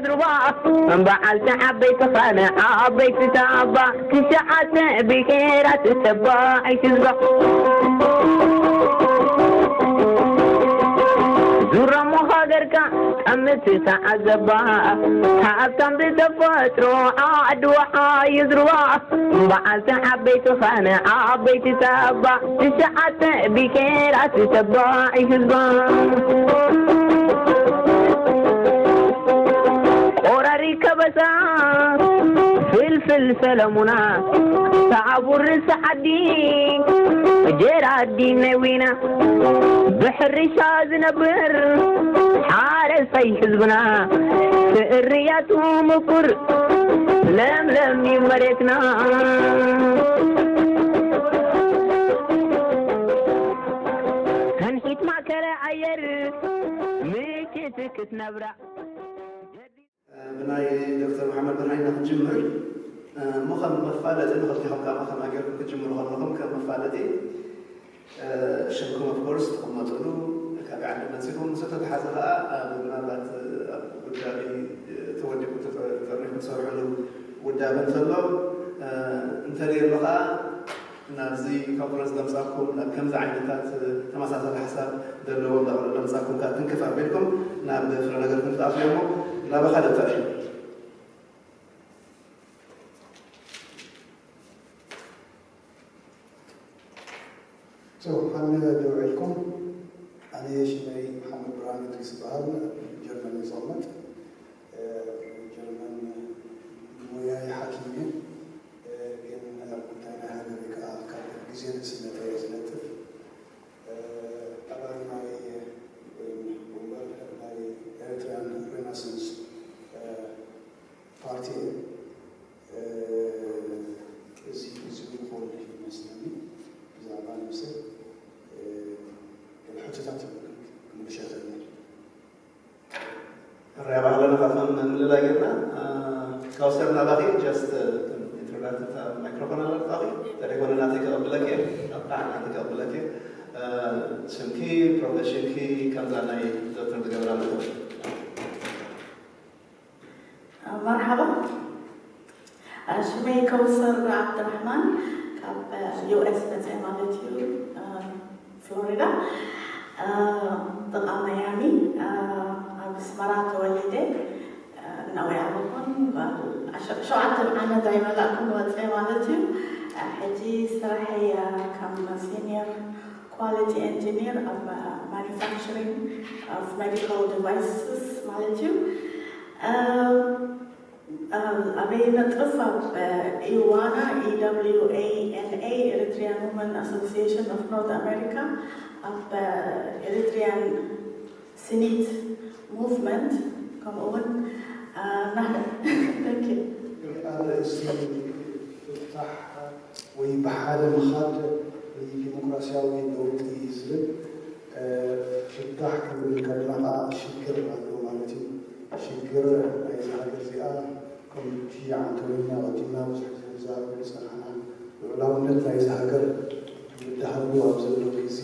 ዝርባ በዓልቲ ዓበይቲ ኻነ ዓበይቲ ታባ ትሽዓተ ብሄራት ተባዒት ህዝባ ዙረሞ ሃገርካ ጠምቲ ተዓዘባ ሃብታም ብተፈጥሮ ዓድዋ ሓዩ ዝርባ በዓልቲ ዓበይቲ ኻነ ዓበይቲ ታባ ትሽዓተ ብሄራት ተባዒት ህዝባ ቆራሪ ከበሳ ፍልፍል ሰለሙና ሳዕቡር ርስ ዓዲ ጀራዲ ነዊና ብሕርሻ ዝነብር ሓረስታይ ህዝብና ትእርያቱ ምቁር ለምለም እዩ መሬትና። ተንሒት ማእከለ ኣየር ምችት ክትነብራ ብናይ ዶክተር መሓመድ ብርሃን ኢና ክንጅምር። እሞ ከም መፋለጢ ንኽልቲኹም ከኣ ከመይ ጌርኩም ክትጅምሩ ከለኹም ከም መፋለጢ ሽምኩም of course ትቕመጥሉ ካበይ ዓዲ መጺኹም ምስ ተተሓዘ ከኣ ምናልባት ኣብ ጉዳይ ተወዲኹም ተጠሪኹም ትሰርሕሉ ውዳበ እንተሎ እንተልየሎ ከኣ ናብዚ ኮንፈረንስ ዘምጻኩም ናብ ከምዚ ዓይነታት ተመሳሳሊ ሓሳብ ዘለዎም ዘምጻኩም ከኣ ትንክፍ ኣቢልኩም ናብ ፍረ ነገር ክንትኣትዮ እሞ ናባኻ ደብተር So ሃነ ደው ኢልኩም ኣነ ሽመይ መሓመድ ብርሃን እድሪስ ይበሃል ጀርመን እዩ ዝቕመጥ ጀርመን ሞያይ ሓኪም እየ ግን ኣብ ጉዳይ ናይ ሃገር ከዓ ካብ ግዜ ንእስነተ እየ ዝነጥፍ ኣባል ናይ ወይም ወንበር ናይ ኤርትራን ሬናሰንስ ፓርቲ እየ እዚ እዚ ይኾን ይመስለኒ ብዛዕባ ነብሰይ ሕቶታት ክምልሸ ይኽእል ርያ ባህልና ካብቶም ምልላይ ጌርና ካውሰር ናባኺ just introductory microphone ኣለካ ተደኮነ ናተይ ከቐብለክ እየ ኣብታ ናተይ ከቐብለክ እየ ስምኪ professionኪ ከምዛ ናይ ዶክተር ዝገብራ ምትብል መርሓባ ሽመይ ከውሰር ዓብድራሕማን ካብ ዩ ኤስ መፀ ማለት እዩ ፍሎሪዳ ጥቓ ማያሚ ኣብ ኣስመራ ተወሊደ እናወይ ኣለኹን ሸውዓተ ዓመት ኣይመላእኩን ወፀ ማለት እዩ ሕጂ ስራሐይ ከም ሲኒየር quality engineer ኣብ manufacturing of medical devices ማለት እዩ ኣበይ ነጥፍ ኣብ ኢዋና EWANA Eritrean Women Association of North America ኣብ Eritrean Senate movement ከምኡ እውን ኣርእስቲ ፍታሕ ወይ ብሓደ ምኻድ ንዲሞክራሲያዊ ለውጢ ዝብል ፍታሕ ክንብል ከለና ከዓ ሽግር ኣሎ ማለት እዩ። ሽግር ናይዚ ሃገር እዚኣ ከም ሽያዕ እንተበልና ቀዲምና ብዙሕ ግዜ ንዛረበሉ ዝፀናሕና ልዑላውነት ናይዚ ሃገር ይበሃሉ ኣብ ዘሎ ግዜ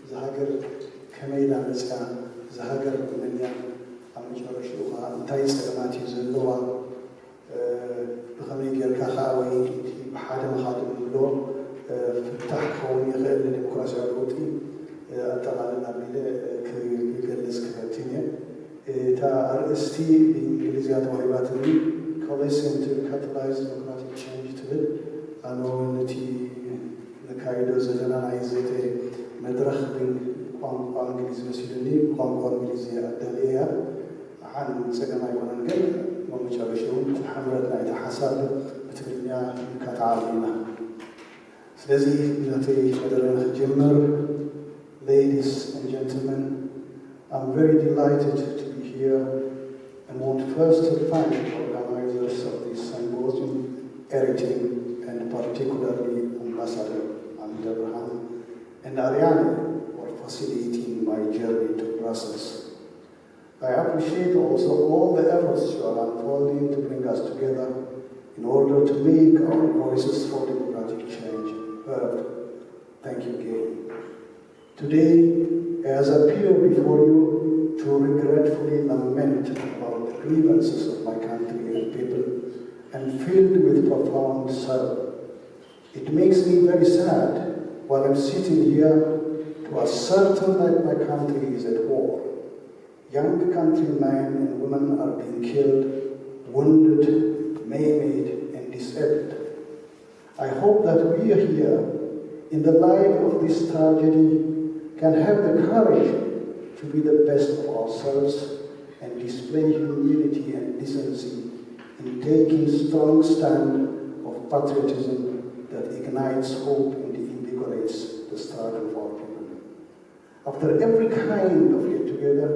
እዛ ሃገር ከመይ ኢላ መፅያ እዛ ሃገር መን እያ ኣብ መጨረሽኡ ከዓ እንታይ ፀገማት እዩ ዘለዋ ብኸመይ ጌርካ ከዓ ወይ እቲ ብሓደ ምኻድ ንብሎ ፍታሕ ክኸውን ይኽእል ንዲሞክራሲያዊ ለውጢ ኣጠቓልል ኣቢለ ክገልፅ ክፈትን እየ። እታ ኣርእስቲ ብእንግሊዝያ ተዋሂባትኒ Coalition to Catalyze Democratic Change ትብል ኣነ እውን ነቲ ነካይዶ ዘለና ናይ ዘተ መድረኽ ብቋንቋ እንግሊዝ መሲሉኒ ብቋንቋ እንግሊዝ ኣዳልየ እያ። ዓን ጸገም ኣይኮነን ግን መመጨረሽኡ እቲ ሕምረት ናይቲ ሓሳብ ብትግርኛ ንካታዓሉ ኢና። ስለዚ ነቲ መደረ ንክጅምር Ladies and gentlemen, I'm very delighted to be here and want first to thank the organizers of this symposium, Eritin, and particularly Ambassador Amida Burhan and Ariane for facilitating my journey to Brussels. I appreciate also all the efforts you are unfolding to bring us together in order to make our voices for democratic change heard. Thank you again. Today, I appear before you to regretfully lament about the grievances of my country and people and filled with profound sorrow. It makes me very sad while I'm sitting here to ascertain that my country is at war. Young countrymen and women are being killed, wounded, maimed, and disabled. I hope that we here, in the light of this tragedy, can have the courage to be the best of ourselves and display humility and decency in taking strong stand of patriotism that ignites hope and invigorates the struggle of our people. After every kind of get-together,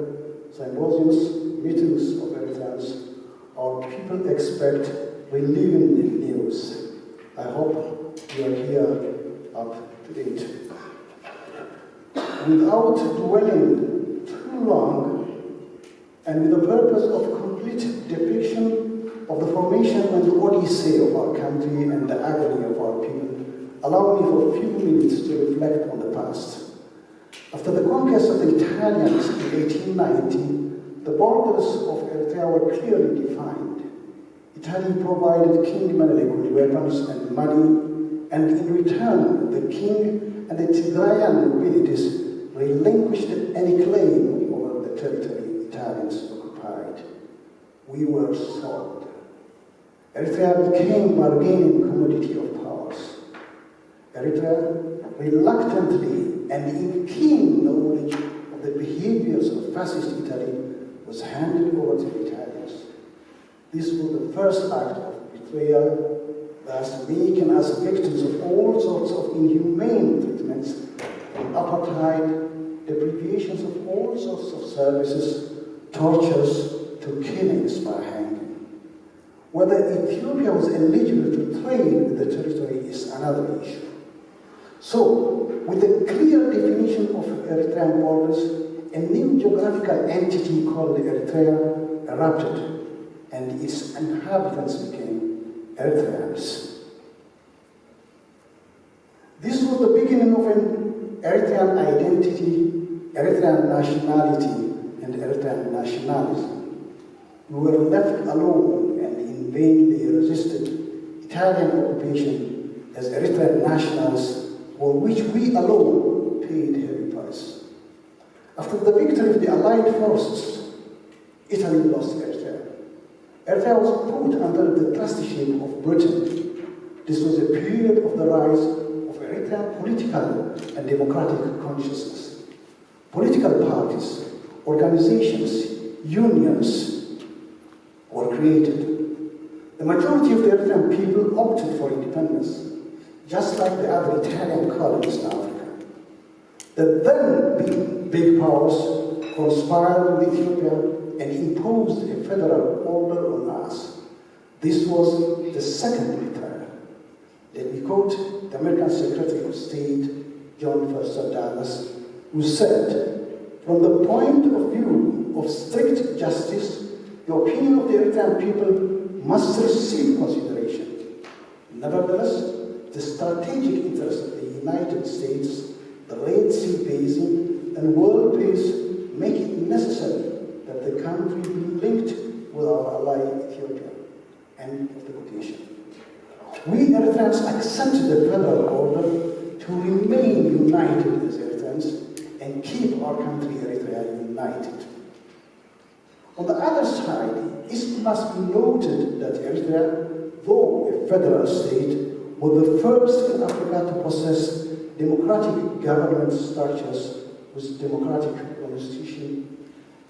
symposiums, meetings of Eritreans, our people expect relieving news. I hope you are here up to date. Without dwelling too long, and with the purpose of complete depiction of the formation and the odyssey of our country and the agony of our people, allow me for a few minutes to reflect on the past. After the conquest of the Italians in eighteen ninety, the borders of Eritrea were clearly defined. Italy provided King Menelik with weapons and money, and in return, the king and the Tigrayan nobilities relinquished any claim over the territory Italians occupied. We were sold. Eritrea became bargaining commodity of powers. Eritrea, reluctantly and in keen knowledge of the behaviors of fascist Italy, was handed over to the Italians. This was the first act of betrayal, thus making us victims of all sorts of inhumane treatments, from apartheid, deprivations of all sorts of services, tortures, to killings by hanging. Whether Ethiopia was eligible to trade with the territory is another issue. So, with the clear definition of Eritrean borders, a new geographical entity called Eritrea erupted, and its inhabitants became Eritreans. This was the beginning of an Eritrean identity, Eritrean nationality, and Eritrean nationalism. We were left alone and in vainly resisted Italian occupation as Eritrean nationals, for which we alone paid heavy price. After the victory of the Allied forces, Italy lost Eritrea. Eritrea was put under the trusteeship of Britain. This was a period of the rise of Eritrean political and democratic consciousness. Political parties, organizations, unions were created. The majority of the Eritrean people opted for independence, just like the other Italian colonies in Africa. The then big, big powers conspired with Ethiopia and imposed a federal order on us. This was the second betrayal. Let me quote the American Secretary of State, John Foster Dulles, who said, "From the point of view of strict justice, the opinion of the Eritrean people must receive consideration. Nevertheless, the strategic interests of the United States, the Red Sea Basin, and world peace make it necessary that the country be linked with our ally Ethiopia." End of the quotation. We Eritreans accept the federal order to remain united as Eritreans and keep our country Eritrea united. On the other side, it must be noted that Eritrea, though a federal state, was the first in Africa to possess democratic government structures with democratic constitution,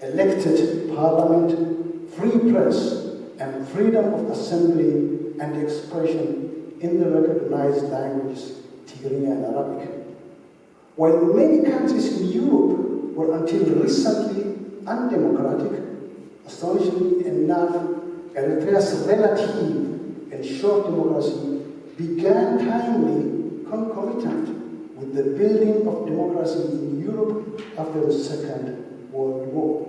elected parliament, free press, and freedom of assembly and expression in the recognized languages, Tigrinya and Arabic. While many countries in Europe were until recently undemocratic, astonishingly enough, Eritrea's relative and short democracy began timely, concomitant with the building of democracy in Europe after the Second World War.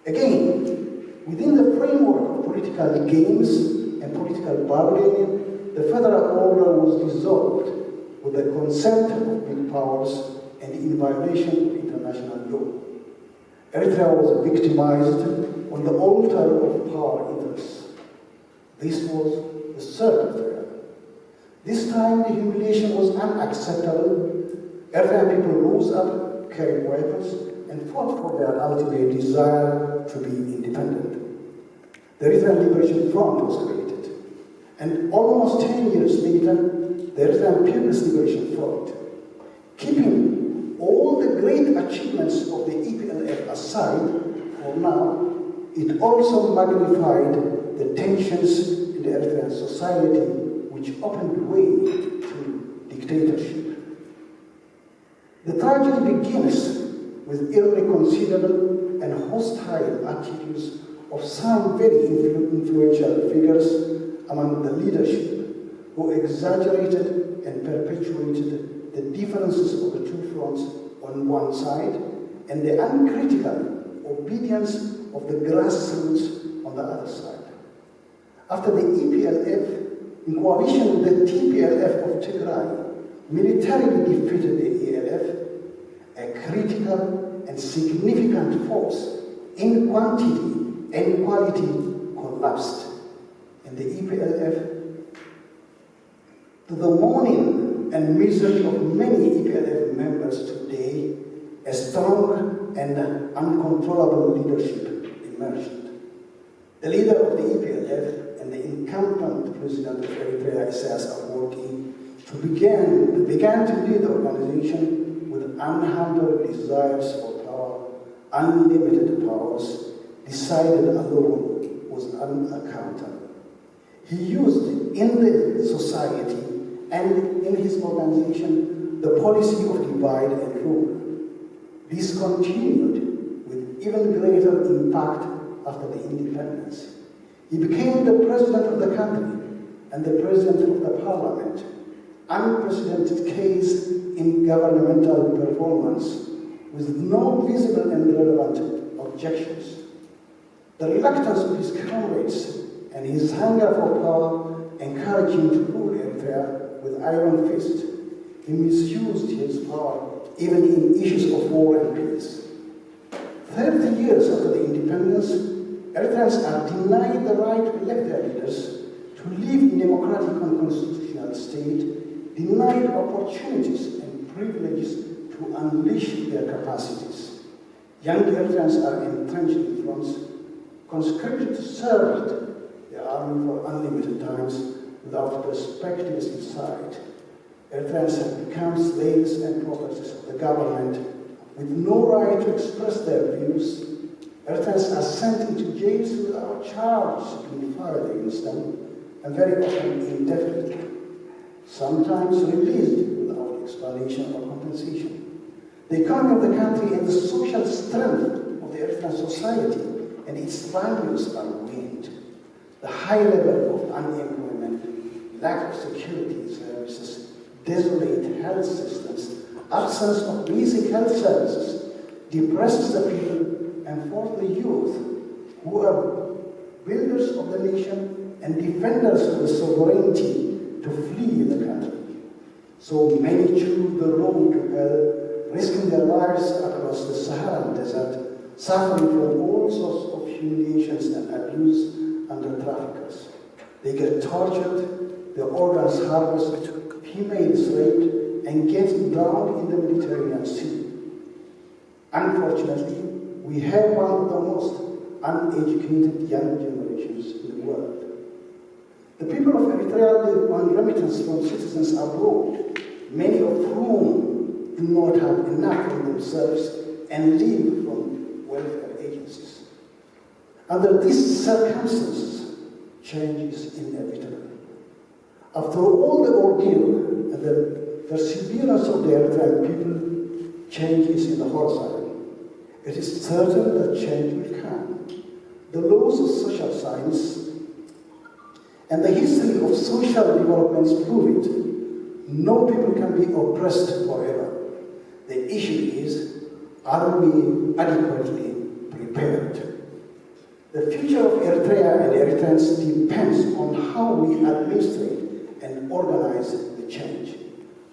Again, within the framework of political games and political bargaining, the federal order was dissolved with the consent of big powers and in violation of international law. Eritrea was victimized on the altar of power interests. This was the third betrayal. This time, the humiliation was unacceptable. Eritrean people rose up, carried weapons, and fought for their ultimate desire to be independent. The Eritrean Liberation Front was created, and almost ten years later, the Eritrean People's Liberation Front. Keeping all the great achievements of the E P L F aside for now, it also magnified the tensions in the Eritrean society, which opened way to dictatorship. The tragedy begins with irreconcilable and hostile attitudes of some very influ- influential figures among the leadership, who exaggerated and perpetuated the differences of the two fronts on one side and the uncritical obedience of the grassroots on the other side. After the E P L F, in coalition with the T P L F of Tigray, militarily defeated the E L F, a critical and significant force in quantity and quality collapsed, and the E P L F, to the mourning and misery of many E P L F members today, a strong and uncontrollable leadership emerged. The leader of the E P L F and the incumbent president of Eritrea, Isaias Afwerki, to began, began to lead the organization with unhampered desires for power, unlimited powers, decided alone, was unaccountable. He used in the society and in his organization the policy of divide and rule. This continued with even greater impact after the independence. He became the president of the country and the president of the parliament. Unprecedented case in governmental performance with no visible and relevant objections. The reluctance of his comrades and his hunger for power encouraged him to rule Eritrea with iron fist. He misused his power even in issues of war and peace. Thirty years after the independence, Eritreans are denied the right to elect their leaders, to live in democratic and constitutional state, denied opportunities and privileges to unleash their capacities. Young Eritreans are entrenched in fronts, conscripted to serve the army for unlimited times without perspectives in sight. Eritreans have become slaves and properties of the government with no right to express their views. Eritreans are sent into jails without charge being filed against them, and very often indefinitely, sometimes released without explanation or compensation. The economy of the country and the social strength of the Eritrean society and its values are ruined. The high level of unemployment, lack of security services, desolate health systems, absence of basic health services depresses the people and forces the youth, who are builders of the nation and defenders of the sovereignty, to flee the country. So many choose the road to hell, risking their lives across the Saharan desert, suffering from all sorts of humiliations and abuse under traffickers. They get tortured, their organs harvested, females raped, and getting drowned in the Mediterranean Sea. Unfortunately, we have one of the most uneducated young generations in the world. The people of Eritrea live on remittance from citizens abroad, many of whom do not have enough for themselves and live from welfare agencies. Under these circumstances, change is inevitable. After all the ordeal and the perseverance of the Eritrean people, change is in the horizon. It is certain that change will come. The laws of social science and the history of social developments prove it. No people can be oppressed forever. The issue is, are we adequately prepared? The future of Eritrea and Eritreans depends on how we administrate and organize the change.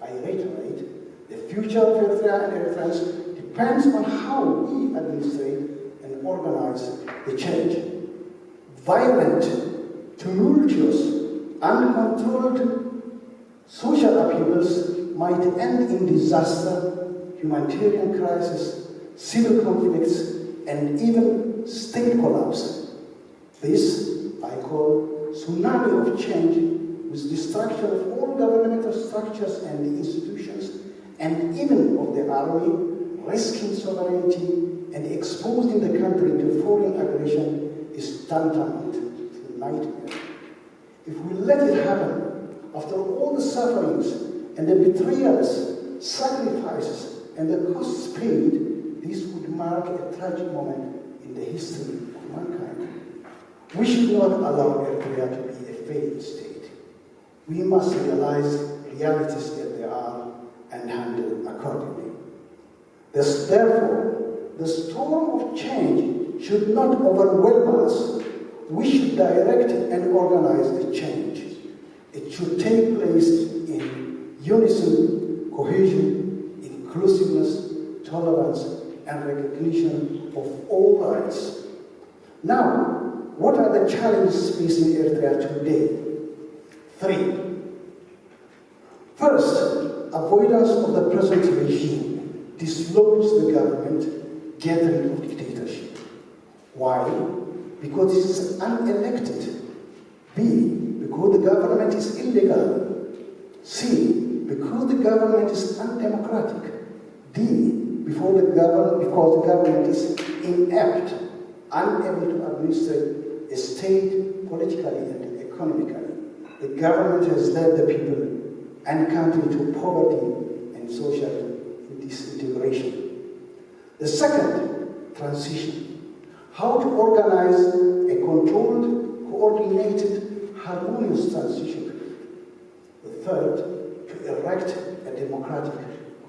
I reiterate, the future of Eritrea and Eritreans depends on how we administrate and organize the change. Violent, tumultuous, uncontrolled social upheavals might end in disaster, humanitarian crisis, civil conflicts, and even state collapse. This I call tsunami of change, with destruction of all governmental structures and institutions, and even of the army, risking sovereignty and exposing the country to foreign aggression is tantamount to nightmare. If we let it happen, after all the sufferings and the betrayals, sacrifices, and the costs paid, this would mark a tragic moment in the history of mankind. We should not allow Eritrea to be a failed state. We must realize realities as they are and handle accordingly. Thus, therefore, the storm of change should not overwhelm us. We should direct and organize the change. It should take place in unison, cohesion, inclusiveness, tolerance, and recognition of all rights. Now, what are the challenges facing Eritrea today? Three. First, avoidance of the present regime dislodges the government, get rid of dictatorship. Why? Because it is unelected. B, because the government is illegal. C, because the government is undemocratic. D, before the government, because the government is inept, unable to administer a state politically and economically. The government has led the people and country to poverty and social disintegration. The second, transition. How to organize a controlled, coordinated, harmonious transition. The third, to erect a democratic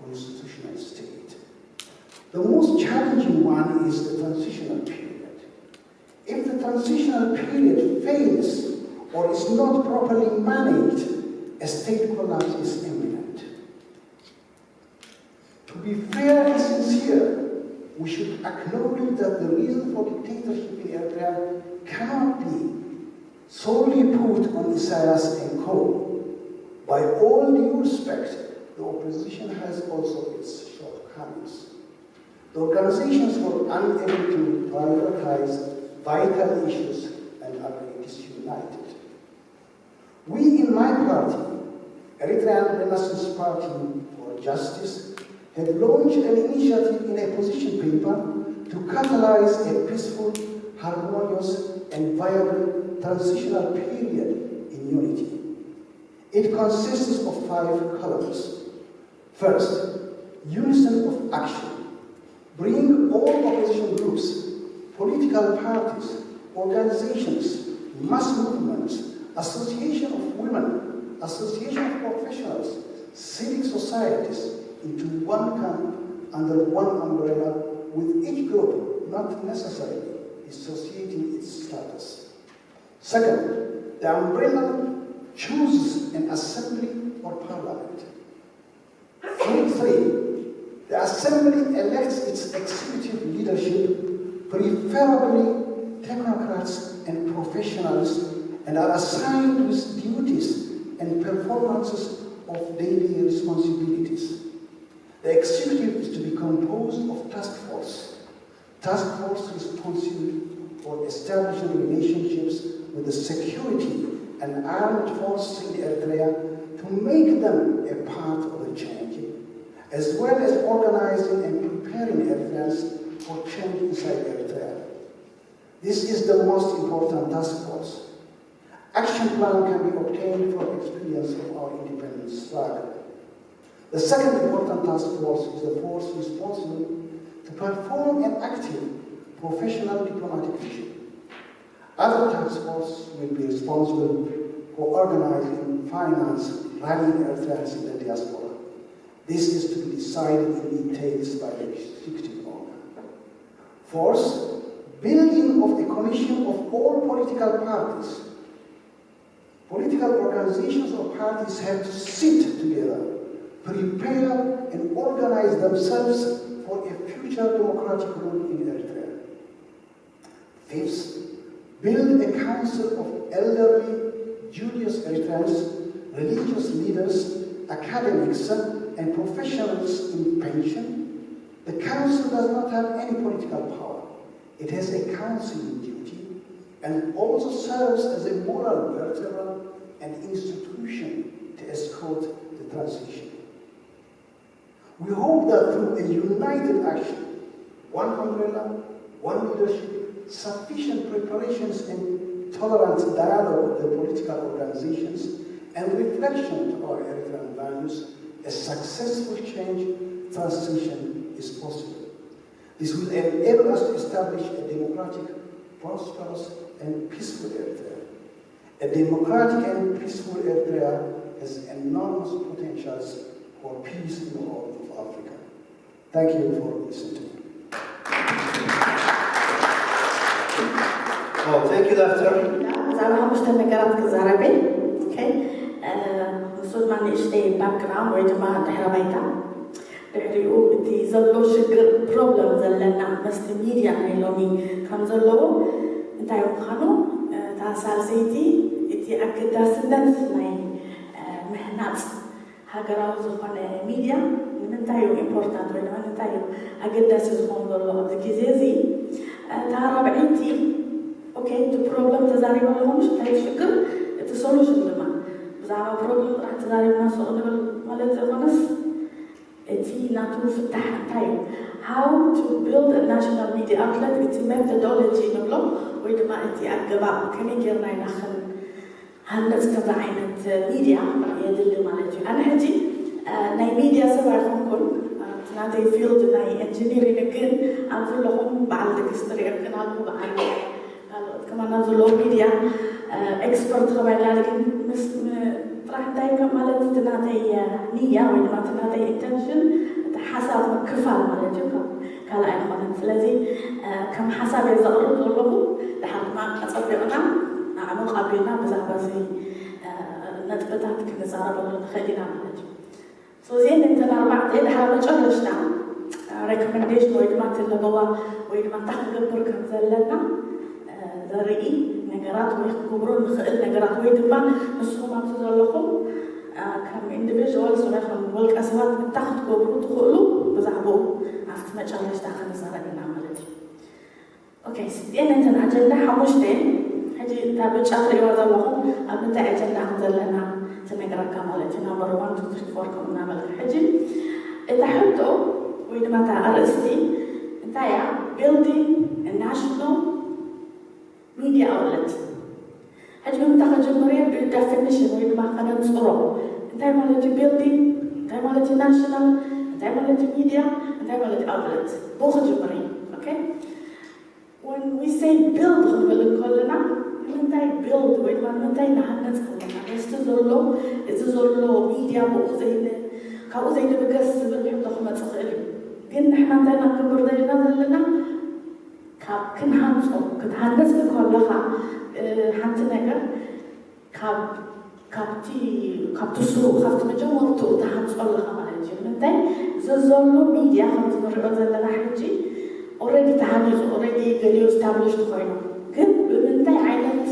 constitutional state. The most challenging one is the transitional period. If the transitional period fails or is not properly managed, a state collapse is imminent. To be fair and sincere, we should acknowledge that the reason for dictatorship in Eritrea cannot be solely put on Isaias and co. By all due respect, the opposition has also its shortcomings. The organizations were unable to prioritize vital issues and are disunited. We in my party, Eritrean Renaissance Party for Justice, have launched an initiative in a position paper to catalyze a peaceful, harmonious, and viable transitional period in unity. It consists of five columns. First, unison of action. Bring all opposition groups, political parties, organizations, mass movements, association of women, association of professionals, civic societies into one camp under one umbrella, with each group not necessarily dissociating its status. Second, the umbrella chooses an assembly or parliament. Three, the assembly elects its executive leadership, preferably technocrats and professionals, and are assigned with duties and performances of daily responsibilities. The executive is to be composed of task force, task force responsible for establishing relationships with the security and armed forces in Eritrea to make them a part of the change, as well as organizing and preparing Eritreans for change inside Eritrea. This is the most important task force. Action plan can be obtained from experience of our independence struggle. The second important task force is the force responsible to perform an active professional diplomatic mission. Other task forces will be responsible for organizing, finance, rallying Eritreans in the diaspora. This is to be decided in details by the executive organ. Fourth, building of a coalition of all political parties. Political organizations or parties have to sit together, prepare and organize themselves for a future democratic rule in Eritrea. Build a council of elderly Jewish Eritreans, religious leaders, academics, and professionals in pension. The council does not have any political power. It has a counseling duty and also serves as a moral vertebra and institution to escort the transition. We hope that through a united action, one umbrella, one leadership, sufficient preparations and tolerance dialogue of the political organizations, and reflection to our Eritrean values, a successful change transition is possible. This will enable us to establish a democratic, prosperous, and peaceful Eritrea. A democratic and peaceful Eritrea has enormous potentials for peace in the Horn of Africa. Thank you for listening. Oh, thank you, Doctor. ብዛዕባ ሓሙሽተ ነገራት ክዛረበ። ኦኬ፣ ንሱ ድማ ንእሽተይ ባክግራውንድ ወይ ድማ ድሕረ ባይታ። ድሕሪኡ እቲ ዘሎ ሽግር ፕሮብለም ዘለና መስቲ ሚድያ ናይ ሎሚ ከም ዘለዎ እንታይ ምዃኑ፣ እታ ሳልሰይቲ እቲ ኣገዳስነት ናይ ምህናፅ ሃገራዊ ዝኾነ ሚድያ ንምንታይ እዩ ኢምፖርታንት ወይ ንምንታይ እዩ ኣገዳሲ ዝኾን ዘሎ ኣብዚ ግዜ እዚ። እታ ራብዐይቲ ኦኬ፣ እቲ ፕሮብለም ተዛሪበ ኣለኹ፣ ምሽ እንታይ ሽግር፣ እቲ ሶሉሽን ድማ። ብዛዕባ ፕሮብለም ጥራሕ ተዛሪብና ሱቕ ንብል ማለት ዘይኮነስ፣ እቲ ናቱ ፍታሕ እንታይ እዩ? How to build a national media outlet፣ እቲ ሜቶዶሎጂ ንብሎ ወይ ድማ እቲ ኣገባብ ከመይ ጌርና ኢና ክንሃንጽ ከምዚ ዓይነት ሚድያ የድሊ ማለት እዩ። ኣነ ሕጂ ናይ ሚድያ ሰብ ኣይኮንኩን፣ እቲ ናተይ ፊልድ ናይ ኢንጂኒሪንግ፣ ግን ኣብዚ ኣለኹም በዓል ትግስቲ ሪኤክን ኣለኹ፣ በዓል ካልኦት ከማና ዘለዎ ሚድያ ኤክስፐርት ከባይላ ግን ምስ ጥራሕ እንታይ ከም ማለት እቲ ናተይ ንያ ወይ ድማ እቲ ናተይ ኢንተንሽን እቲ ሓሳብ ምክፋል ማለት እዩ፣ ካብ ካልኣይ ይኾነን። ስለዚ ከም ሓሳብ እየ ዘቕርብ ዘለኹ። ድሓር ድማ ኣጸቢቕና ኣዕሙቕ ኣቢልና ብዛዕባ እዚ ነጥብታት ክንዛረበሉ ንኽእል ኢና ማለት እዩ። ሶ እዚአን እተን ኣርባዕተ ድሓር መጨረሽታ ሬኮመንዴሽን ወይ ድማ ትለበዋ ወይ ድማ እንታይ ክንገብር ከም ዘለና ዘርኢ ነገራት ወይ ክንገብሮ ንኽእል ነገራት ወይ ድማ ንስኹም ኣብዚ ዘለኹም ከም ኢንዲቪዥዋልስ ወይ ከም ውልቀ ሰባት እንታይ ክትገብሩ ትኽእሉ ብዛዕባኡ ኣብቲ መጨረሽታ ክንዛረብ ኢና ማለት እዩ። ኦኬ፣ ስደን እተን ኣጀንዳ ሓሙሽተ ሕጂ እታ ብጫ ትሪእዋ ዘለኹም ኣብ ምንታይ ኣጀንዳ ከም ዘለና ትነግረካ ማለት እዩ። ናምበር ዋን ቱ ትሪ ፎር ከምኡ እናበልካ ሕጂ እታ ሕቶ ወይ ድማ እታ ኣርእስቲ እንታይ እያ? Building a national media outlet። ሕጂ ብምንታይ ከጀምር እየ? ብደፊኒሽን ወይ ድማ ከነንፅሮ እንታይ ማለት እዩ ቢልዲንግ፣ እንታይ ማለት እዩ ናሽናል፣ እንታይ ማለት እዩ ሚድያ፣ እንታይ ማለት እዩ ኣውትለት። ብኡ ክጅምር እየ። ኦኬ፣ when we say build ክንብል እንከለና ንምንታይ ቢልድ ወይ ድማ ንምንታይ ንሃነፅ ከለና ምስቲ ዘሎ እዚ ዘሎ ሚድያ ብኡ ዘይነ ካብኡ ዘይንብገስ ዝብል ሕቶ ክመፅእ ክእል እዩ። ግን ንሕና እንታይ ኢና ክንገብር ዘለና ዘለና ካብ ክንሃንፆ ክትሃንፅ እንከለኻ ሓንቲ ነገር ካብ ካብቲ ካብቲ ስሩ ካብቲ መጀመርትኡ ትሃንፆ ኣለኻ ማለት እዩ። ንምንታይ ዘዘሎ ሚድያ ከምዚ ንሪኦ ዘለና ሕጂ ኦረዲ ተሃኒፁ ኦረዲ ገሊኡ ስታብሊሽድ ኮይኑ ግን ብምንታይ ዓይነት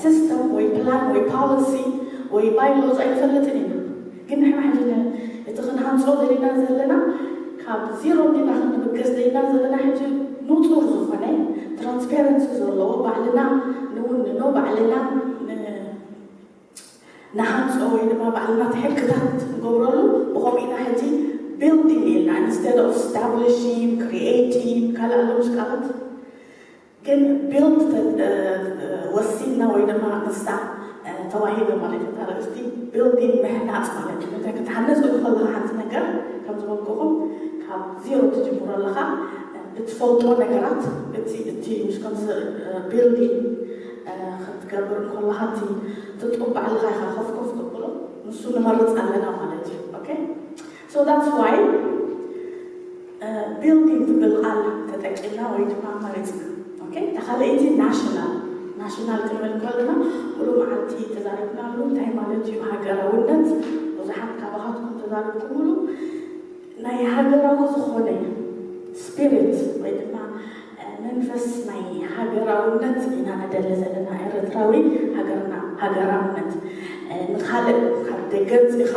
ሲስተም ወይ ፕላን ወይ ፖሊሲ ወይ ባይሎዝ ኣይንፈልጥን ኢና። ግን ንሕና ሕጂ እቲ ክንሃንፆ ዘለና ዘለና ካብ ዜሮ እንዲና ክንብገስ ዘለና ዘለና ሕጂ ንፁር ዝኾነ ትራንስፓረንሲ ዘለዎ ባዕልና ንውንኖ ባዕልና ንሃንፆ ወይ ድማ ባዕልና ሕግታት ንገብረሉ ብኸምኡ ኢና ሕጂ ቢልዲንግ ኢልና ኢንስቴድ ኦፍ ስታብሊሽን ክሪኤቲንግ ካልእ ኣሎ ምሽ ቃላት ግን ቢልድ ወሲንና ወይ ድማ ንሳ ተዋሂበ ማለት እዩ። ኣርእስቲ ቢልዲንግ ምህናፅ ማለት እዩ። እንታይ ክትሃንፅ ከለካ ሓንቲ ነገር ከም ዝበልኩኹም ካብ ዜሮ ትጅምሮ ኣለካ። ብትፈልጦ ነገራት እቲ እቲ ምስ ከምዚ ቢልዲንግ ክትገብር ከለካ እቲ ትጡብ ባዕልካ ኢካ ከፍከፍ ትብሎ ንሱ ንመርፅ ኣለና ማለት እዩ። ኦኬ so that's why ቢልዲንግ ትብል ቃል ተጠቂምና ወይ ድማ መሪፅና። ኦኬ እታ ካልኣይቲ ናሽናል ናሽናል ክንብል ከለና ሙሉ መዓልቲ ተዛሪብናሉ እንታይ ማለት እዩ ሃገራውነት። ብዙሓት ካባኻትኩም ተዛሪብኩምሉ ናይ ሃገራዊ ዝኾነ ስፒሪት ወይ ድማ መንፈስ ናይ ሃገራውነት ኢና ንደሊ ዘለና። ኤርትራዊ ሃገርና፣ ሃገራውነት፣ እ፣ ንኻልእ ካብ ደገ ኣምጺእኻ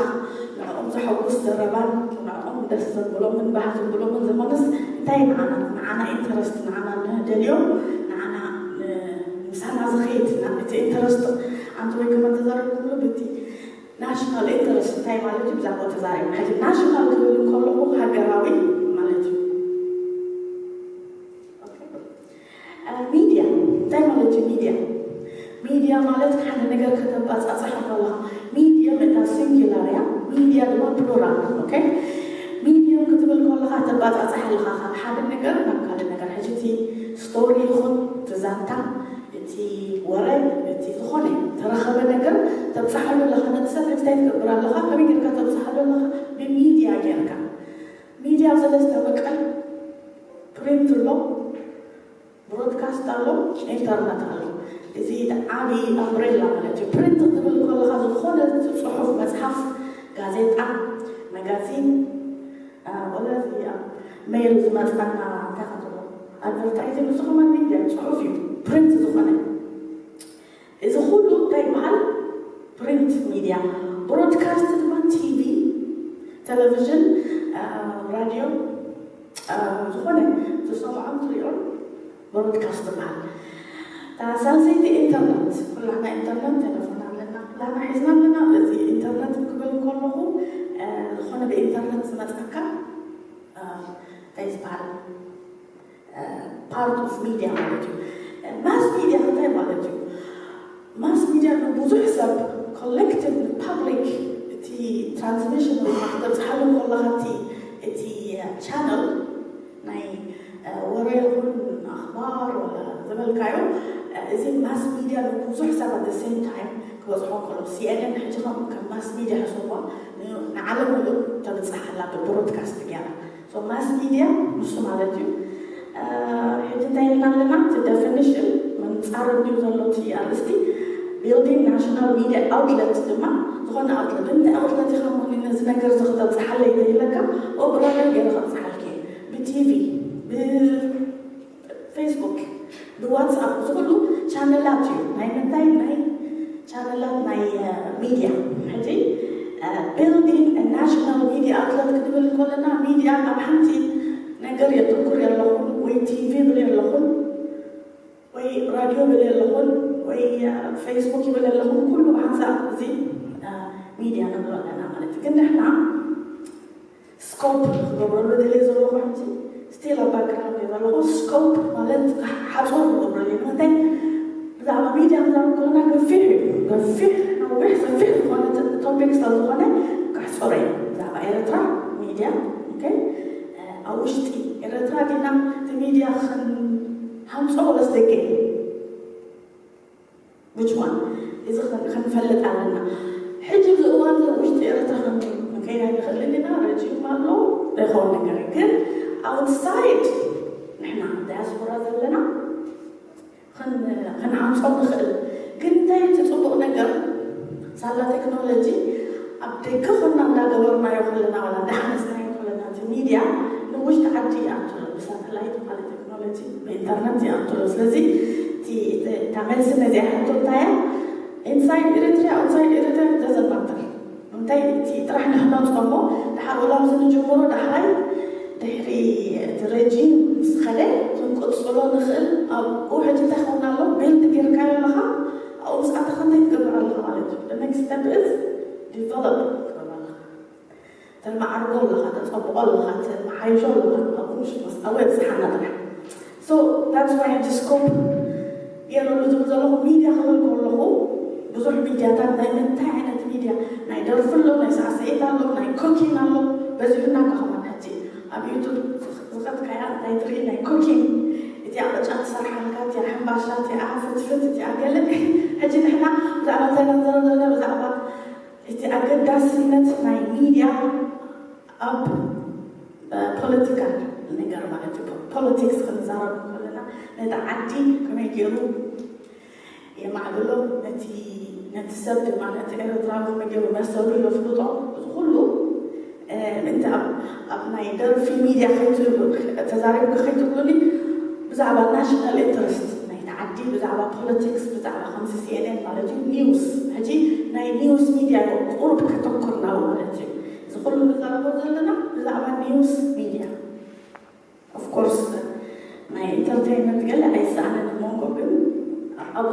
ንዕኦም ዘሐጉስ ዘረባን ንዕኦም ደስ ዘብሎምን ባህ ዘብሎምን ዝኾነስ እንታይ ንዓና፣ ንዓና ኢንተረስት፣ ንዓና ንደልዮ፣ ንዓና፣ እ፣ ምሳና ዝኸይድ፣ ና-፣ እቲ ኢንተረስት ኣንቲ ወይ ከመ ተዛረብኩሉ ብቲ ናሽናል ኢንተረስት እንታይ ማለት እዩ? ብዛዕባ ተዛሪብ። ሕጂ ናሽናል ክብል እንከለኹ ሃገራዊ ማለት እዩ። ኦኬ። እ፣ ሚድያ እንታይ ማለት እዩ? ሚድያ፣ ሚድያ ማለት ሓደ ነገር ከተባጻጽሕ ከለኻ፣ ሚድያ መታ ሲንጉላር እያ፣ ሚድያ ድማ ፕሉራል። ኦኬ። ሚድየም ክትብል ከለኻ ተባጻጽሕ ኣለኻ ካብ ሓደ ነገር ናብ ካልእ ነገር። ሕጂ እቲ ስቶሪ ይኹን እቲ ዛንታ፣ እቲ ወረ፣ እቲ ዝኾነ ተረኸበ ነገር ተብጽሓሉ ኣለኻ። ነቲ ሰብ ሕጂ እንታይ ትገብር ኣለኻ? ከመይ ጌርካ ተብጽሓሉ ኣለኻ? ብሚድያ ጌርካ። ሚድያ ኣብ ሰለስተ ይምቀል። ፕሪንት ኣሎ፣ ብሮድካስት ኣሎ፣ ኢንተርነት ኣሎ። እዚ እቲ ዓቢ ኣምብሬላ ማለት እዩ። ፕሪንት ክትብል ከለኻ ዝኾነ ጽሑፍ፣ መጽሓፍ፣ ጋዜጣ፣ መጋዚን፣ እ፣ ወላ እዚ ኣብ ሜይል ዝመጽኣና እንታይ ከ ትብሎ? ኣድቨርታይዚንግ፣ እዚ ከማን ሚድያ ጽሑፍ እዩ፣ ፕሪንት ዝኾነ። እዚ ኩሉ እንታይ ይበሃል? ፕሪንት ሚድያ። ብሮድካስት ድማ ቲቪ፣ ቴሌቪዥን፣ እ፣ ራድዮ፣ እ፣ ዝኾነ ትሰምዖን ትሪኦን ብሮድካስት ይበሃል። እታ ሳልሰይቲ ኢንተርነት፣ ኩላህና ኢንተርነት ቴሌፎን ኣለና፣ ኩላህና ሒዝና ኣለና። እዚ ኢንተርነት ክብል ከለኹ፣ እ፣ ዝኾነ ብኢንተርነት ዝመጻካ፣ እ፣ እንታይ ዝበሃል? እ፣ ፓርት ኦፍ ሚድያ ማለት እዩ። እ፣ ማስ ሚድያ እንታይ ማለት እዩ? ማስ ሚድያ ንብዙሕ ሰብ፣ ኮሌክቲቭ ፓብሊክ፣ እቲ ትራንስሚሽን ወይ ከዓ ክተብፅሓሉ ከለኻ እቲ፣ እቲ፣ እ፣ ቻነል ናይ፣ እ፣ ወረ ይኹን ኣኽባር ወላ ዝበልካዮ፣ እ፣ እዚ ማስ ሚድያ ንብዙሕ ሰብ ኣት ሴም ታይም ክበፅሖ ከሎ፣ ሲኤንኤን ሕጂ ከም፣ ከም ማስ ሚድያ ሕሰቦ፣ ን-፣ ንዓለም ሙሉእ ተብፅሕ ኣላ ብብሮድካስት ገይራ። ሶ ማስ ሚድያ ንሱ ማለት እዩ። እ፣ ሕጂ እንታይ ኢልና ኣለና? እቲ ደፊኒሽን ምንጻር እንድዩ ዘሎ እቲ ኣርእስቲ። ቢልዲንግ ናሽናል ሚድያ ኣውትለት ድማ ዝኾነ ኣውትለት፣ ብምንታይ ኣውትለት ኢኻ እሞ ነዚ ነገር እዚ ክተብጽሓለይ ተይለካ፣ ኦ ብራድዮ ገይረ ከብጽሓልኪ እየ፣ ብቲቪ፣ ብፌስቡክ፣ ብዋትስኣፕ፣ እዚ ኩሉ ቻነላት እዩ። ናይ ምንታይ? ናይ ቻነላት ናይ፣ እ፣ ሚድያ። ሕጂ፣ እ፣ ቢልዲንግ ናሽናል ሚድያ ኣውትለት ክንብል ከለና ሚድያ ኣብ ሓንቲ ነገር የትኩር የለኹን፣ ወይ ቲቪ ይብል የለኹን፣ ወይ ራድዮ ይብል የለኹን፣ ወይ፣ እ፣ ፌስቡክ ይብል የለኹን። ኩሉ ብሓንሳብ እዚ፣ እ፣ ሚድያ ንብሎ ኣለና ማለት እዩ። ግን ንሕና ስኮፕ ክገብረሉ ደልየ ዘለኹ ሕጂ ስቲል ኣብ ባክግራውንድ እየ ዘለኹ። ስኮፕ ማለት ሓጹር ክገብረሉ እየ። ንምንታይ? ብዛዕባ ሚድያ ክዛረብ ከለና ገፊሕ እዩ። ገፊሕ፣ ነዊሕ፣ ሰፊሕ ዝኾነ ት-፣ ቶፒክ ስለ ዝኾነ ከሕጽሮ እየ። ብዛዕባ ኤርትራ ሚድያ፣ ኦኬ፣ ኣብ ውሽጢ ኤርትራ ዲና እቲ ሚድያ ክንሃንጾ ወለስ ደገ? Which one? እዚ ኽን-፣ ክንፈልጥ ኣለና። ሕጂ ኣብዚ እዋን እዚ ውሽጢ ኤርትራ ኽን-፣ ክንከይድ ኣይንኽእልን ኢና። ረጂም ኣሎ፣ ዘይኸውን ነገር እዩ። ግን ኣውትሳይድ ንሕና ዳያስፖራ ዘለና ኽን-፣ ክንሃንጾ ንኽእል። ግን እንታይ እቲ ጽቡቕ ነገር? ሳላ ቴክኖሎጂ ኣብ ደገ ኾንና እንዳገበርናዮ ከለና፣ ዋላ እንዳሃነጽናዮ ከለና፣ እቲ ሚድያ ንውሽጢ ዓዲ ይኣቱ ኣሎ። ብሳተላይት ማለት ቴክኖሎጂ ብኢንተርነት ይኣክሎ። ስለዚ እቲ፣ እቲ፣ እታ መልሲ ነዚኣ ሕቶ እንታይ እያ? ኢንሳይድ ኤሪትሪያ፣ ኣውትሳይድ ኤሪትሪያ፣ ደዘንት ማተር። እንታይ እቲ ጥራሕ ንሕነጾ እሞ፣ ድሓር ወላ ኣብዚ ንጅምሮ ዳሕራይ ድሕሪ እቲ ረጂም ምስ ኸደ ክንቅጽሎ ንኽእል። ኣብኡ ሕጂ እንታይ ክኸውን ኣሎ? ቢልድ ጌርካዮ ኣለኻ፣ ኣብኡ ምስ ኣተኻ እንታይ ትገብር ኣለኻ ማለት እዩ? The next step is develop ክትገብር ኣለኻ። ተማዕርጎ ኣለኻ፣ ተጸብቖ ኣለኻ፣ ተመሓይሾ ኣለኻ። ኣብኡ ምሽ-፣ ምስ ኣብኡ የብጽሓና ጥራሕ። So that's why ሕጂ ስኮፕ ገይረሉ ዝብል ዘለኹ ሚድያ ክብል ከለኹ ብዙሕ ሚድያታት፣ ናይ ምንታይ ዓይነት ሚድያ? ናይ ደርፊ ኣሎ፣ ናይ ሳዕስዒት ኣሎ፣ ናይ ኮኪን ኣሎ። በዚሑና ከ ኸማን ሕጂ ኣብ ዩቱብ ዝኸድካያ እንታይ ትርኢ? ናይ ኮኪን፣ እቲኣ ቅጫ ትሰርሓልካ፣ እቲኣ ሕምባሻ፣ እቲኣ ፍትፍት፣ እቲኣ ገለ። ሕጂ ንሕና ብዛዕባ እንታይ ኢና ንዛረብ ዘለና? ብዛዕባ እቲ ኣገዳስነት ናይ ሚድያ ኣብ፣ እ፣ ፖለቲካል ነገር ማለት እዩ። ፖለቲክስ ክንዛረብ ከለና ነቲ ዓዲ ከመይ ገይሩ የማዕብሎ፣ ነቲ፣ ነቲ ሰብ ድማ፣ ነቲ ኤርትራዊ ከመይ ገይሩ መሰሉ የፍልጦ፣ እዚ ኩሉ፣ እ፣ ምእንቲ ኣብ፣ ኣብ ናይ ደርፊ ሚድያ ከይትብሉ፣ ተዛሪብካ ከይትብሉኒ፣ ብዛዕባ ናሽናል ኢንትረስት ናይቲ ዓዲ፣ ብዛዕባ ፖለቲክስ፣ ብዛዕባ ከምዚ ሲኤንኤን ማለት እዩ፣ ኒውስ። ሕጂ ናይ ኒውስ ሚድያ ቁሩብ ከተኩር ናብኡ ማለት እዩ። እዚ ኩሉ ንዛረቦ ዘለና ብዛዕባ ኒውስ ሚድያ። ኦፍኮርስ ናይ ኢንተርቴይንመንት ገለ ኣይሰኣንን፣ መንጎ ግን ኣብኡ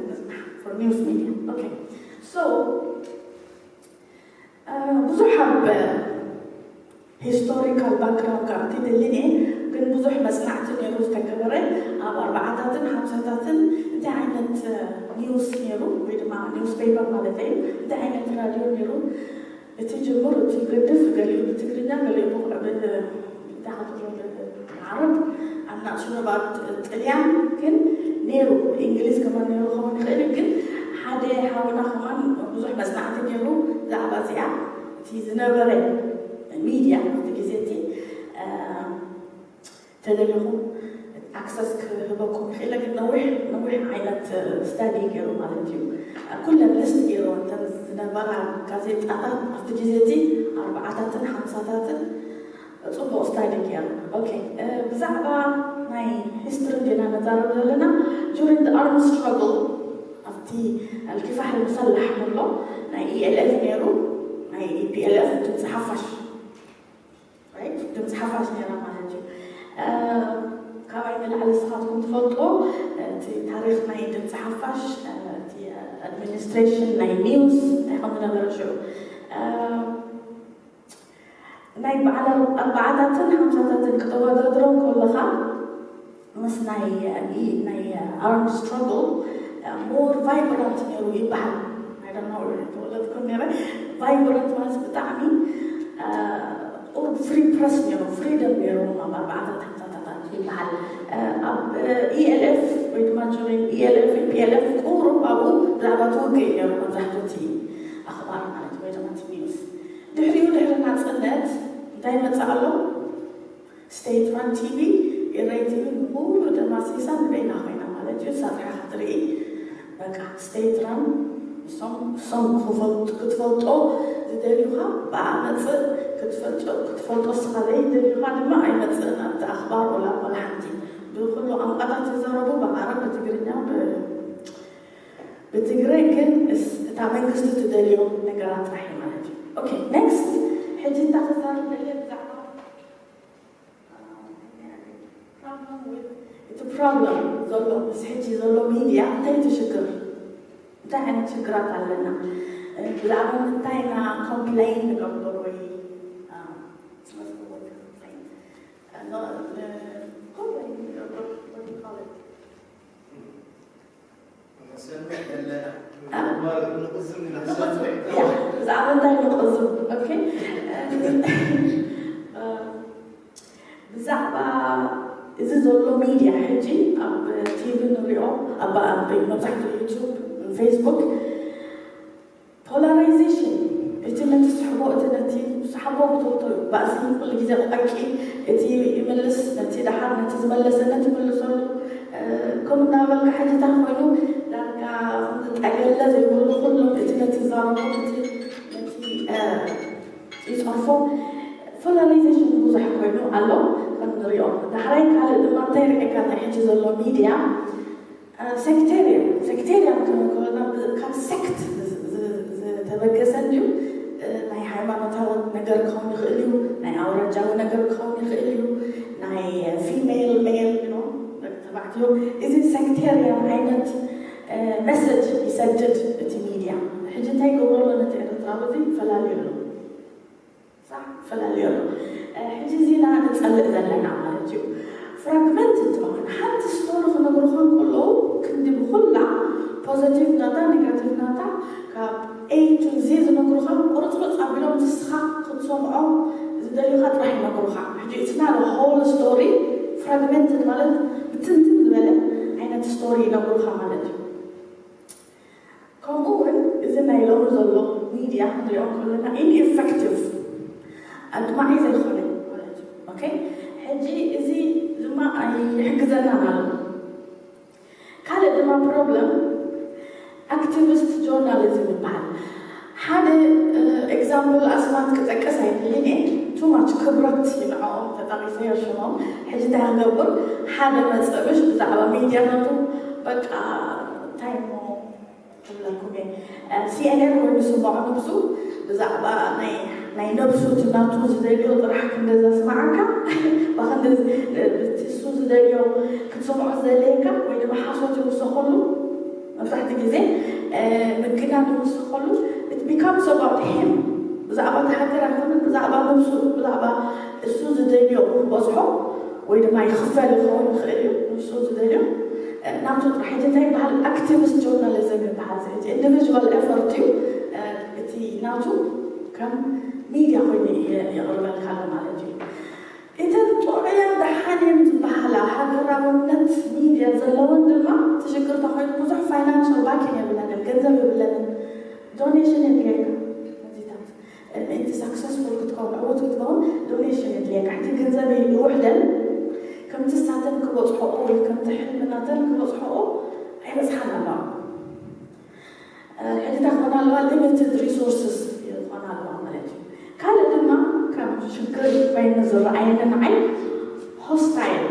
ንፅናሕ for news media. Okay, so ብዙሕ ኣብ ሂስቶሪካል ባክግራውንድ ካብ ትደልን እየ፣ ግን ብዙሕ መፅናዕቲ ነይሩ ዝተገበረ። ኣብ ኣርባዓታትን ሓምሳታትን እንታይ ዓይነት ኒውስ ነይሩ፣ ወይ ድማ ኒውስ ፔፐር ማለት እዩ፣ እንታይ ዓይነት ራድዮ ነይሩ፣ እቲ ጅምር እቲ ገድፍ፣ ገሊኡ ብትግርኛ፣ ገሊኡ ብዓረብ። ኣብ ናፅነባት ጥልያን ግን ነይሩ፣ እንግሊዝ ከማን ነይሩ ክኸውን ይኽእል እዩ። ግን ሓደ ሓውና ከማን ብዙሕ መፅናዕቲ ነይሩ ብዛዕባ እዚኣ። እቲ ዝነበረ ሚድያ ኣብቲ ግዜ እቲ ተደሊኹም ኣክሰስ ክህበኩም ይኽእል፣ ግን ነዊሕ ነዊሕ ዓይነት ስታዲ ገይሩ ማለት እዩ። ኩለን ሊስት ገይሩ እተን ዝነበራ ጋዜጣታት ኣብቲ ግዜ እቲ ኣርባዓታትን ሓምሳታትን ጽቡቕ ስታዲ ገይሩ። ኦኬ፣ ብዛዕባ ናይ ሂስትሪ ዲና ነዛረብ ዘለና። During the armed struggle ኣብቲ ኣልኪፋሕ ሙሰላሕ ንብሎ ናይ ኢኤልኤፍ ነይሩ፣ ናይ ኢፒኤልኤፍ ድምፂ ሓፋሽ ድምፂ ሓፋሽ ነይራ ማለት እዩ። ካባይ ንላዕሊ ንስኻትኩም ትፈልጥዎ እቲ ታሪክ ናይ ድምፂ ሓፋሽ፣ እቲ ኣድሚኒስትሬሽን ናይ ኒውስ እንታይ ከም ዝነበረ ሽዑ። ናይ በዓል ኣርባዓታትን ሓምሳታትን ክተወዳድሮ ከለኻ ምስ ናይ ናይ ኣርምድ ስትራግል ሞር ቫይብራንት ነይሩ ይበሃል። ኣይደናው ተወለድኩ ነረ። ቫይብራንት ማለት ብጣዕሚ ቁሩብ ፍሪ ፕረስ ነይሩ፣ ፍሪደም ነይሩ ኣብ ኣርባዓታት ሓምሳታት ይበሃል። ኣብ ኢኤልኤፍ ወይ ድማ ጆይን ኢኤልኤፍ ፒኤልኤፍ ቁሩብ ኣብኡ ብዛዕባ ትውግእ ነይሩ መብዛሕትኡ እቲ ኣኽባር ማለት ወይ ድማ እቲ ኒውስ። ድሕሪኡ ድሕሪ ናፅነት እንታይ መፅእ ኣሎ? ስቴት ራን ቲቪ፣ ኤረይ ቲቪ ንኩሉ ደማሲሳ ንበይና ኮይና ማለት እዩ። ሳጥራ ክትርኢ በቃ ስቴት ራን እሶም እሶም ክትፈልጦ ዝደልዩኻ ብኣ መፅእ ክትፈልጦ ክትፈልጦ እስኻ ዘይደልዩኻ ድማ ኣይመፅእን ኣብቲ ኣኽባር ወላ ወላ ሓንቲ። ብኩሉ ቋንቋታት ዝዛረቡ ብዓረብ ብትግርኛ ብትግረ ግን እታ መንግስቲ ትደልዮ ነገራት ጥራሕ ማለት እዩ። ኦኬ ኔክስት ሕጂ እንታይ ክዛረብ ደልየ ብዛዕባ እቲ ፕሮብለም ዘሎ ምስ ሕጂ ዘሎ ሚድያ እንታይ ትሽግር? እንታይ ዓይነት ሽግራት ኣለና? ብዛዕባ ምንታይ ኢና ኮምፕሌን ንገብር ወይ ኮምፕሌን ንገብር? ብዛዕባ እንታይ ንቆዝም? ኦኬ ብዛዕባ እዚ ዘሎ ሚድያ ሕጂ ኣብ ቲቪ ንሪኦ ኣብ መብዛሕትኡ ዩቱብ፣ ፌስቡክ ፖላራይዜሽን እቲ ነቲ ስሕቦ እቲ ነቲ ስሓቦ ክትወቶ እዩ። ባእሲ ኩሉ ግዜ ቆርቂ እቲ ይምልስ ነቲ ደሓር ነቲ ዝመለሰ ነቲ ይምልሰሉ ከምኡ እናበልካ ሕጂ እንታይ ኮይኑ ዳርጋ ከምዚ ጠገለ ዘይብሉ ኩሎም እቲ ነቲ ዛረቦ ነቲ ነቲ ይፀርፎ። ፖላራይዜሽን ብዙሕ ኮይኑ ኣሎ ከም ንሪኦ። ዳሕራይ ካልእ ድማ እንታይ ርኤካ እንታይ ሕጂ ዘሎ ሚድያ ሴክቴሪያን ሴክቴሪያን ክንብል ከለና ካብ ሴክት ዝተበገሰ እንድዩ። ናይ ሃይማኖታዊ ነገር ክኸውን ይኽእል እዩ፣ ናይ ኣውራጃዊ ነገር ክኸውን ይኽእል እዩ፣ ናይ ፊሜል ሜል ደቂ ተባዕትዮ። እዚ ሴክቴሪያን ዓይነት መሰጅ ይሰድድ እቲ ሚድያ። ሕጂ እንታይ ይገብሮ ኣሎ ነቲ ኤርትራዊ እዚ ይፈላልዮ ኣሎ። ሳዕ ይፈላለዩ ኣሎ። ሕጂ እዚ ኢና ንጸልእ ዘለና ማለት እዩ። ፍራግመንት ትኸውን ሓንቲ ስቶሪ ክነግሩኻ እንከለዉ ክንዲ ብኹላ ፖዘቲቭ ናታ ኔጋቲቭ ናታ ካብ ኤ ቱ ዚ ዝነግሩኻ ቁርፅርፅ ኣቢሎም ንስኻ ክትሰምዖ ዝደልዩኻ ጥራሕ ይነግሩኻ። ሕጂ it's not a whole story፣ ፍራግመንትድ ማለት ብትንትን ዝበለ ዓይነት ስቶሪ ይነግሩኻ ማለት እዩ። ከምኡ እውን እዚ ናይ ሎሚ ዘሎ ሚድያ ክንሪኦ ከለና ኢንኤፌክቲቭ ኣድማዒ ዘይኮነ ማለት እዩ። ኦኬ ሕጂ እዚ ድማ ኣይሕግዘናን ኣሎ። ካልእ ድማ ፕሮብለም ኣክቲቪስት ጆርናሊዝም ይበሃል። ሓደ example ኣስማት ክጠቅስ ኣይደልን እየ። Too much ክብረት ንዕኦም ተጠቂሰዮ ሽሞም። ሕጂ እንታይ ክገብር? ሓደ መጸብሽ ብዛዕባ ሚድያ ናቱ በቃ እንታይ እሞ ክብለኩም እየ። CNN ኮይኑ ስምዖ ነብሱ ብዛዕባ ናይ ናይ ነብሱ እቲ ናቱ ዝደልዮ ጥራሕ ክንደ ዘስማዓካ ብክንዲ እቲ እሱ ዝደልዮ ክትሰምዖ ዝደለየካ ወይ ድማ ሓሶት ይውሰኸሉ። መብዛሕትኡ ግዜ ምግናን ይውስኸሉ። It becomes about him። ብዛዕባ እቲ ሃገር ኣይኮነን፣ ብዛዕባ ነብሱ፣ ብዛዕባ እሱ ዝደልዮ ክበዝሖ ወይ ድማ ይኽፈል ይኸውን ይኽእል እዩ። ንሱ ዝደልዮ ናቱ ጥራሕ። ሕጂ እንታይ ይበሃል? ኣክቲቪስት ጆርናሊዝም ይበሃል። እዚ individual effort እዩ። እቲ ናቱ ከም ሚድያ ኮይኑ የቕርበልካ ኣሎ ማለት እዩ። እተን ጥዑያን ደሓን እየን ዝበሃላ ሃገራውነት ሚድያ ዘለወን ድማ እቲ ሽግር እንታይ ኮይኑ ብዙሕ ፋይናንሻል ባኪን የብለንን፣ ገንዘብ የብለንን። ዶኔሽን የድልየካ። ነዚታት ምእንቲ ሳክሰስፉል ክትከውን ዕዉት ክትከውን ዶኔሽን የድልየካ። ሕጂ ገንዘብ ይውሕደን ከምቲ ሳተን ክበፅሖኦ ወይ ከምቲ ሕልምናተን ክበፅሖኦ ኣይበፅሓን ኣለዋ። ሕጂ እንታይ ክኾና ኣለዋ? ሊሚትድ ሪሶርስስ ይኾና ኣለዋ ማለት እዩ። ካልእ ድማ ከም ሽግር ኮይኑ ዝረኣየኒ ንዓይ ሆስታይል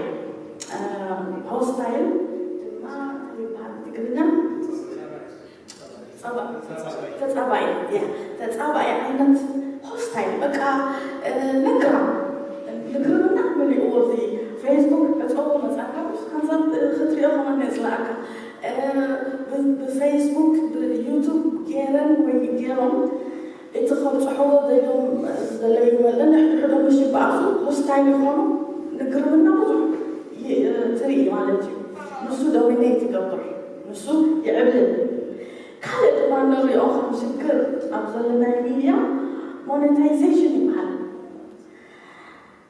ሆስታይል ድማ ይበሃል ትግርኛ ተጻባኢ ተጻባኢ ዓይነት ሆስታይል በቃ ነግራ ንግርምና መሊእዎ እዚ ፌስቡክ ዕፀዎ መፃካ ሓንሳብ ክትሪኦ ከማን የፅላእካ ብፌስቡክ ብዩቱብ ገይረን ወይ ገይሮም እቲ ከብፅሕዎ ደልዮም ዘለዩ መለን ሕድሕዶም ምሽ ይበኣሱ ሆስታይል ይኾኑ ንግርምና ብዙሕ ትርኢ ማለት እዩ። ንሱ ዶሚኔት ይገብር፣ ንሱ ይዕብልል። ካልእ ድማ ንሪኦ ከም ሽግር ኣብ ዘለናይ ሚድያ ሞኔታይዜሽን ይበሃል።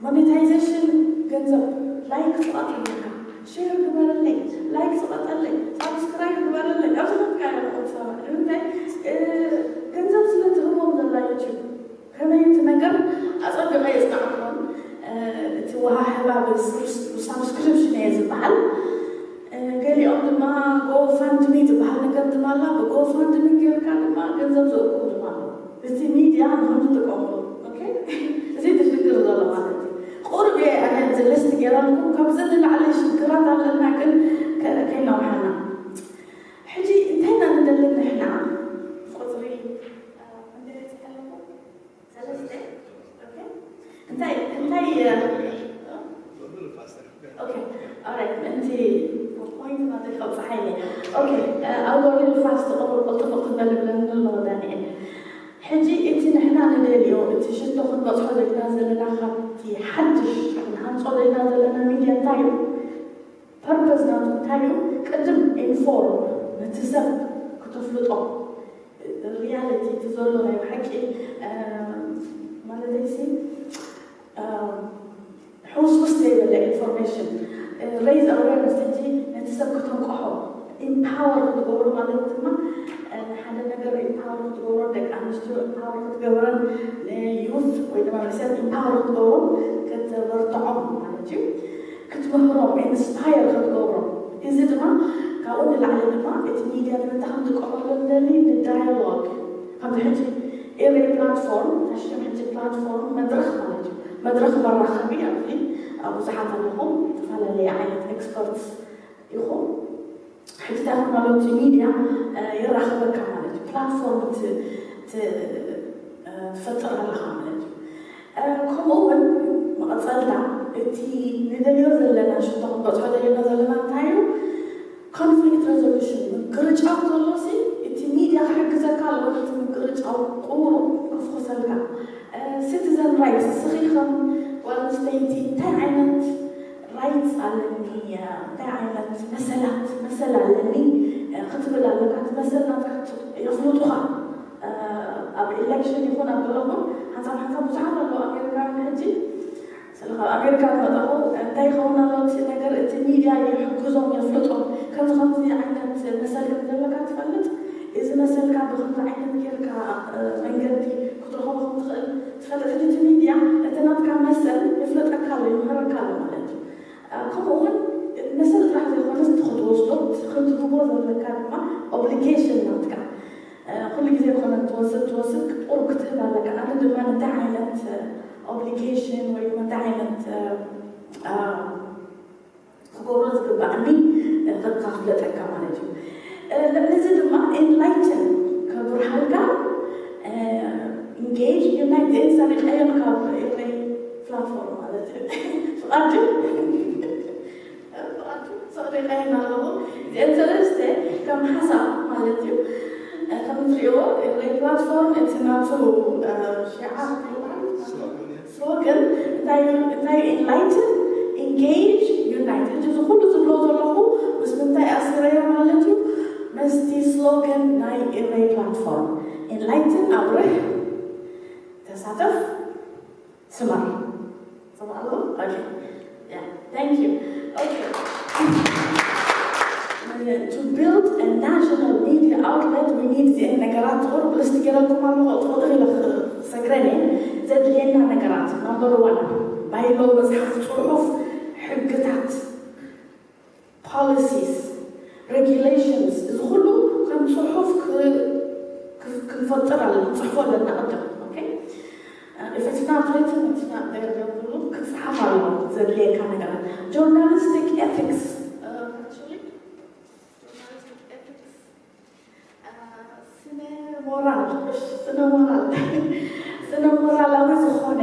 ሞኔታይዜሽን ገንዘብ ላይክ ስቐጠለካ ሼር ግበረለይ ላይክ ስቐጠለይ ሳብስክራይብ ግበረለይ ኣብዚ ከትካዮ ንቆም ሰባት ንምንታይ ገንዘብ ስለ ትህቦም ዘላ ዩቲዩብ ከመይ እቲ ነገር ኣጸቢቐ የጽናዕኩን እቲ ወሃህባ ብሳብስክሪፕሽን እየ ዝበሃል ገሊኦም ድማ ጎፋንድሚ ዝበሃል ነገር ድማ ኣላ ብጎፋንድሚ ጌርካ ድማ ገንዘብ ዘእክቡ ድማ ኣለዉ እቲ ሚድያ ንክንትጥቀምሉ እዚ ትሽግር ዘሎ ማለት እዩ ቁርብ እየ ኣነ እዚ ሊስት ጌራልኩም ካብዚ ንላዕሊ ሽግራት ኣለና ግን ከይናውሓና ሕጂ እንታይ ኢና ንደሊ ንሕና ቁፅሪ ሰለስተ እንታይ እንታይ ምእንቲ ፖይንት ናተይ ከብፅሓ ኢለ ኣውዶሪ ፋስት ቅልጥፍ ክትበል ብለኒ ኣለዎ ዳንኤል ሕጂ እቲ ንሕና ንደልዮ እቲ ሽቶ ክንበፅሖ ዘለና ዘለና ካብቲ ሓድሽ ክንሃንፆ ዘለና ዘለና ሚድያ እንታይ እዩ ፐርፐዝ ናቱ እንታይ እዩ ቅድም ኢንፎርም ነቲ ሰብ ክተፍልጦ ሪያሊቲ እቲ ዘሎ ናይ ብሓቂ ማለተይሲ ሕውስውስ ዘይበለ ኢንፎርሜሽን ሬዝ ኣዌርነስ ሕጂ ነቲ ሰብ ከተንቆሖ ኢምፓወር ክትገብሮ ማለት ድማ ሓደ ነገር ኢምፓወር ክትገብሮ ደቂ ኣንስትዮ ኢምፓወር ክትገብረን ንዩት ወይ ድማ ንሰብ ኢምፓወር ክትገብሮ ከተበርትዖም ማለት እዩ ክትምህሮም ኢንስፓየር ክትገብሮም እዚ ድማ ካብኡ ንላዕሊ ድማ እቲ ሚድያ ንምንታይ ክንጥቀመሉ ንደሊ ንዳያሎግ ከምዚ ሕጂ ኤሬ ፕላትፎርም ታሽም ሕጂ ፕላትፎርም መድረክ ማለት እዩ መድረክ መራኸቢ ኣብዚ ብዙሓት ኣለኹም ዝተፈላለየ ዓይነት ኤክስፐርትስ ኢኹም ሕጂ ቴክኖሎጂ ሚድያ የራኽበካ ማለት እዩ ፕላትፎርም ትፈጥር ኣለኻ ማለት እዩ ከምኡ እውን መቐፀልታ እቲ ንደልዮ ዘለና ሽቶ ክንበፅሖ ደሊና ዘለና እንታይ እዩ ኮንፍሊክት ሬዞሉሽን ምቅርጫው ከሎ ሲ እቲ ሚድያ ክሕግዘካ ኣለዎ ነቲ ምቅርጫው ቁሩብ ከፍኩሰልካ ሲቲዘን ራይትስ ስኺ ከም ጓል ኣንስተይቲ እንታይ ዓይነት ራይትስ ኣለኒ እንታይ ዓይነት መሰላት መሰል ኣለኒ ክትብል ኣለካ እቲ መሰል ናትካ የፍልጡኻ ኣብ ኤሌክሽን ይኹን ኣብ ገለኹን ሓንሳብ ሓንሳብ ብዙሓት ኣለዉ ኣሜሪካውያን ሕጂ ስለ ካብ ኣሜሪካ ዝመጣኹ እንታይ ይኸውን ኣሎ እቲ ነገር እቲ ሚድያ ይሕግዞም የፍልጦም ከምዚ ከምዚ ዓይነት መሰል ከም ዘለካ ትፈልጥ እዚ መሰልካ ብከምዚ ዓይነት ጌርካ መንገዲ ክትረኸቦ ከም ትኽእል ትፈልጥ ሕጂ እቲ ሚድያ እቲ ናትካ መሰል የፍለጠካ ኣሎ ይምህረካ ኣሎ ማለት እዩ ከምኡ እውን መሰል ጥራሕ ዘይኮነስ እቲ ክትወስዶ ክትህቦ ዘለካ ድማ ኦብሊጌሽን ናትካ ኩሉ ግዜ ዝኾነ ትወስድ ትወስድ ቁሩብ ክትህብ ኣለካ። ኣነ ድማ እንታይ ዓይነት ኦብሊጌሽን ወይ ድማ እንታይ ዓይነት ክገብሮ ዝግባእኒ ክፍለጠካ ማለት እዩ። ልዕሊ እዚ ድማ ኢንላይትን ከብርሃልካ ኢንጌጅ ዩናይት ዜን ሰሪቀዮም ካብ ኤረይ ፕላትፎርም ማለት እዩ። ፍቓድ ድዩ? ፍቓድ ድዩ? ሰሪቀዮም ኣለኹ። እዚአን ሰለስተ ከም ሓሳብ ማለት እዩ። ከም እትሪእዎ ኤረይ ፕላትፎርም እቲ ናቱ ሽዓ ስሎገን እንታይ ኢንላይትን ኢንጌጅ ዩናይት። እዚ ኩሉ ዝብሎ ዘለኹ ምስ ምንታይ ኣሲረዮ ማለት እዩ? ምስቲ ስሎገን ናይ ኢረይ ፕላትፎርም ኢንላይትን ኣብርህ፣ ተሳተፍ፣ ስማር። ሰማዕዎ? Okay. Yeah. Thank you. Okay. To build a national media outlet, we need እዚአን ነገራት ቁሩብ ልስቲ ገይረልኩም ኣለኹ። ቁጥሪ ኢለ ክሰግረን እየ። ዘድልየና ነገራት number one ባይሎ፣ መፅሓፍ ፅሑፍ፣ ሕግታት፣ ፖሊሲስ፣ ሬጉሌሽንስ፣ እዚ ኩሉ ከም ፅሑፍ ክንፈጥር ኣለና፣ ክንፅሕፎ ኣለና ቅድም። Okay? If it's not written, it's not there. ኩሉ ክፅሓፍ ኣለዎ ዘድልየካ ነገራት። ጆርናሊስቲክ ኤቲክስ፣ ስነ ሞራል፣ ስነ ሞራል፣ ስነ ሞራላዊ ዝኾነ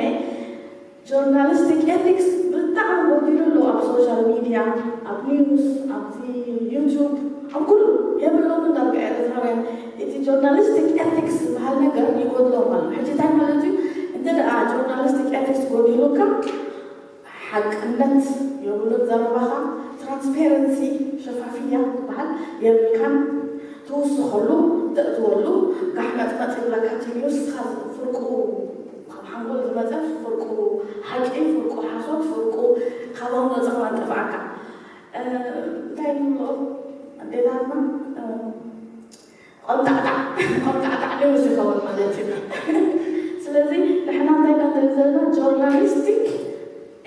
ጆርናሊስቲክ ኤቲክስ ብጣዕሚ ጎዲሉ ኣሎ ኣብ ሶሻል ሚድያ፣ ኣብ ኒውስ፣ ኣብዚ ዩቱብ፣ ኣብ ኩሉ የብሎምን ዳርጋ ኤርትራውያን። እቲ ጆርናሊስቲክ ኤቲክስ ዝበሃል ነገር ይጎድሎም ኣሎ። ሕጂ እንታይ ማለት እዩ? እንተ ደኣ ጆርናሊስቲክ ኤቲክስ ጎዲሉካ፣ ሓቅነት የብሉን ዘረባኻ፣ ትራንስፔረንሲ፣ ሸፋፍያ ዝበሃል የብልካን። ትውስኸሉ፣ ተእትወሉ፣ ጋሕ መጥመጥ ይብለካ እቲ ኒውስ፣ ንስኻ ፍርቁ ካብ ሓንጎል ዝመጸ፣ ፍርቁ ሓቂ፣ ፍርቁ ሓሶት፣ ፍርቁ ካባኡ መጸ ከማን ጠፍኣካ። እንታይ ንብሎ ኣዴታትና፣ ቆምጣዕጣዕ፣ ቆምጣዕጣዕ ኒውስ ይኸውን ማለት እዩ። ስለዚ ንሕና እንታይ ኢና ንርኢ ዘለና? ጆርናሊስቲክ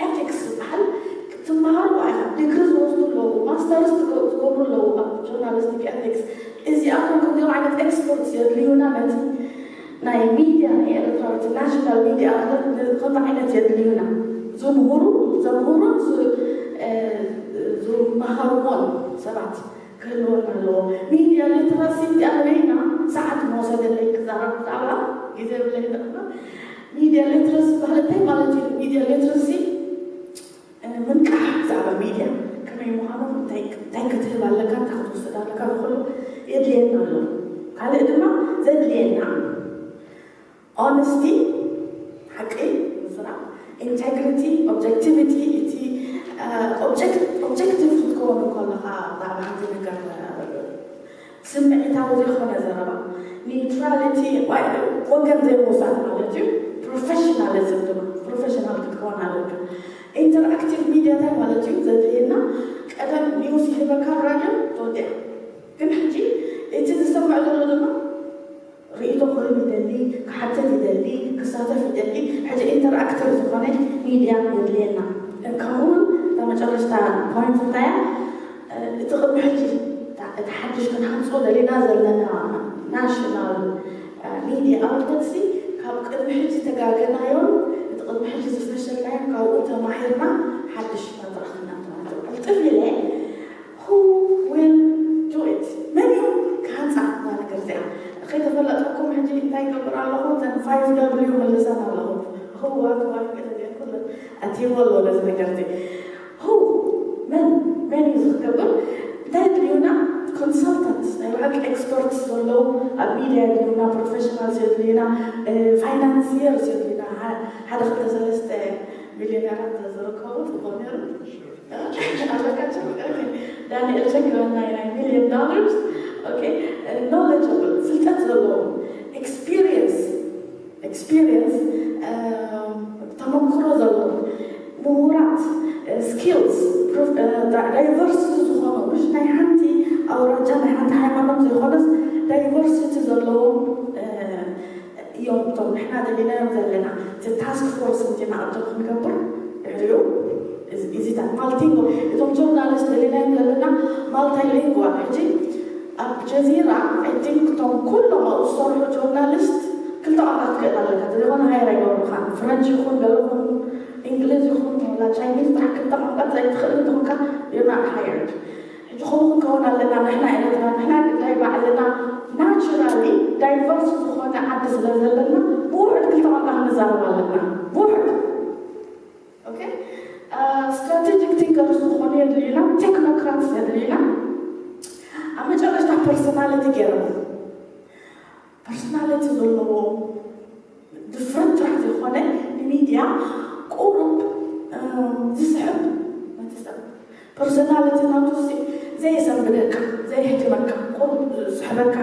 ኤቲክስ ዝበሃል ክትመሃሩ ኢኻ። ዲግሪ ዝወስዱ ኣለዉ፣ ማስተርስ ዝገ-፣ ዝገብሩ ኣለዉ ኣብ ጆርናሊስቲክ ኤቲክስ። እዚኣቶም ከምዚኦም ዓይነት ኤክስፐርትስ የድልዩና፣ ነቲ ናይ ሚድያ፣ ናይ ኤርትራዊ ናሽናል ሚድያ ከምዚ ዓይነት የድልዩና። ዝምህሩ፣ ዘምህሩን ዝ-፣ እ፣ ዝመሃርዎን ሰባት ክህልወና ኣለዎ። ሚድያ ሊትረሲ እዚኣ ንበይና ሰዓት መወሰደለይ ክዛረብ ብዛዕባ ግዜ የብለይ። ሚድያ ሊትረሲ ዝበሃል እንታይ ማለት እዩ? ሚድያ ሊትረሲ፣ እ፣ ምንቃሕ ብዛዕባ ሚድያ ከመይ ምዃኑ፣ እንታይ፣ እንታይ ክትህብ ኣለካ፣ እንታይ ክትወስድ ኣለካ፣ ዝኹሉ የድልየና ኣሎ። ካልእ ድማ ዘድልየና ኦነስቲ፣ ሓቂ ምዝራብ፣ ኢንቴግሪቲ፣ ኦብጀክቲቪቲ፣ እቲ፣ እ፣ ኦብጀክት-፣ ኦብጀክቲቭ ክትከውን ከለኻ ብዛዕባ ሓንቲ ነገር፣ እ፣ ስምዒታዊ ዘይኮነ ዘረባ፣ ኒውትራሊቲ፣ ዋይ-፣ ወገን ዘይምውሳድ ማለት እዩ። ፕሮፌሽናሊዝም ድማ፣ ፕሮፌሽናል ክትከውን ኣለካ። ኢንተርኣክቲቭ ሚድያ እንታይ ማለት እዩ ዘድልየና? ቀደም ኒውስ ይህበካ ራድዮ ተወዲኣ፣ ግን ሕጂ እቲ ዝሰምዕ ዘሎ ድማ ርእይቶ ክህብ ይደሊ፣ ክሓትት ይደሊ፣ ክሳተፍ ይደሊ። ሕጂ ኢንተርኣክቲቭ ዝኾነ ሚድያ የድልየና። ከምኡውን እታ መጨረሽታ ፖይንት እንታይ እያ? እቲ ቅድሚ ሕጂ፣ እታ፣ እቲ ሓድሽ ክንሃንጾ ደሊና ዘለና ናሽናል ሚድያ ኣውትሌትሲ ካብ ቅድሚ ሕጂ ተጋገናዮን እቲ ቅድሚ ሕጂ ዝፈሸልናዮን ካብኡ ተማሂርና ሓድሽ መድረኽ ክነጥንቶ። ቅልጥፍ ኢለ፣ who will do it? መን እዩ ክሃንጻ እዛ ነገር እዚኣ? ከይተፈለጠኩም ሕጂ እንታይ ይገብር ኣለኹ? እተን ፋይቭ ደብልዩ ምልሰን ኣለኹ። Who፣ what፣ why፣ ገለ ገለ ኩለን ኣትይዎ ኣለዎ ነዚ ነገር እዚ። Who? መን? መን እዩ እዚ ክገብር? እንታይ የድልዩና? ኮንሰልታንትስ፣ ናይ ብሓቂ ኤክስፐርትስ ዘለዉ ኣብ ሚድያ የድልዩና፣ ፕሮፌሽናልስ የድልዩና፣ እ፣ ፋይናንሲየርስ የድልዩና። ሓ-፣ ሓደ ክልተ ሰለስተ ሚልዮነራት ተዝርከቡ ጽቡቕ ነይሩ። ኣለካቸው? ኦኬ። ዳንኤል ቸግረና ናይ ሚልዮን ዶላርስ። ኦኬ። ኖሌጅብል፣ ፍልጠት ዘለዎ፣ ኤክስፒሪየንስ፣ ኤክስፒሪየንስ፣ ተመክሮ ዘለዎ፣ ምሁራት፣ ስኪልስ፣ ዳይቨርሲቲ ዝኾኑ፣ ምሽ ናይ ሓንቲ ኣውራጃ፣ ናይ ሓንቲ ሃይማኖት ዘይኮነስ ዳይቨርሲቲ ዘለዎም፣ እ፣ እዮም እቶም ንሕና ደሊናዮም ዘለና። እቲ ታስክ ፎርስ እንዲና ቅድም ክንገብር ድሕሪኡ እዚ፣ እዚታት ማልቲንጎ፣ እቶም ጆርናሊስት ደሊናዮም ዘለና ማልታይ ሊንጓል። ሕጂ ኣብ ጀዚራ፣ I think፣ እቶም ኩሎም ኣብኡ ቋንቋ ክትክእል ኣለካ። ዘይኮነ ሃየር ኣይገብሩኻን። ፍረንች ይኹን ገለ ይኹን እንግሊዝ ይኹን ወላ ቻይኒዝ ጥራሕ ክልተ ቋንቋ ዘይትኽእል እንተኾንካ you're not hired። ሕጂ ከምኡ ክንከውን ኣለና። ንሕና ኤርትራ ንሕና ግዳይ ባዕልና ናቹራሊ ዳይቨርስ ዝኾነ ዓዲ ስለ ዘለና ብውሑድ ክልተ ቋንቋ ክንዛረብ ኣለና። ብውሑድ። ኦኬ። ስትራቴጂክ ቲንከርስ ዝኾኑ የድልዩና፣ ቴክኖክራትስ የድልዩና። ኣብ መጨረሽታ ፐርሶናሊቲ ገይሮም ፐርሶናሊቲ ዘለዎ ድፍረት ጥራሕ ዘይኮነ ንሚድያ ቁሩብ ዝስሕብ መተሰብ ፐርሶናሊቲ ናቱ ዘየሰንብደካ ዘየህድመካ ቁሩብ ዝስሕበካ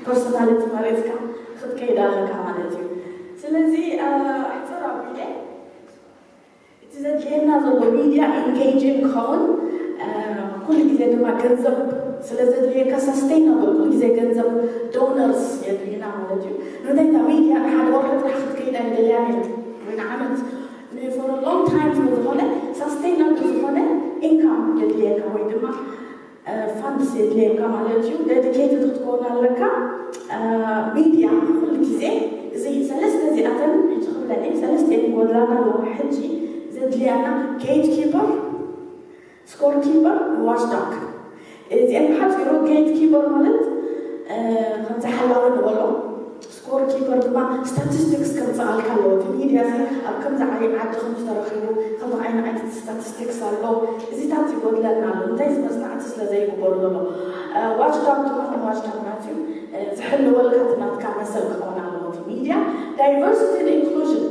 ፐርሶናሊቲ ማለትካ ክትከይድ ኣለካ ማለት እዩ። ስለዚ ሕፅር ኣቢለ እቲ ዘድልየና ዘሎ ሚድያ ኢንጌጅን ክኸውን ኩሉ ግዜ ድማ ገንዘብ ስለ ዘድልየካ ሳስቴይናብል ኩሉ ግዜ ገንዘብ ዶነርስ የድልዩና ማለት እዩ። ንምንታይ እታ ሚድያ ንሓደ ወርሒ ጥራሕ ክትከይድ ኣይደልያን እየ ወይ ንዓመት for a long time ስለ ዝኾነ ሳስቴይናብል ዝኾነ ኢንካም የድልየካ ወይ ድማ ፋንድስ የድልየካ ማለት እዩ። ዴዲኬትድ ክትከውን ኣለካ። ሚድያ ኩሉ ግዜ እዚ ሰለስተ እዚኣተን ሕጂ ክብለን እየ ሰለስተ እየን ይጎድላና ኣለዋ። ሕጂ ዘድልያና ጌት ኪፐር፣ ስኮር ኪፐር፣ ዋች ዶግ። እዚአን ብሓፂሩ ጌት ኪፐር ማለት ከምዚ ሓላዊ ንበሎ ስኮር ኪፐር ድማ ስታቲስቲክስ ከምፅኣልካ ኣለዎ። እቲ ሚድያ እዚ ኣብ ከምዚ ዓይ ዓዲ ከም ዝተረኺቡ ከም ዓይነት ዓይነት ስታቲስቲክስ ኣሎ። እዚታት ይጎድለና ኣሎ። እንታይ እዚ መፅናዕቲ ስለ ዘይግበሩ ዘሎ ዋች ዶግ ድማ ከም ዋች ዶግ ናት እዩ ዝሕልወልካ እቲ ናትካ መሰል ክኸውን ኣለዎ። እቲ ሚድያ ዳይቨርሲቲ ኢንክሉዥን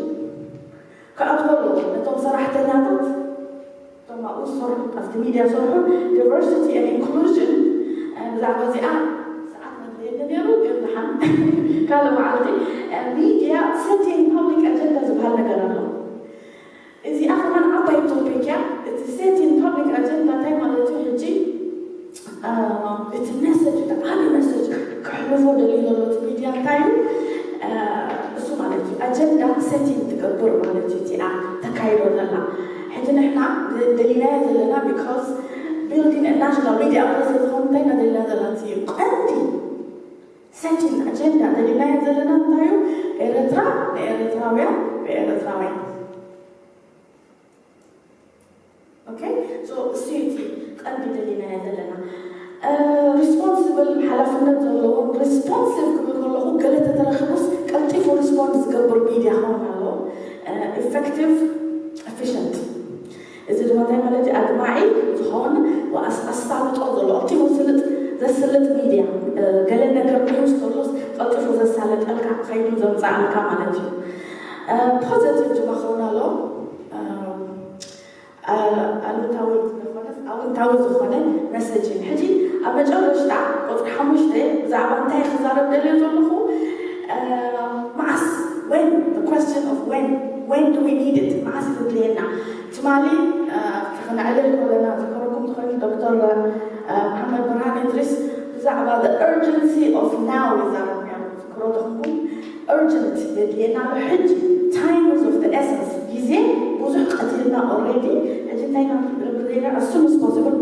ክኣትወሉ ነቶም ሰራሕተኛታት እቶም ኣብኡ ዝሰርሑ ኣብቲ ሚድያ ዝሰርሑ ዳይቨርሲቲ ኢንክሉዥን ብዛዕባ እዚኣ ሰዓት መድለየኒ ነይሩ ግን ደሓን ካልእ መዓልቲ ሚድያ ሴቲንግ ፓብሊክ ኣጀንዳ ዝበሃል ነገር ኣሎ። እዚኣ ከማን ዓባይ ቶፒክ እያ። እቲ ሴቲንግ ፓብሊክ ኣጀንዳ እንታይ ማለት እዩ? ሕጂ እቲ መሰጅ እቲ ዓብዪ መሰጅ ክሕልፎ ደልዩ ዘሎ እቲ ሚድያ እንታይ እዩ? እሱ ማለት እዩ ኣጀንዳ ሴቲንግ ትገብር ማለት እዩ። እቲኣ ተካይዶ ዘላ ሕጂ ንሕና ደሊናዮ ዘለና because building a national media outlet ዝኾን እንታይ ኢና ደሊና ዘለና እቲ እዩ ቀንዲ ሴቲንግ ኣጀንዳ ደሊናዮ ዘለና እንታይ እዩ? ኤርትራ ንኤርትራውያን ብኤርትራውያን። ኦኬ ሶ እሱ እዩ እቲ ቀንዲ ደሊናዮ ዘለና። ሪስፖንስብል ሓላፍነት ዘለዎን ሪስፖንሲቭ ክብል ከለኹ ገለ ተተረኪቡስ ቀልጢፉ ሪስፖንድ ዝገብር ሚድያ ክኸውን ኣለዎ። ኢፌክቲቭ ኤፊሽንት እዚ ድማ እንታይ ማለት እዩ? ኣድማዒ ዝኸውን ኣሳልጦ ዘሎ እቲ ስልጥ ዘስልጥ ሚድያ ገለ ነገር ኒውስ ከሎስ ቀልጢፉ ዘሳለጠልካ ከይዱ ዘምፃኣልካ ማለት እዩ። ፖዘቲቭ ድማ ክኸውን ኣለዎ። ኣሉታዊ ዝኾነ ኣውንታዊ ዝኾነ መሰጅ እዩ። ሕጂ ኣብ መጨረሽታ ቁፅሪ ሓሙሽተ ብዛዕባ እንታይ ክዛረብ ደልዮ ዘለኹ መዓስ when the question of when when do we need it መዓስ ዘድልየና ትማሊ ክነዕልል ከለና ዝከረኩም ትኾይኑ ዶክተር መሓመድ ብርሃን እድሪስ ብዛዕባ urgency of now ይዛረብ ነሩ ዝክሮ ተኹንኩም urgent የድልየና ኣሎ ሕጂ time is of the essence ግዜ ብዙሕ ቀቲልና already ሕጂ እንታይ ኢና ንገብር ዘለና as soon as possible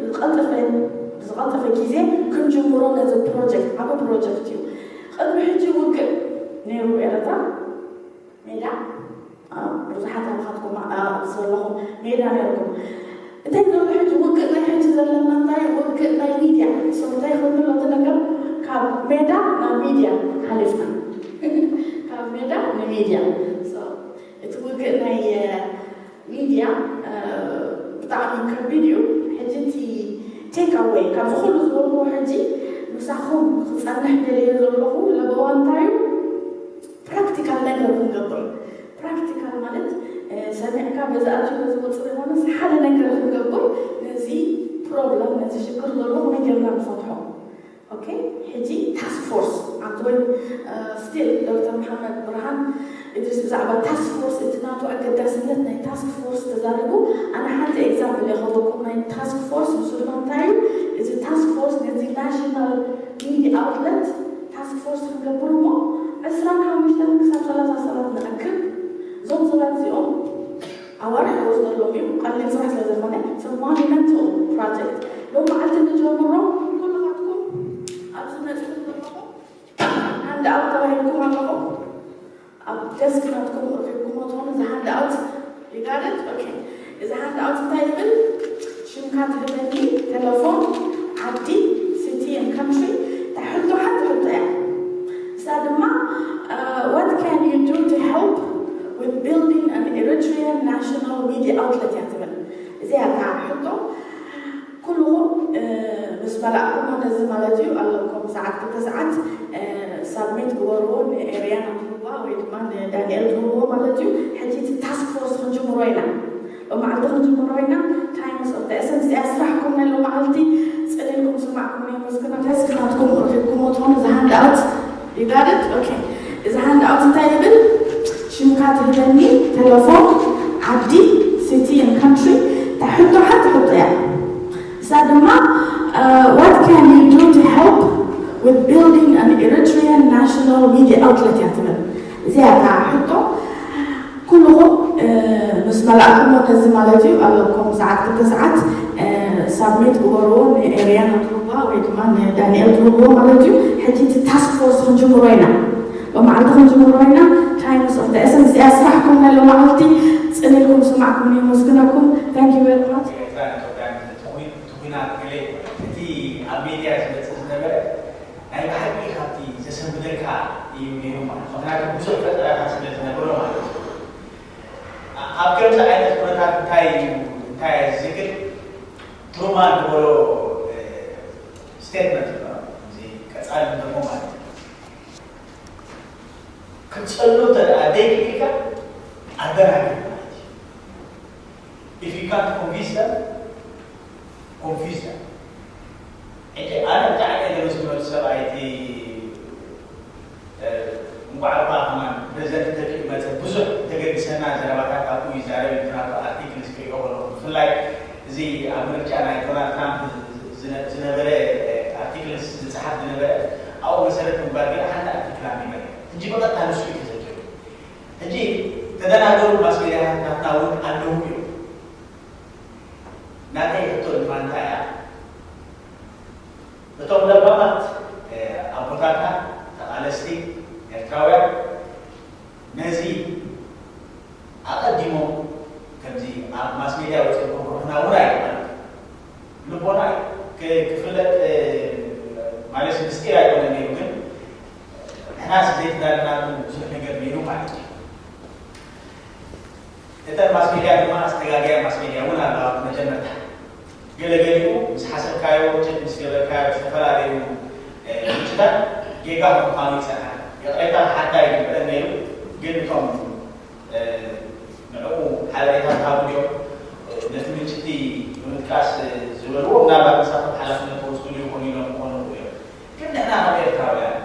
ዝቀልጠፈ ዝቀልጠፈ ግዜ ክንጅምሮ ነዚ ፕሮጀክት ዓብ ፕሮጀክት እዩ። ቅድሚ ሕጂ ውግእ ነይሩ ኤረትራ ሜዳ ብዙሓት ኣባኻትኩም ኣብዚ ዘለኹም ሜዳ ነርኩም እንታይ ዘሎ ሕጂ ውግእ ናይ ሕጂ ዘለና እንታይ ውግእ ናይ ሚድያ so እንታይ ኮይኑ ኣሎ እቲ ነገር ካብ ሜዳ ናብ ሚድያ ሓሊፍና ካብ ሜዳ ንሚድያ እቲ ውግእ ናይ ሚድያ ብጣዕሚ ከቢድ እዩ። ሕጂ እቲ take away ካብዚ ኩሉ ዝበልኩዎ ሕጂ ምሳኹም ክፀንሕ ደልየ ዘለኹ ለበዋ እንታይ እዩ? ፕራክቲካል ነገር ክንገብር ፕራክቲካል ማለት ሰሚዕካ በዚ ኣትዩ በዚ ወፅእ ዘይኮነስ ሓደ ነገር ክንገብር ነዚ ፕሮብለም ነዚ ሽግር ዘሎ ከመይ ጌርና ንፈትሖ ኦኬ ሕጂ ታስክ ፎርስ ኣንተ ወይ ስቲል ዶክተር መሓመድ ብርሃን እድሪስ ብዛዕባ ታስክ ፎርስ እቲ ናቱ ኣገዳስነት ናይ ታስክ ፎርስ ተዛሪቡ ኣነ ሓንቲ ኤግዛምፕል የኸበኩም ናይ ታስክ ፎርስ ንሱ ድማ እንታይ እዩ እዚ ታስክ ፎርስ ነዚ ናሽናል ሚድያ ኣውትለት ታስክ ፎርስ ክንገብር እሞ ዕስራን ሓሙሽተን ክሳብ ሰላሳ ሰባት ንኣክል እዞም ሰባት እዚኦም ኣዋርሕ ክወስደሎም እዩ ቀሊል ስራሕ ስለ ዝኾነ ሰብ ማንነቱ ፕሮጀክት ሎም መዓልቲ ንጀምሮ ኩልኻትኩም ኣብዚ መፅኹም ዘለኹም ሓንድ ኣውት ተባሂልኩም ኣለኹም ኣብ ደስክ ናትኩም ረኺብኩሞ ትኾኑ። እዚ ሃንድ ኣውት ይጋደድ። ኦኬ፣ እዚ ሃንድ ኣውት እንታይ ይብል? ሽምካ ትህበኒ፣ ቴሌፎን፣ ዓዲ፣ ሲቲ and country። እታ ሕቶ ሓንቲ ሕቶ እያ። እሳ ድማ what can you do to help with building an Eritrean national media outlet እያ ትብል። እዚኣ እታ ሕቶ። ኩልኹም ምስ መላእኩሞ ነዚ ማለት እዩ ኣለኩም ሰዓት ክልተ ሰዓት ሳብሚት ግበርዎ ንኤርያና ትህዋ ወይ ድማ ንዳንኤል ትህዎ ማለት እዩ። ሕጂ እቲ ታስክ ፎርስ ክንጅምሮ ኢና። ሎማዓልቲ ክንጅምሮ ኢና። ታይምስ ኦፍ ኤሰንስ እያ ስራሕኩም ናይ ሎማዓልቲ። ፅን ኢልኩም ስማዕኩም የመስግና። ደስክ ናትኩም ረኪብኩሞ ትኾኑ። እዚ ሃንድ ኣውት ይጋደድ። ኦኬ፣ እዚ ሃንድ ኣውት እንታይ ይብል? ሽምካ ትህበኒ፣ ቴሌፎን፣ ዓዲ፣ ሲቲ and country። እታ ሕቶ ሓንቲ ሕቶ እያ። እሳ ድማ what can you do to help with building an Eritrean national media outlet እያ ትብል። እዚኣ እታ ሕቶ። ኩልኹም ምስ መላእኩሞ ነዚ ማለት እዩ ኣለኩም ሰዓት ክልተ ሰዓት ሳብሚት ግበርዎ ንኤርያና ትህዋ ወይ ድማ ንዳንኤል ትህዎ ማለት እዩ። ሕጂ እቲ ታስክ ፎርስ ክንጅምሮ ኢና። ሎማዓልቲ ክንጅምሮ ኢና። ታይምስ ኦፍ ኤሰንስ እያ ስራሕኩም ናይ ሎማዓልቲ። ፅን ኢልኩም ስማዕኩም የመስግነኩም። Thank you very much። ኤርትራን ኢትዮጵያን እቲ ኩናት ገለ እቲ ኣብ ሜድያ ዝመፅእ ዝነበረ ናይ ብሓቂ ካብቲ ዘሰንብደካ እዩ ነይሩ ማለት። ምክንያቱ ብዙሕ ፈጠራታት ስለ ዝነበሮ ማለት እዩ። ኣብ ከምዚ ዓይነት ኩነታት እንታይ እዩ እንታይ ዝዝክር? ትሩማን ዝበሎ ስቴትመንት ኣሎ። እዚ ቀፃሊ ንደሞ ማለት እዩ። ክትፀሉ እንተ ደኣ ዘይክኢልካ ኣደናግር ማለት እዩ። If you can't convince them, confuse them. ሕጂ ኣነ ብጣዕሚ እየ ዘመስግኖ እቲ ሰብኣይ እቲ እንኳዕ እኳ ከማን ፕሬዚደንት ተኪኡ መፀ ብዙሕ ተገድሰና ዘረባታት ኣብኡ ይዛረብ እዩ ናቱ ኣርቲክልስ ክሪኦ ከለኹ ብፍላይ እዚ ኣብ ምርጫ ናይ ዶናልድ ትራምፕ ዝነ- ዝነበረ ኣርቲክልስ ዝፀሓፍ ዝነበረ ኣብኡ መሰረት ምግባር ግን ሓንቲ ኣርቲክል ኣንቢበ ሕጂ ብቐጥታ ንሱ እዩ ተዘኪሩ ሕጂ ተደናገሩ ማስሜድያታት ናትና እውን ኣለዉ እዮም ናተይ ሕቶ ድማ እንታይ እያ እቶም ለባማት ኣቦታትና ተቓለስቲ ኤርትራውያን ነዚ ኣቐዲሞም ከምዚ ኣብ ማስ ሜድያ ወፂኦም ክምርሑና እውን ኣይኮነን። ልቦና ክፍለጥ ማለት ምስጢር ኣይኮነን ነይሩ፣ ግን ንሕና ዘይተዳለናሉ ብዙሕ ነገር ነይሩ ማለት እዩ። እተን ማስ ሜድያ ድማ ኣስተጋግያ ማስ ሜድያ እውን ኣለዋ። መጀመርታ ገለገሊኡ ምስ ሓሰብካዮ ጭት ምስ ገበርካዮ ዝተፈላለዩ ምንጭታት ጌጋ ምዃኑ ይጸናሕ። ይቕሬታ ክሓታ ይግበአን ነይሩ፣ ግን እቶም ንዕኡ ሓበሬታ ዝሃቡ እዮም ነቲ ምንጭቲ ብምጥቃስ ዝበልዎ ምናልባት ንሳቶም ሓላፍነት ክወስድሉ ይኾኑ ኢሎም ክኾኑ ይኽእሉ እዮም። ግን ንሕና ከም ኤርትራውያን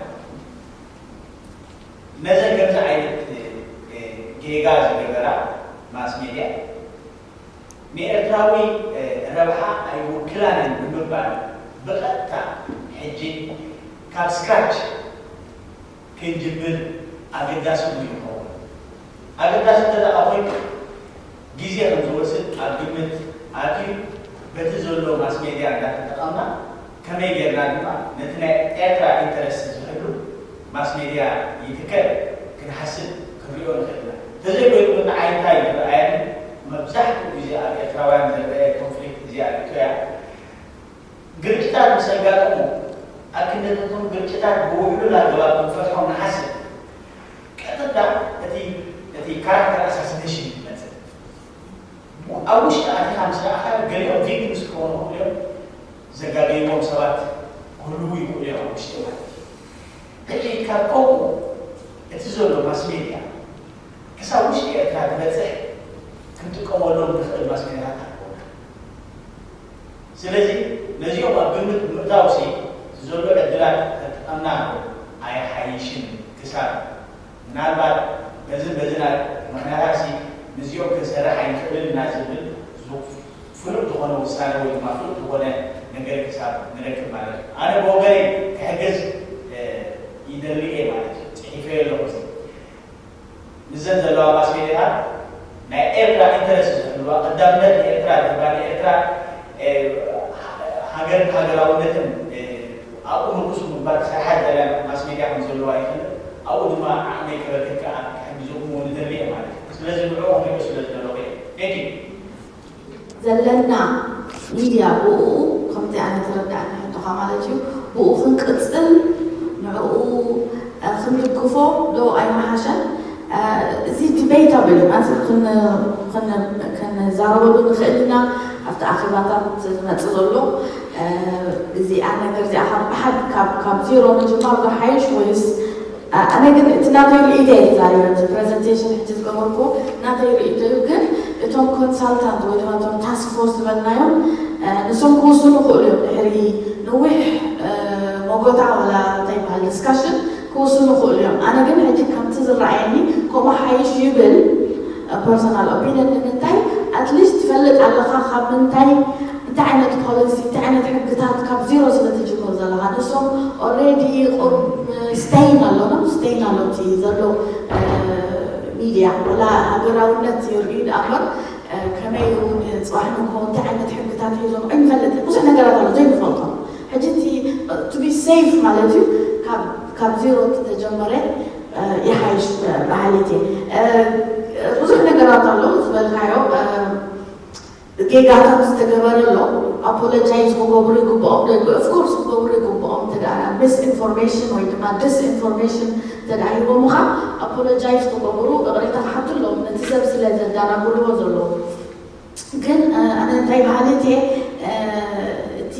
ነዘን ከምዚ ዓይነት ጌጋ ዝገበራ ማስ ሜድያ ንኤርትራዊ ረብሓ ኣይውክላን እየን ብምባል ብቐጥታ ሕጂ ካብ ስክራች ክንጅምር ኣገዳሲ እውን ይኸውን። ኣገዳሲ እንተ ደኣ ኮይኑ ግዜ ከም ዝወስድ ኣብ ግምት ኣትዩ በቲ ዘሎ ማስ ሜድያ እንዳተጠቐምና ከመይ ጌርና ድማ ነቲ ናይ ኤርትራ ኢንተረስት ዝሕሉ ማስ ሜድያ ይትከል ክንሓስብ ክንሪኦ ንኽእል ኢና። ተዘይኮይኑ ግን ንዓይ እንታይ ይረኣየኒ መብዛሕትኡ ግዜ ኣብ ኤርትራውያን ዝረኣየ ኮንፍሊክት እዚኣ ሪኢቶ እያ። ግርጭታት ምስ ኣጋጠሙ ኣብ ክንደተቶም ግርጭታት ብውዕሉል ኣገባብ ክንፈትሖም ንሓስብ ቀጥታ እቲ እቲ ካራክተር ኣሳሲኔሽን ይመፅእ። ኣብ ውሽጢ ኣቲኻ ምስ ረኣኻ ገሊኦም ቪክቲምስ ክኾኑ ይኽእሉ እዮም፣ ዘጋገይዎም ሰባት ክህልዉ ይኽእሉ እዮም ኣብ ውሽጢ ማለት እዩ። ሕጂ ካብ ከምኡ እቲ ዘሎ ማስ ሜድያ ክሳብ ውሽጢ ኤርትራ ትበፅሕ ክንጥቀመሎም ንኽእል ማስ ሜድያታት ኣለዉና። ስለዚ ነዚኦም ኣብ ግምት ብምእታው ሲ ዘሎ ዕድላት ተጠቐምና ኣይሓይሽን ክሳብ ምናልባት በዝን በዝን ምኽንያታት ሲ ምስዚኦም ክንሰርሕ ኣይንኽእልን ኢና ዝብል ፍሉጥ ዝኾነ ውሳነ ወይ ድማ ፍሉጥ ዝኾነ ነገር ክሳብ ንረክብ ማለት እዩ። ኣነ ብወገነይ ክሕግዝ ይደሊ እየ ማለት እዩ። ፅሒፈዮ ኣለኹ እዚ ምስዘን ዘለዋ ማስ ሜድያታት ናይ ኤርትራ ኢንተረስት ዝሕልዋ ቀዳምነት ንኤርትራ ዝህባ ንኤርትራ ሃገርን ሃገራውነትን ኣብኡ ምርኩስ ምግባር ክሰርሓ ዝደልያ ማስ ሜድያ ከም ዘለዋ ይፈልጥ። ኣብኡ ድማ ዓቕመይ ከበርክት ከዓ ስለዚ ንዕኡ ከይመስለልና ዶ? Thank you። ዘለና ሚድያ ብኡ ከምቲ ኣነ ተረዳእኒ ሕቶኻ ማለት እዩ፣ ብኡ ክንቅፅል ንዕኡ ክንድግፎ ዶ ኣይመሓሸን? እዚ ዲቤታብል እዩ ማለት ክንዛረበሉ ንኽእል ኢና። ኣብቲ ኣኼባታት ዝመፅእ ዘሎ እዚኣ ነገር እዚኣ ካብ ብሓድ ካብ ዜሮ ምጅማር ዶ ሓይሽ ወይስ ኣነ ግን እቲ ናተይ ርእይቶ እየ ተዛሪበ። እዚ ፕረዘንቴሽን ሕጂ ዝገበርኩ ናተይ ርእይቶ እዩ። ግን እቶም ኮንሳልታንት ወይ ድማ እቶም ታስክ ፎርስ ዝበልናዮም ንሶም ክውስኑ ይኽእሉ እዮም። ድሕሪ ነዊሕ መጎታ ዋላ እንታይ ይበሃል ዲስካሽን ክውስኑ ይኽእሉ እዮም። ኣነ ግን ሕጂ ከምቲ ዝረኣየኒ ከምኡ ሓይሽ ይብል ፐርሶናል ኦፒኒየን። ንምንታይ ኣትሊስት ትፈልጥ ኣለኻ ካብ ምንታይ እንታይ ዓይነት ፖሊሲ እንታይ ዓይነት ሕግታት ካብ ዜሮ ስለ ትጅምር ዘለኻ ንሶም ኦልሬዲ ቁሩብ ስቴይን ኣሎ ነው ስቴይን ኣሎ እቲ ዘሎ ሚድያ ወላ ሃገራውነት ይርእዩ ደኣ እምበር ከመይ እውን ፅባሕ ንግሆ እንታይ ዓይነት ሕግታት ሒዞም ኣይንፈልጥ ብዙሕ ነገራት ኣሎ ዘይንፈልጦ። ሕጂ እቲ ቱ ቢ ሴፍ ማለት እዩ ካብ ዜሮ ተጀመረ ይሓይሽ በሃሊት እየ። ብዙሕ ነገራት ኣሎ ዝበልካዮ ጌጋታት ዝተገበረ ኣሎ ኣፖሎጃይዝ ክገብሩ ይግብኦም ደግ ኦፍኮርስ ክገብሩ ይግብኦም እንተ ደኣ ሚስ ኢንፎርሜሽን ወይ ድማ ዲስ ኢንፎርሜሽን እንተ ደኣ ሂቦምኻ ኣፖሎጃይዝ ክገብሩ እቕሬታ ክሓቱ ኣለዎም ነቲ ሰብ ስለ ዘዳናግርዎ ዘለዉ ግን ኣነ እንታይ በሃሊት እየ እቲ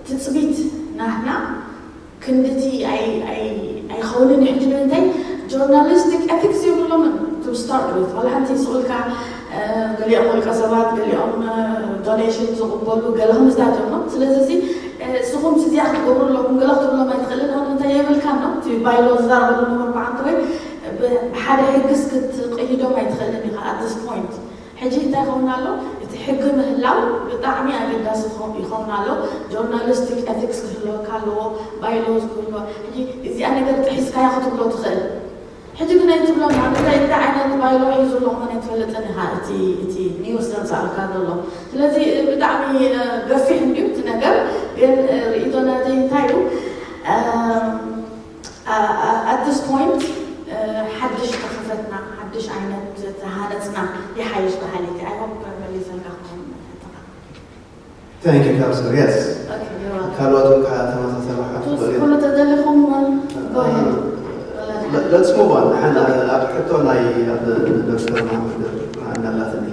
ትፅቢት ናህና ክንድቲ ኣይኸውንን ሕጂ ንምንታይ ጆርናሊስቲክ ኤቲክስ የብሎምን to start with ዋላ ሓንቲ ስቕ ኢልካ ገሊኦም ውልቀ ሰባት ገሊኦም ዶኔሽን ዝቕበሉ ገለ ከምዝታት እዮም ስለዚ እዚ ንስኹም ስዚኣ ክትገብሩ ኣለኩም ገለ ክትብሎም ኣይትኽእልን ሆን እንታይ የብልካ ነው እቲ ባይሎ ዝዛረበሉ ነበር በዓንቲ ወይ ብሓደ ሕግስ ክትቕይዶም ኣይትኽእልን ኢኻ at this point ሕጂ እንታይ ይኸውን ኣሎ እቲ ሕጊ ምህላው ብጣዕሚ ኣገዳሲ ይኸውን ኣሎ ጆርናሊስቲክ ኤቲክስ ክህልወካ ኣለዎ ባይሎስ ክህልወ ሕጂ እዚኣ ነገር ጥሒስካያ ክትብሎ ትኽእል ሕጂ ግን ኣይትብሎ ማለት እንታይ እንታይ ዓይነት ባይሎ ሒዙ ኣሎ ክኾነ ኣይትፈልጥን ኢኻ እቲ እቲ ኒውስ ዘምፃእልካ ዘሎ ስለዚ ብጣዕሚ ገፊሕ እንድዩ እቲ ነገር ግን ርእይቶ ናተይ እንታይ እዩ at this point ሓድሽ ተኸፈትና ሓድሽ ዓይነት ተሃነፅና ይሓይሽ በሃሊቲ I hope መሊሰልካ ክኸውን ሕቶኻ Thank you Councillor. Yes. Okay, you're welcome. ካልኦት እውን ከዓ ተመሳሳሊ ሓሕቶ ትውስኹሉ ተደሊኹም go ahead. Let's move on. ንሓና ኣብ ሕቶ ናይ ኣብ ዶክተር መሓመድ እናላትኒ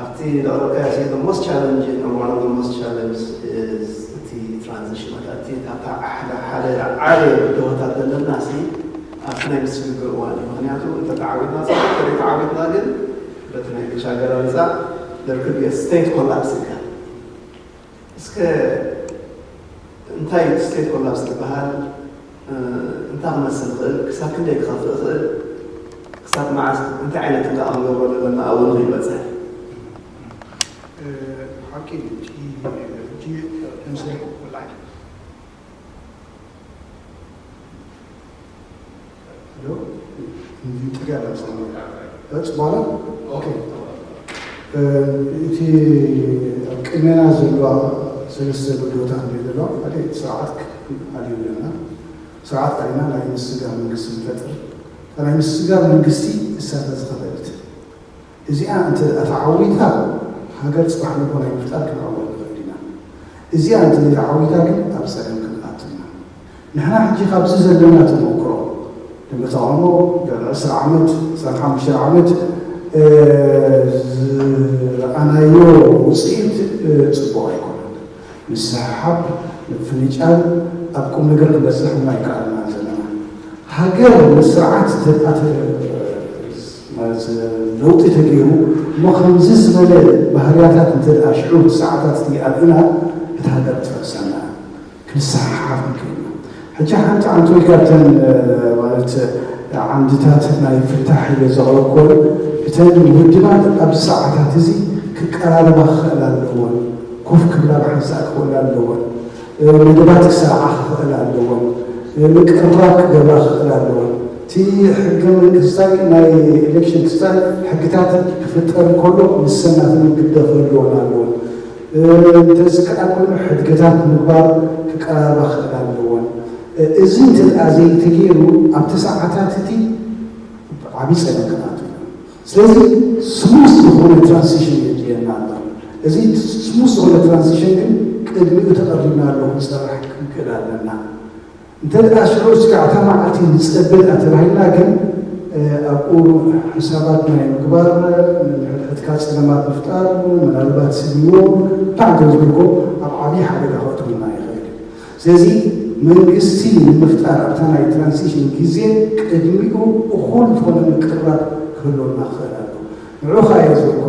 ኣብቲ ዘቕረብካዮ ሲ the most challenging or one of the most challenge is እቲ ትራንዚሽን ማለት ኣብቲ ካብታ ሓደ ሓደ ዓበየ ብድሆታት ዘለና ሲ ኣብቲ ናይ ምስግግር እዋን እዩ። ምክንያቱ እንተ ተዓዊትና ፅቡቅ፣ እንተ ተዓዊትና ግን በቲ ናይ ግሽ ኣገላልፃ there could be a state collapse ይበሃል። እስከ እንታይ state collapse ዝበሃል እንታይ ክመስል ይኽእል፣ ክሳብ ክንደይ ክኸፍእ ይኽእል፣ ክሳብ መዓስ እንታይ ዓይነት ጥንቃቐ ክንገብሮ ዘለና ኣብኡ ንኽይበፅሕ። ሓቂ እዩ እቲ ሕጂ ተምስል ወላሂ ሄሎ እንዲሁ ጥሪ ኣለምሳሌ በጽ በኋላ ኦኬ እቲ ኣብ ቅድሜና ዘለዋ ሰለስተ ብድሆታት እንደ ዘለዋ ሓደ ስርዓት ኣልዩ ኣለና ስርዓት ኣሊና ናይ ምስጋር መንግስቲ ንፈጥር ናይ ምስጋር መንግስቲ እሳተ ዝኸፈለት እዚኣ እንተ ተዓዊታ ሃገር ፅባሕ ንጎ ናይ ምፍጣር ክንዕወት ንኽእል ኢና። እዚኣ እንተ ተዓዊታ ግን ኣብ ፀገም ክንኣቱ ኢና። ንሕና ሕጂ ካብዚ ዘለና ተመክሮ ንመተቃውሞ ልዕሊ ዕስራ ዓመት፣ ዕስራን ሓሙሽተን ዓመት ዝረኣናዮ ውፅኢት ፅቡቕ ኣይኮነን። ምስሕሓብ፣ ምፍንጫል ኣብ ቁም ነገር ክንበፅሕ እውን ኣይከኣልናን ዘለና። ሃገር ምስ ስርዓት ለውጢ ተገይሩ እሞ ከምዚ ዝበለ ባህርያታት እንተ ደኣ ሽዑ ሰዓታት ኣርእዩና እታ ሃገር ክትፈርሰና ክንሰሓሓብ ንክእል ኢና። ሕጂ ሓንቲ ዓንቶ ኢልካ እተን ማለት ዓንድታት ናይ ፍታሕ ኢለ ዘቕረብኩወን እተን ውድባት ኣብዚ ሰዓታት እዚ ክቀራረባ ክኽእላ ኣለወን፣ ኮፍ ክብላ ብሓንሳእ ክኽእላ ኣለወን። መደባት ክሰርዓ ክኽእላ ኣለወን፣ ምቅርራብ ክገብራ ክኽእላ ኣለወን። እቲ ሕገ መንግስታዊ ናይ ኤሌክሽን ክስታይ ሕግታት ክፍጠር እንከሎ ንሰን ናተን ግደ ክህልወን ኣለወን። እንተዝከኣል ኮይኑ ሕድገታት ምግባር ክቀራረባ ክኽእላ ኣለወን። እዚ እንተ ደኣ ዘይተገይሩ ኣብቲ ሰዓታት እቲ ዓብዪ ጸገም ክንኣቱ ኢና። ስለዚ ስሙዝ ዝኾነ ትራንዚሽን የድልየና ኣሎ። እዚ ስሙዝ ዝኾነ ትራንዚሽን ግን ቅድሚኡ ተቐሪብና ኣሎ ክንሰርሕ ክንክእል ኣለና። እንተ ደኣ ሽዑ እስከ እታ መዓልቲ ንጸበ ደኣ ተባሂልና ግን ኣብኡ ሕሳባት ናይ ምግባር፣ ሕድሕድካ ጸገማት ምፍጣር፣ ምናልባት ስግዎ እንታይ እንተዝብልኮ ኣብ ዓብዪ ሓደጋ ከእትውና ይኽእል እዩ። ስለዚ መንግስቲ ንምፍጣር ኣብታ ናይ ትራንዚሽን ግዜ ቅድሚኡ እኹል ዝኾነ ምቅርራብ ክህልወና ክኽእል ኣሎ። ንዑ ኸኣ እየ ዝበልኳ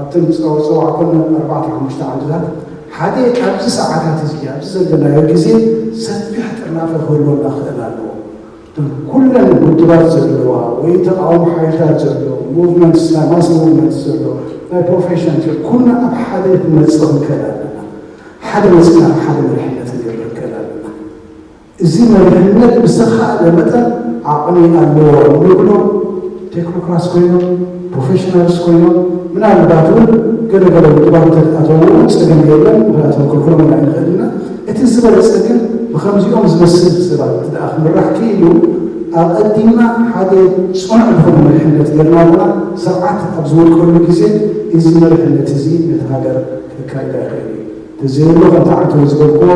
ኣብተን ዝፀዋዕኮን ኣርባዕተ ሓሙሽተ ዓንድታት ሓደ ኣብዚ ሰዓታት እዚ ኣብዚ ዘለናዮ ግዜ ሰፊሕ ጥርናፈ ክህልወና ክኽእል ኣለዎ። ኩለን ውድባት ዘለዋ ወይ ተቃውሞ ሓይልታት ዘሎ movements ናይ mass movements ዘሎ ናይ ፕሮፌሽን ኩልና ኣብ ሓደ ክንመፅእ ክንክእል ኣለና። ሓደ መፅና ሓደ መሪሕነት ክንገብር ክንክእል ኣለና። እዚ መሪሕነት ብዝተኻእለ መጠን ዓቕሚ ኣለዎ ንብሎ ቴክኖክራስ ኮይኖም ፕሮፌሽናልስ ኮይኖም ምናልባት እውን ገለገለ ውድባት እንተኣተውዎ ፀገም የለን። ምክንያቱ ክልክሎም ኣይንኽእል ኢና። እቲ ዝበለፀ ግን ብከምዚኦም ዝመስል ሰባት ደኣ ክምራሕ ክኢሉ ኣቐዲምና ሓደ ፅኑዕ ዝኾነ መሪሕነት ገርና ኣለና። ስርዓት ኣብ ዝወድቀሉ ግዜ እዚ መሪሕነት እዚ ነቲ ሃገር ከካይዳ ይኽእል እዩ። ተዘይሎ ከምቲ ዓንተወይ ዝበልክዎ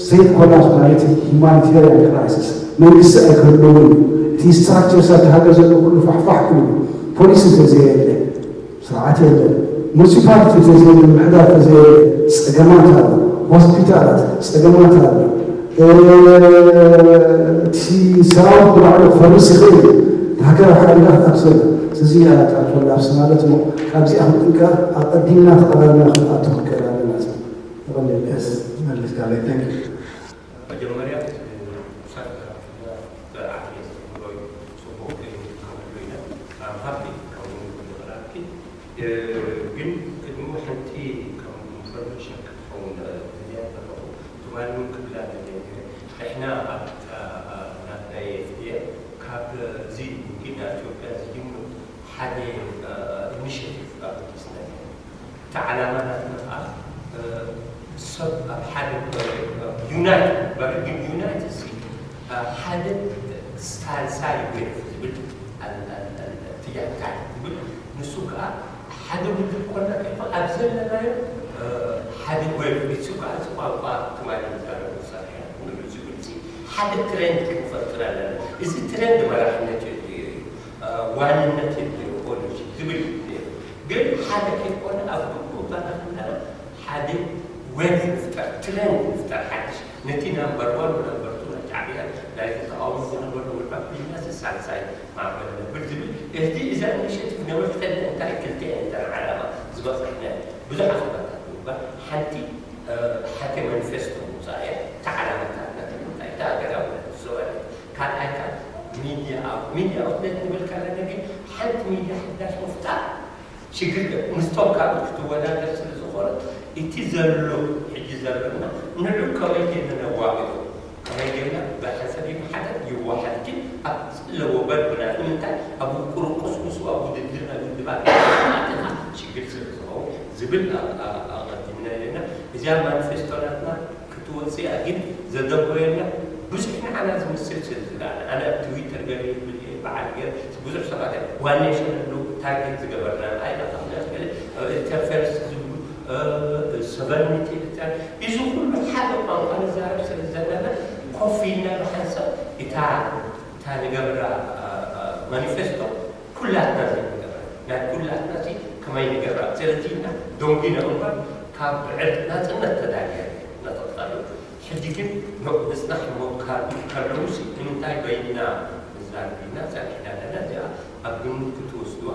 ዘይኮና ማለት humanitarian crisis መንግስቲ ኣይክህልውን እዩ። እቲ ስትራክቸር ሳብ ሃገር ዘሎ ኩሉ ፋሕፋሕ ክሉ ፖሊስ እንተዘየለ ስርዓት የለን። ሙኒሲፓሊቲ ተዘየለ ምምሕዳር ተዘየለ ፀገማት ኣሎ። ሆስፒታላት ፀገማት ኣሎ። እቲ ሰራዊት ንባዕሉ ክፈርስ ይኽእል እዩ። ሃገር ኣብ ሓደጋ ክትኣቱ ዘላ እዚ ኮላፕስ ማለት ሞ ካብዚኣ ክንጥንቀቕ ኣቐዲምና ተቐራርብና ክንኣቱ ክንክእል ኣለና። ይቐለል። መልስ ካለይ thank you። መጀመርያ ሳካ ተራዓት የስተምሮይ ጽቡቅ ከመሉ ኢና ኣምሃርቲ ከመሉ ንግበራልኪ ግን ቅድሚ ሓንቲ ከም ኢንፎርሜሽን ክትኸውን እያ ዘለኹ ትማሊ ክብላ ደልየ ንሕና ኣብ ናትናይ ኤፍዲኤ ካብ እዚ ውግና ኢትዮጵያ ዝጅምር ሓደ ኢኒሽቲቭ ኣበጊስና ኢና። እቲ ዓላማ ናትና ከዓ ሰብ ኣብ ሓደ ዩናይት በርግን ዩናይት እዚ ሓደ ሳልሳይ ዌቭ ዝብል ትያታ ዝብል ንሱ ከዓ ሓደ ውድብ ኮና ከይኮ ኣብ ዘለናዮ ሓደ ዌቭ ንሱ ከዓ እዚ ቋንቋ ትማሊ ዝዛረቡ ዝፀንሐ ንብሉ ዝብል ሓደ ትሬንድ ክንፈጥር ኣለና። እዚ ትሬንድ መራሕነት የድልዮ እዩ። ዋንነት የድልዮ ፖሊሲ ዝብል እዩ ነይሩ። ግን ሓደ ከይኮነ ኣብ ግቡእ ባና ከለና ሓደ ዌቭ ንፍጠር፣ ትሬንድ ንፍጠር ሓድሽ ነቲ ናምበር ዋን ናምበር ቱ ናይ ሻዕብያ ናይ ተቃውሞ ዝነበሩ ውልቀ ኩልና ሳልሳይ ማዕበል ነብል ዝብል እቲ እዛ ኢኒሽቲቭ ነዊሕ ከለ እንታይ ክልተ እየን እተን ዓላማ ዝበፅሕና ብዙሕ ኣኼባታት ብምግባር ሓንቲ ሓደ ማኒፌስቶ ምውፃእ እያ። እቲ ዓላማታትና እንታይ እቲ ሃገራዊ ዝዘወረ ካልኣይ ከዓ ሚድያ ኣውት ሚድያ ኣውትሌት ንብል ከለና ግን ሓንቲ ሚድያ ሓዳሽ ምፍጣር ሽግር ምስቶም ካልኦት ክትወዳደር ስለ ዝኾነ እቲ ዘሎ ሕጂ ዘሎና ንዑ ከመይ ጌርና ነዋግዶ ከመይ ጌርና ብሓንሳብ ይመሓደር ይወሓድ ግን ኣብ ዘለዎ በርብና ንምንታይ ኣብ ቁርቁስ ምስኡ ኣብ ውድድር ናይ ውድባት ሽግር ስለ ዝኸውን ዝብል ኣቐዲምና ኣለና። እዚኣ ማኒፌስቶ ናትና ክትወፅእ እያ ግን ዘደንጎየና ብዙሕ ንዓና ዝመስል ስለ ዝረኣና ኣነ ኣብ ትዊተር ገለ ይብል እየ በዓል ገለ ብዙሕ ሰባት እዮም ዋን ኔሽን ኣለዉ ታርጌት ዝገበርና ኣይጠፋና ገለ ኢንተርፌረንስ ዝብሉ ሰቨርኒቲ ኤርትራ እዚ ኩሉ ሓደ ቋንቋ ንዛረብ ስለ ዘለና ኮፍ ኢልና ብሓንሳብ እታ እታ ንገብራ ማኒፌስቶ ኩላትና ዘይንገብራ ናይ ኩላትና ሲ ከመይ ንገብራ ስለዚ ኢልና ደንጒና እምበር ካብ ብዕል ናፅነት ተዳልያ ነተጣሉ ሕጂ ግን ንፅናሕ እሞ ከለውሲ ንምንታይ በይንና ንዛረብ ኢልና ፀኒሕና ኣለና እዚኣ ኣብ ግምት ክትወስድዋ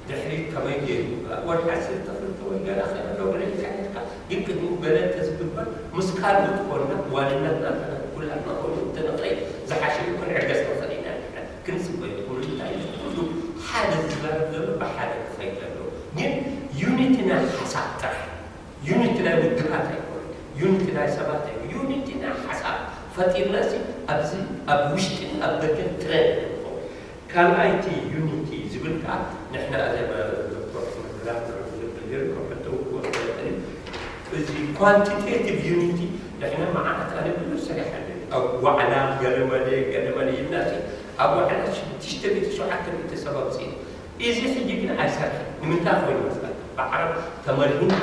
ድሕሪት ከመይ ገይሩ ወርሒ ዓሰርተ ክልተ ወይ ገና ከይበሎ ብለይካ ነርካ ግን ቅድሚኡ ገለ እንተዝግበር ምስ ካልኦት ኮንና ዋንነትና ኩላትና ኮይኑ እንተንኽእል ዝሓሸ እዩ ክንዕገስ ንኽእል ኢና ንሕና ክንፅበዮ ኩሉ እንታይ እዩ ኩሉ ሓደ ዝዛረብ ዘሎ ብሓደ ክኸይድ ኣለዎ ግን ዩኒቲ ናይ ሓሳብ ጥራሕ ዩኒቲ ናይ ውድባት ኣይኮነ ዩኒቲ ናይ ሰባት ኣይ ዩኒቲ ናይ ሓሳብ ፈጢርና ሲ ኣብዚ ኣብ ውሽጥን ኣብ ደገን ትረን ንኸውን ካልኣይቲ ዩኒቲ ዝብል ከዓ ንሕና እዛ ዶክተር ፎኖግራፍ ንዕኡ ዝብል ገይሩ ከም ሕቶ ክወር ይኽእል እዩ እዚ ኳንቲቴቲቭ ዩኒቲ ንሕና መዓት ኣነ ብዙሕ ሰሪሓ ኣለኒ ኣብ ዋዕላ ገለመለ ገለመለ ኢልና ሲ ኣብ ዋዕላ ሽዱሽተ ሚእቲ ሸውዓተ ሚእቲ ሰብ ኣውፅኡ። እዚ ሕጂ ግን ኣይሰርሕን። ንምንታይ ኮይኑ መስለካ? ብዓረብ ተመር ህንዲ፣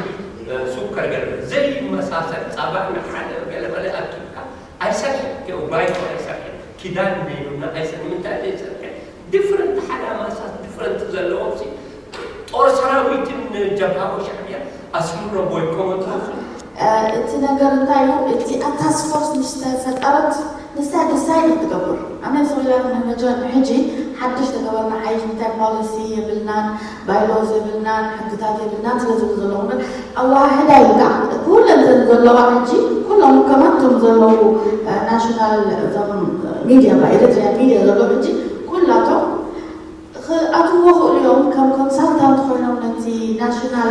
ሱከር ገለ ዘይመሳሰል፣ ፃባ ንሓደ ገለመለ ኣኪብካ ኣይሰርሕን። ባይቶ ኣይሰርሕን። ኪዳን ዘይብልና ኣይሰርሕን። ንምንታይ ዘይሰርሕን? ዲፍረንት ሓላማሳት ዲፍረንት ዘለዎም ሲ ጦር ሰራዊትን ጀብሃ ወሻዕብያ ኣስምሮ ቦይኮ መጥራሱ። እቲ ነገር እንታይ እዩ? እቲኣ ታስክ ፎርስ ምስ ተፈጠረት ንሳ ዲሳይድ ክትገብር ኣነ ዝብላ መጀር ሕጂ ሓድሽ ተገበርና ሓይሽ እንታይ ፖሊሲ የብልናን ባይሎስ የብልናን ሕግታት የብልናን ስለ ዝብሉ ዘለኹ እምበር ኣወሃህዳ ኢልካ ኩለን ዘለዋ ሕጂ ኩሎም ከማንቶም ዘለዉ ናሽናል እዞም ሚድያ ኤሪትሪያን ሚድያ ዘለዉ ሕጂ ኩላቶም ክኣትዎ ክእሉ እዮም ከም ኮንሳልታንት ኮይኖም ነቲ ናሽናል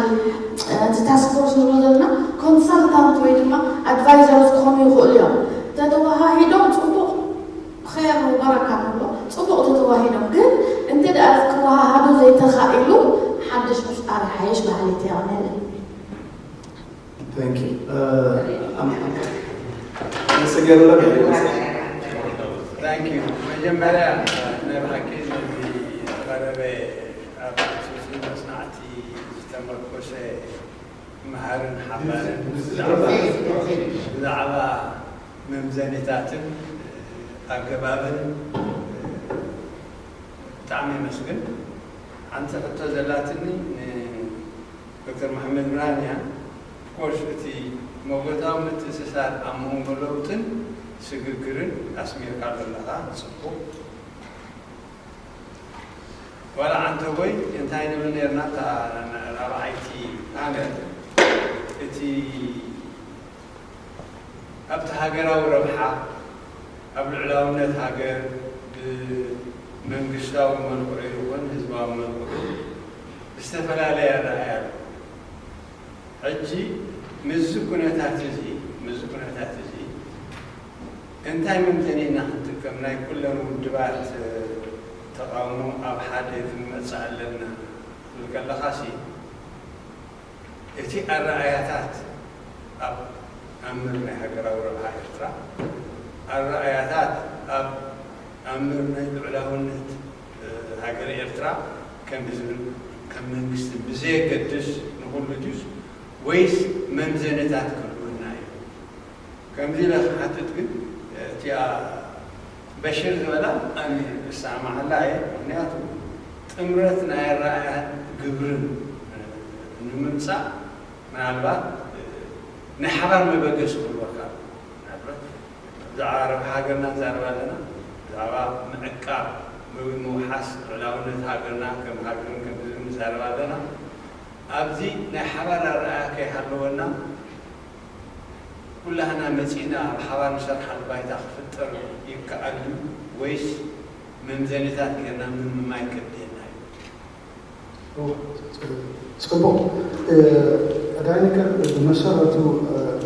ነቲ ታስክ ፎርስ ንብሎ ዘለና ኮንሳልታንት ወይ ድማ ኣድቫይዘርስ ክኾኑ ይኽእሉ እዮም። ተተወሃሂዶም ፅቡቕ ኸይር ወበረካ ንብሎ ፅቡቕ ተተዋሂዶም ግን እንተ ደኣ ክወሃሃዱ ዘይተኻኢሉ ሓድሽ ምፍጣር ይሓይሽ በሃሊት እያ። Thank you. ኣመሰግናለሁ። Thank you. መጀመርያ ናይ ብሓቂ ነዚ ዝቐረበ ኣብ ሱሲ መጽናዕቲ ዝተመርኮሰ መሃርን ሓባርን ብዛዕባ ብዛዕባ መምዘኒታትን ኣገባብን ብጣዕሚ የመስግን። ሓንቲ ሕቶ ዘላትኒ ዶክተር መሓመድ ብርሃን እያ። ኦፍኮርስ እቲ መጎታዊ ምትእስሳር ኣብ መንጎ ለውጥን ስግግርን ኣስሚርካሉ ኣለኻ፣ ፅቡቕ። ዋላ ዓንተቦይ እንታይ ንብል ነርና እታ ራብዓይቲ ፓነል እቲ ኣብቲ ሃገራዊ ረብሓ ኣብ ልዕላውነት ሃገር ብመንግስታዊ መልክዑ ይኹን ህዝባዊ መልክዑ ዝተፈላለየ ኣረኣእያ ኣሎ። ሕጂ ምስዚ ኩነታት እዚ ምስዚ ኩነታት እዚ እንታይ መምዘኒ ኢና ክንጥቀም ናይ ኩለን ውድባት ተቓውሞ ኣብ ሓደ ክንመጽእ ኣለና ትብል ከለኻሲ እቲ ኣረኣእያታት ኣብ ኣምር ናይ ሃገራዊ ረብሓ ኤርትራ ኣረኣእያታት ኣብ ኣምር ናይ ልዑላውነት ሃገር ኤርትራ ከም ህዝብን ከም መንግስትን ብዘየገድስ ንኹሉ ድዩስ ወይስ መምዘንታት ክህልወና እዩ? ከምዚ ኢለ ክሓትት ግን እቲኣ በሽር ዝበላ ኣነ እሰማማዓላ እየ። ምክንያቱ ጥምረት ናይ ኣረኣእያን ግብርን ንምምፃእ ምናልባት ናይ ሓባር መበገሲ ክህልወካ ምናልባት ብዛዕባ ረብሓ ሃገርና ንዛረብ ኣለና፣ ብዛዕባ ምዕቃብ ወይ ምውሓስ ልዕላውነት ሃገርና ከም ሃገርን ከም ህዝብን ንዛረብ ኣለና። ኣብዚ ናይ ሓባር ኣረኣእያ ከይሃለወና ኩላህና መፂእና ኣብ ሓባር ንሰርሓሉ ባይታ ክፍጠር ይከኣል ድዩ ወይስ መምዘኒታት ጌርና ምምማይ ከድልየና እዩ? ፅቡቕ። ቀዳይ ነገር ብመሰረቱ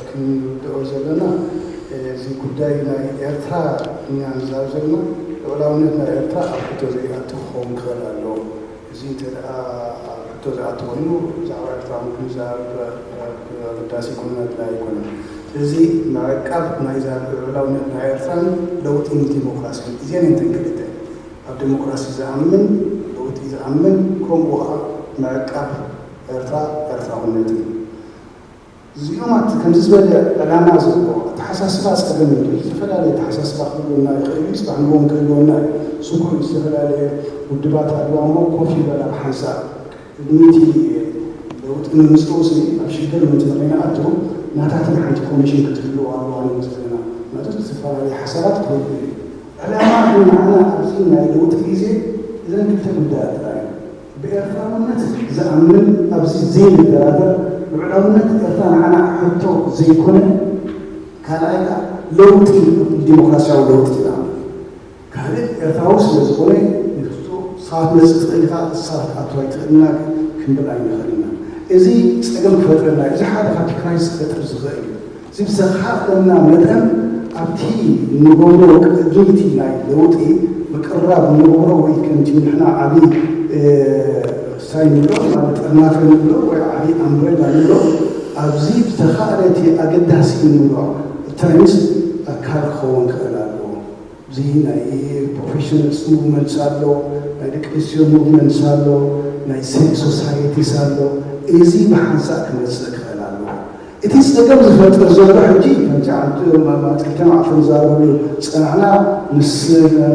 ክንርድኦ ዘለና እዚ ጉዳይ ናይ ኤርትራ ኢና ንዛረብ ዘለና። ልዑላውነት ናይ ኤርትራ ኣብ ሕቶ ዘይኣቱ ክኸውን ክኽእል ኣለዎ። እዚ እንተ ደኣ ኣብ ሕቶ ዝኣቱ ኮይኑ ብዛዕባ ኤርትራ ምክንዛብ ኣገዳሲ ይኮነን ኣድላይ ኣይኮነን። ስለዚ ምዕቃብ ናይዛ ልዑላውነት ናይ ኤርትራን ለውጢ ንዲሞክራሲ እዚአን እየን ክልተ ኣብ ዲሞክራሲ ዝኣምን ለውጢ ዝኣምን ከምኡ ከዓ ምዕቃብ ኤርትራ ኤርትራውነት እዩ። እዚኦም ኣቲ ከምዚ ዝበለ ዕላማ ዘለዎ ኣተሓሳስባ ፀገም እዩ። ዝተፈላለየ ኣተሓሳስባ ክህልወና ይኽእል እዩ። ፅባሕ ንግሆ ክህልወና እዩ። ስጉር እዩ። ዝተፈላለየ ውድባት ኣለዋ እሞ ኮፍ ይበላ ብሓንሳብ ቅድሚ እቲ ለውጢ ምምፅኡ ሲ ኣብ ሽግር ምእንቲ ንኸይንኣቱ ናታተን ሓንቲ ኮሚሽን ክትህልው ኣለዋ ንብል ዘለና። ምክንያቱ ዝተፈላለየ ሓሳባት ክህሉ እዩ። ዕላማ ግን ንዓና ኣብዚ ናይ ለውጢ ግዜ እዘን ክልተ ጉዳያት ጥራይ እዩ። ብኤርትራውነት ዝኣምን ኣብዚ ዘይንደራደር ልዑላውነት ኤርትራ ንዓና ሕቶ ዘይኮነ ካልኣይ ከዓ ለውጢ ዲሞክራሲያዊ ለውጢ ዝኣምን ካልእ ኤርትራዊ ስለ ዝኾነ ንክልቲኡ ሰባት መፅእ ትኽእል ኢኻ እቲ ሰባት ክትኣቱ ኣይትኽእልና ክንብል ኣይንኽእል ኢና። እዚ ፀገም ክፈጥረልና እዩ። እዚ ሓደ ካብቲ ክራይስ ክፈጥር ዝኽእል እዩ። እዚ ብዘኽኣለና መጠን ኣብቲ ንገብሮ ቅድሚቲ ናይ ለውጢ ምቅርራብ እንገብሮ ወይ ከምቲ ንሕና ዓብዪ ሳይ ንብሎ ማለት ጥርናፈ ንብሎ ወይ ዓብዪ ኣምብሬላ ንብሎ ኣብዚ ብዝተኻእለ እቲ ኣገዳሲ ንብሎ ትረምስ ኣካል ክኸውን ክኽእል ኣለዎ። እዚ ናይ ፕሮፌሽናልስ ሙቭመንትስ ኣሎ፣ ናይ ደቂ ኣንስትዮ ሙቭመንትስ ኣሎ፣ ናይ ሲቪል ሶሳይቲስ ኣሎ። እዚ ብሓንሳእ ክመፅእ ክኽእል ኣለዎ። እቲ ፀገም ዝፈጥር ዘሎ ሕጂ ከምቲ ዓንቱ ማማጥልተ ማዕፈን ዛረብሉ ፀናዕና ምስ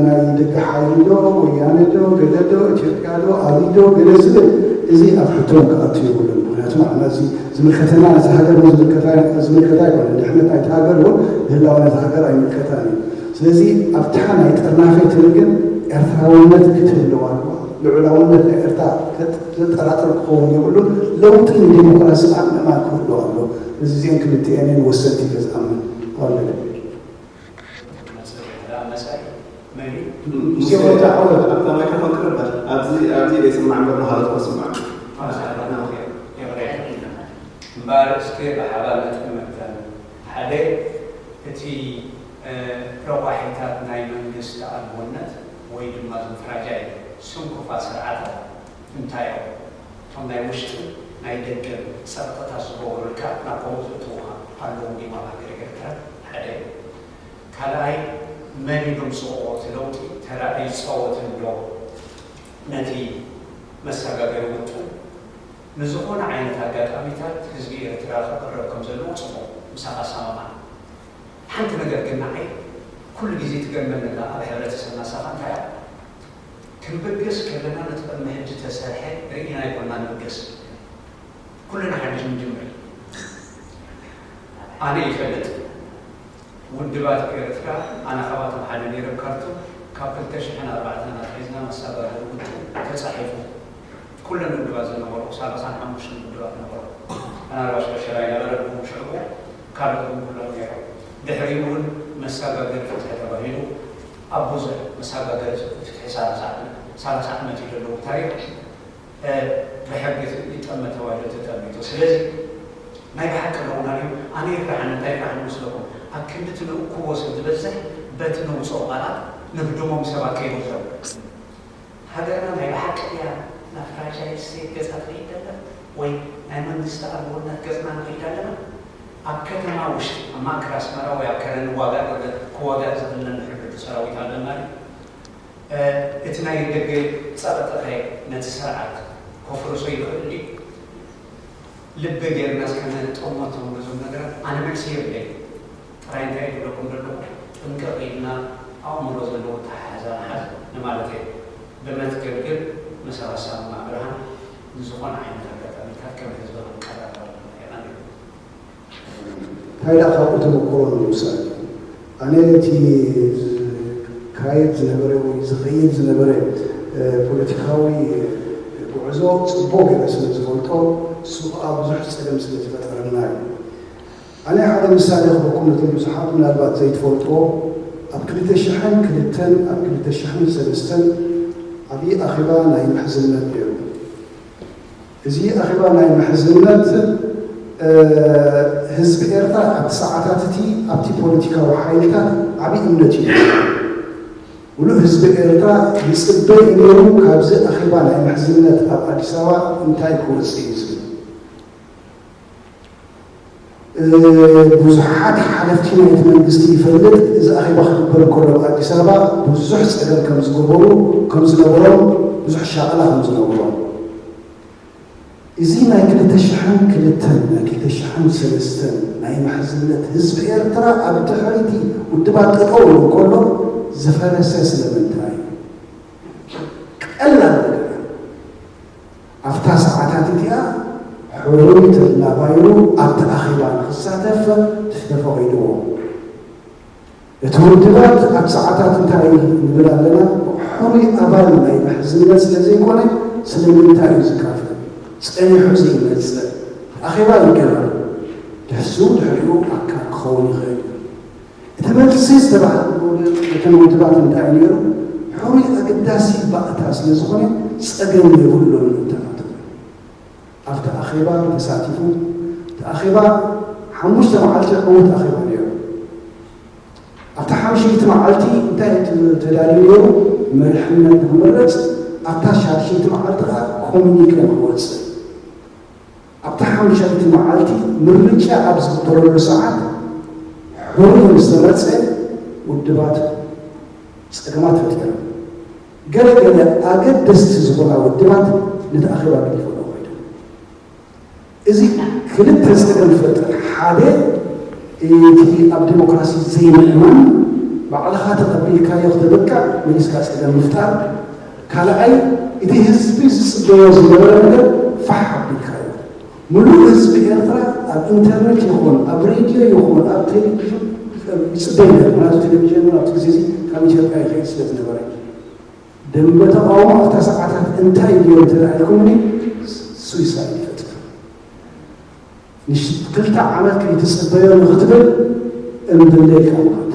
ናይ ደገ ሓይሊ ዶ ወያነ ዶ ገለ ዶ ኢትዮጵያ ዶ ኣብይ ዶ ገለ ዝብል እዚ ኣብ ሕቶ ክኣቱ የብሉን። ምክንያቱ ንዓና እዚ ዝምልከተና ነቲ ሃገር እውን ዝምልከታ ዝምልከታ ኣይኮነን። ድሕነት ናይቲ ሃገር እውን ንህላወ ነቲ ሃገር ኣይምልከታን እዩ። ስለዚ ኣብታ ናይ ጥርናፈ ትብል ግን ኤርትራውነት ክትህልው ኣለዋ። ልዑላውነት ናይ ኤርትራ ዘጠራጥር ክኸውን የብሉን። ለውጢ ንዲሞክራሲ ኣብ ምእማን ክህሉ ኣሎ። እዚ እዚአን ክልቲአን እየን ወሰንቲ ኢለ ዝኣምን። ዋለደ ሙሴ ኮታ ሓወት ኣብታ ማይክሮፎን ቅርብ በል። ኣብዚ ኣብዚ ዘይስማዕ እምበር ንኻልኦት ከስምዕ። እምበኣር እስከ ብሓባር ነጥምተን። ሓደ እቲ ረቋሒታት ናይ መንግስቲ ኣልቦነት ወይ ድማ እዞም ፍራጃይል ስንኩፋት ስርዓታት እንታይ እዮም? እቶም ናይ ውሽጥን ናይ ደገን ጸቕጥታት ዝገብሩልካ ናብ ከምኡ ዘእትዉኻ ኣለዉ ድዮም ኣብ ሃገር ኤርትራ? ሓደ። ካልኣይ፣ መን እዩ ዘምጽኦ እቲ ለውጢ? ተራ ይጻወት እንዶ ነቲ መሰጋገሪ ውጥን? ንዝኾነ ዓይነት ኣጋጣሚታት ህዝቢ ኤርትራ ክቕረብ ከም ዘለዎ ጽቡቕ፣ ምሳኻ እሰማማዕ። ሓንቲ ነገር ግን ንዓይ ኩሉ ግዜ ትገርመኒ ኣላ ኣብ ሕብረተሰብና፣ ንሳኻ እንታይ እያ? ክንብገስ ከለና ነቲ ቅድሚ ሕጂ ተሰርሐ ርኢና ኣይኮንና ንብገስ። ኩልና ሓድሽ ንጅምር። ኣነ ይፈልጥ ውድባት ኤርትራ፣ ኣነ ካብኣቶም ሓደ ነይረ፣ ኣብ ካርቱም ካብ ክልተ ሽሕን ኣርባዕተን ኣትሒዝና መሰጋገሪ ውጥን ተጻሒፉ። ኩለን ውድባት ዝነበሩ ሰላሳን ሓሙሽተን ውድባት ነበሩ። ምናልባሽ በሽር ኣይነበረን ሽዕቡ፣ ካልኦት እውን ኩሎም ነይሮም። ድሕሪኡ እውን መሰጋገሪ ፍትሒ ተባሂሉ ኣብ ብዙሕ መሰጋገሪ ፍትሒ ሰላሳ ዓመት እዩ ዘለዎ ታሪኽ። ብሕጊ ይጠመ ተባሂሉ ተጠሚቱ። ስለዚ ናይ ብሓቂ ኣለውና ድዩ? ኣነ ይፍርሓኒ እንታይ ይፍርሓኒ መስለኩም? ኣብ ክንዲ እቲ ንእክቦ ሰብ ዝበዝሕ በቲ ነውፅኦ ቃላት ንህድሞም ሰባት ከይበዝሑ። ሃገርና ናይ ብሓቂ ድያ ናብ ፍራጃይል ስቴት ገፃ ትኸይድ ዘላ ወይ ናይ መንግስቲ ኣልቦነት ገፅና ንኸይድ ኣለና? ኣብ ከተማ ውሽጢ ኣብ ማእከል ኣስመራ ወይ ኣብ ከረን ዋጋ ክዋጋእ ዝኽእል ነንሕድሕዱ ሰራዊት ኣለና ድዩ? እቲ ናይ ደገ ጸቕጥኸ ነቲ ስርዓት ከፍርሶ ይኽእል ድዩ? ልቢ ጌርና እስከ ነጠመቶም ነዞም ነገራት። ኣነ መልሲ የብለይ። ጥራይ እንታይ ይብለኩም ዘለኹ፣ ጥንቅቕ ኢልና ኣእምሮ ዘለዎ ኣተሓሕዛ ንሓዝ ንማለት እየ። ብመትከል ግን መሰል ኣሰማማዕ ብርሃን ንዝኾነ ዓይነት ኣጋጣሚታት ከም ህዝቢ ክንቀራረብ ኣለና። የቐንየለይ። እንታይ ደኣ ካብኡ ተመክሮ ንምውሳድ እዩ። ኣነ እቲ ዝካየድ ዝነበረ ወይ ዝኸይድ ዝነበረ ፖለቲካዊ ጉዕዞ ጽቡቕ ገይረ ስለ ዝፈልጦ፣ እሱ ከኣ ብዙሕ ጸገም ስለ ዝፈጠረልና እዩ። ኣነ ሓደ ምሳሌ ክህበኩም ነቶም ብዙሓት ምናልባት ዘይትፈልጥዎ፣ ኣብ ክልተ ሽሕን ክልተን ኣብ ክልተ ሽሕን ሰለስተን ዓብዪ ኣኼባ ናይ ምሕዝነት ነይሩ። እዚ ኣኼባ ናይ ምሕዝነት ህዝቢ ኤርትራ ኣብቲ ሰዓታት እቲ ኣብቲ ፖለቲካዊ ሓይልታት ዓብዪ እምነት እዩ። ሙሉእ ህዝቢ ኤርትራ ይፅበ እዩ ነይሩ ካብዚ ኣኼባ ናይ ምሕዝነት ኣብ ኣዲስ ኣበባ እንታይ ክወፅእ እዩ ዝብል። ብዙሓት ሓለፍቲ ናይቲ መንግስቲ ይፈልጥ። እዚ ኣኼባ ክግበር እንከሎ ኣብ ኣዲስ ኣበባ ብዙሕ ፀገም ከም ዝገበሩ ከም ዝነበሮም ብዙሕ ሻቕላ ከም ዝነበሮም እዚ ናይ ክልተ ሽሕን ክልተን ናይ ክልተ ሽሕን ሰለስተን ናይ ምሕዝነት ህዝቢ ኤርትራ ኣብ ድሕሪቲ ውድባት ጠጠው ኢሉ እንከሎ ዝፈረሰ ስለምንታይ እዩ? ቀላል ነገር እዩ። ኣብታ ሰዓታት እቲኣ ሕሩይ ተላባይሩ ኣብቲ ኣኼባ ንክሳተፍ ተፈቒድዎ። እቲ ውድባት ኣብ ሰዓታት እንታይ ንብል ኣለና፣ ሕሩይ ኣባል ናይ ምሕዝነት ስለ ዘይኮነ ስለምንታይ እዩ ዝካፈል? ጸኒሑ ዘይመጽእ ኣኼባ ይገበር። ድሕሱ ድሕሪኡ ኣካል ክኸውን ይኽእል እዩ። እቲ መልሲ ዝተባህለ እተን ውድባት እንታይ እዩ ነይሩ? ሕሩይ ኣገዳሲ ባእታ ስለ ዝኾነ ጸገም የብሉን እንተናተው ኣብቲ ኣኼባ ተሳቲፉ። እቲ ኣኼባ ሓሙሽተ መዓልቲ ዕዉት ኣኼባ ነይሩ። ኣብታ ሓምሸይቲ መዓልቲ እንታይ እዩ ተዳልዩ ነይሩ? መሪሕነት ንክምረፅ፣ ኣብታ ሻድሸይቲ መዓልቲ ከዓ ኮሚኒኬ ንክወፅእ። ኣብታ ሓምሸይቲ መዓልቲ ምርጫ ኣብ ዝግበረሉ ሰዓት ሕሩይ ምስ ተመረፀ ውድባት ጸገማት ፈጢሮም። ገለ ገለ ኣገደስቲ ዝኾና ውድባት ነቲ ኣኼባ ገዲፎሞ ኮይዶም። እዚ ክልተ ጸገም ይፈጥር። ሓደ፣ እቲ ኣብ ዴሞክራሲ ዘይምእማን፣ ባዕልኻ ተቐቢልካዮ ክተብቅዕ መሊስካ ጸገም ምፍጣር። ካልኣይ፣ እቲ ህዝቢ ዝጽበዮ ዝነበረ ነገር ፋሕ ኣቢልካዮ። ምሉእ ህዝቢ ኤርትራ ኣብ ኢንተርነት ይኹን ኣብ ሬድዮ ይኹን ኣብ ቴሌቪዥን ይጽበ ነይሩ። ምክንያቱ ቴሌቪዥን ኣብቲ ግዜ እዚ ካብ ኢትዮጵያ ይኸይድ ስለ ዝነበረ። ደንበ ተቓውሞ ኣብታ ሰዓታት እንታይ ድዮም እንተ ኢልኩምኒ፣ ሱይሳይድ ይፈጥር። ንሽ-፣ ክልተ ዓመት ከይትጽበዮ ንኽትብል እምብለይ ቀውማት።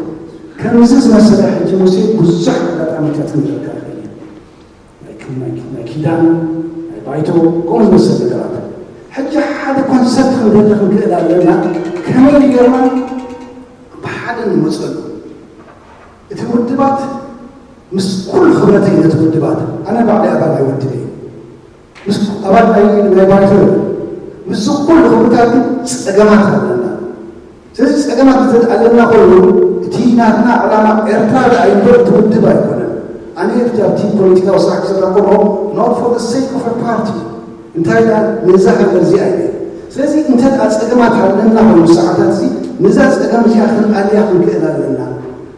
ከምዚ ዝመሰለ ሕጂ ሙሴ ብዙሕ ኣጋጣሚታት ክንረካ ይኽእል እዩ። ናይ ክ-፣ ናይ ክ-፣ ናይ ኪዳን፣ ናይ ባይቶ፣ ከምኡ ዝመሰለ ነገራት። ሕጂ ሓደ ኮንሰፕት ክንደሊ ክንክእል ኣለና። ከመይ ጌርና ብሓደ ንመጸሉ? እቲ ውድባት ምስ ኩሉ ክብረተይ ነቲ ውድባት፣ ኣነ ባዕለይ ኣባል ናይ ውድብ እየ። ምስ ኣባል ናይ፣ ናይ ባይቶ እየ። ምስዚ ኩሉ ክብርታት ግን ጸገማት ኣለና። ስለዚ ጸገማት እንተ ኣለና ኮይኑ፣ እቲ ናትና ዕላማ ኤርትራ ደኣ እምበር እቲ ውድብ ኣይኮነን። ኣነ ኣብቲ፣ ኣብቲ ፖለቲካዊ ስራሕ ክሰርሕ ከለኹ፣ not for the sake of a party፣ እንታይ ደኣ ነዛ ሃገር እዚኣ እየ። ስለዚ እንተ ደኣ ጸገማት ኣለና ኮይኑ ሰዓታት እዚ፣ ነዛ ጸገም እዚኣ ክንኣልያ ክንክእል ኣለና።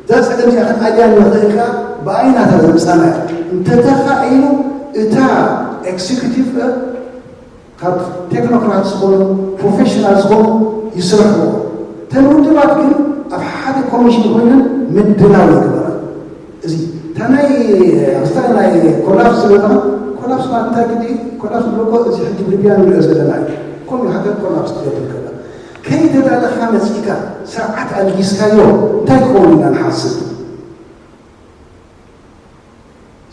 እዛ ጸገም እዚኣ ክንኣልያ ንኽእል ከኣ ብኣይናታ ዘምጻና እያ። እንተተኻኢሉ እታ ኤክዚኪዩቲቭ ካብ ቴክኖክራት ዝኾኑ ፕሮፌሽናል ዝኾኑ ይስርሕዎ። እተን ውድባት ግን ኣብ ሓደ ኮሚሽን ኮይነን ምድላው ይግበራ። እዚ እታ ናይ፣ ኣብታ ናይ ኮላፕስ ዝብለና፣ ኮላፕስ ማለት እንታይ ግዲ? ኮላፕስ ዝብሎ እኮ እዚ ሕጂ ብሊብያ ንሪኦ ዘለና እዩ። ከምኡ ሃገር ኮላፕስ ትገብር ከላ፣ ከይተዳለኻ መጺእካ ስርዓት ኣልጊስካዮ እንታይ ክኸውን ኢና ንሓስብ?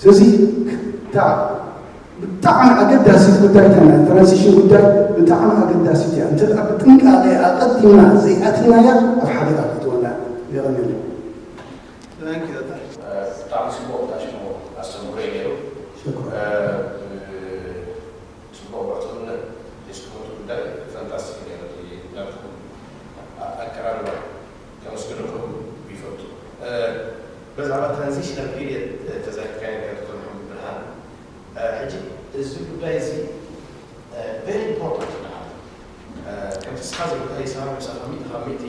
ስለዚ እታ ብጣዕሚ ኣገዳሲት ጉዳይ እታ ናይ ትራንዚሽን ጉዳይ ብጣዕሚ ኣገዳሲት እያ። እንተ ደኣ ብጥንቃቄ ኣቐዲምና ዘይኣቲናያ ኣብ ሓደጋ ክትወና። የቐንየለይ። ብጣዕሚ ጽቡቕ ታሽሞ ኣስተምህሮ እዩ ነይሩ። ሽኩር። ጽቡቕ ብዕቱብነት ሒዝኩሞ እቲ ጉዳይ ፈንታስቲክ ነይሩ። እቲ ናትኩም ኣቀራርባ ከመስግነኩም ይፈቱ። ብዛዕባ ትራንዚሽናል ፒሪየድ ተዛሪብካዮ ነበር ዶክተር መሓመድ ብርሃን። ሕጂ እዚ ጉዳይ እዚ ቨሪ ኢምፖርታንት ይበሃል። ከምቲ ንስኻ ዝበልካዮ ሰብዓ ሓምሳ ካብ ሚእቲ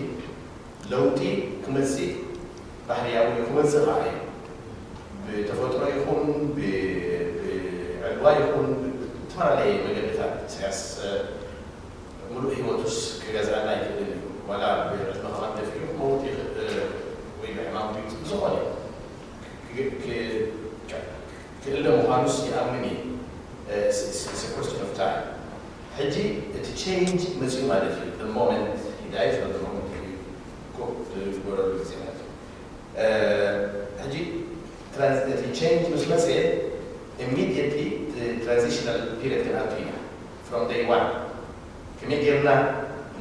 ለውጢ ክመጽእ ባህርያዊ እዩ፣ ክመጽእ ኸዓ እዩ። ብተፈጥሮ ይኹን ብዕልዋ ይኹን ብዝተፈላለየ መገድታት ኢሳያስ ምሉእ ህይወቱስ ክገዝኣና ኣይክእልን እዩ። ዋላ ብዕድመ ኸማን ደፊኡ ክመውት ይኽእል ወይ ብሕማም ክይውጽእ ብዝኾነ ክእለ ምዃኑስ ይኣምን እየ። It's a question of time። ሕጂ እቲ ቼንጅ መፅኡ ማለት እዩ። The moment he dies or the moment he go to ጎረሉ ግዜ ማለት እዩ። ሕጂ እቲ ቼንጅ ምስ መፅአ ኢሚዲየትሊ ትራንዚሽናል ፒሪየድ ክንኣቱ ኢና። From day one ከመይ ጌርና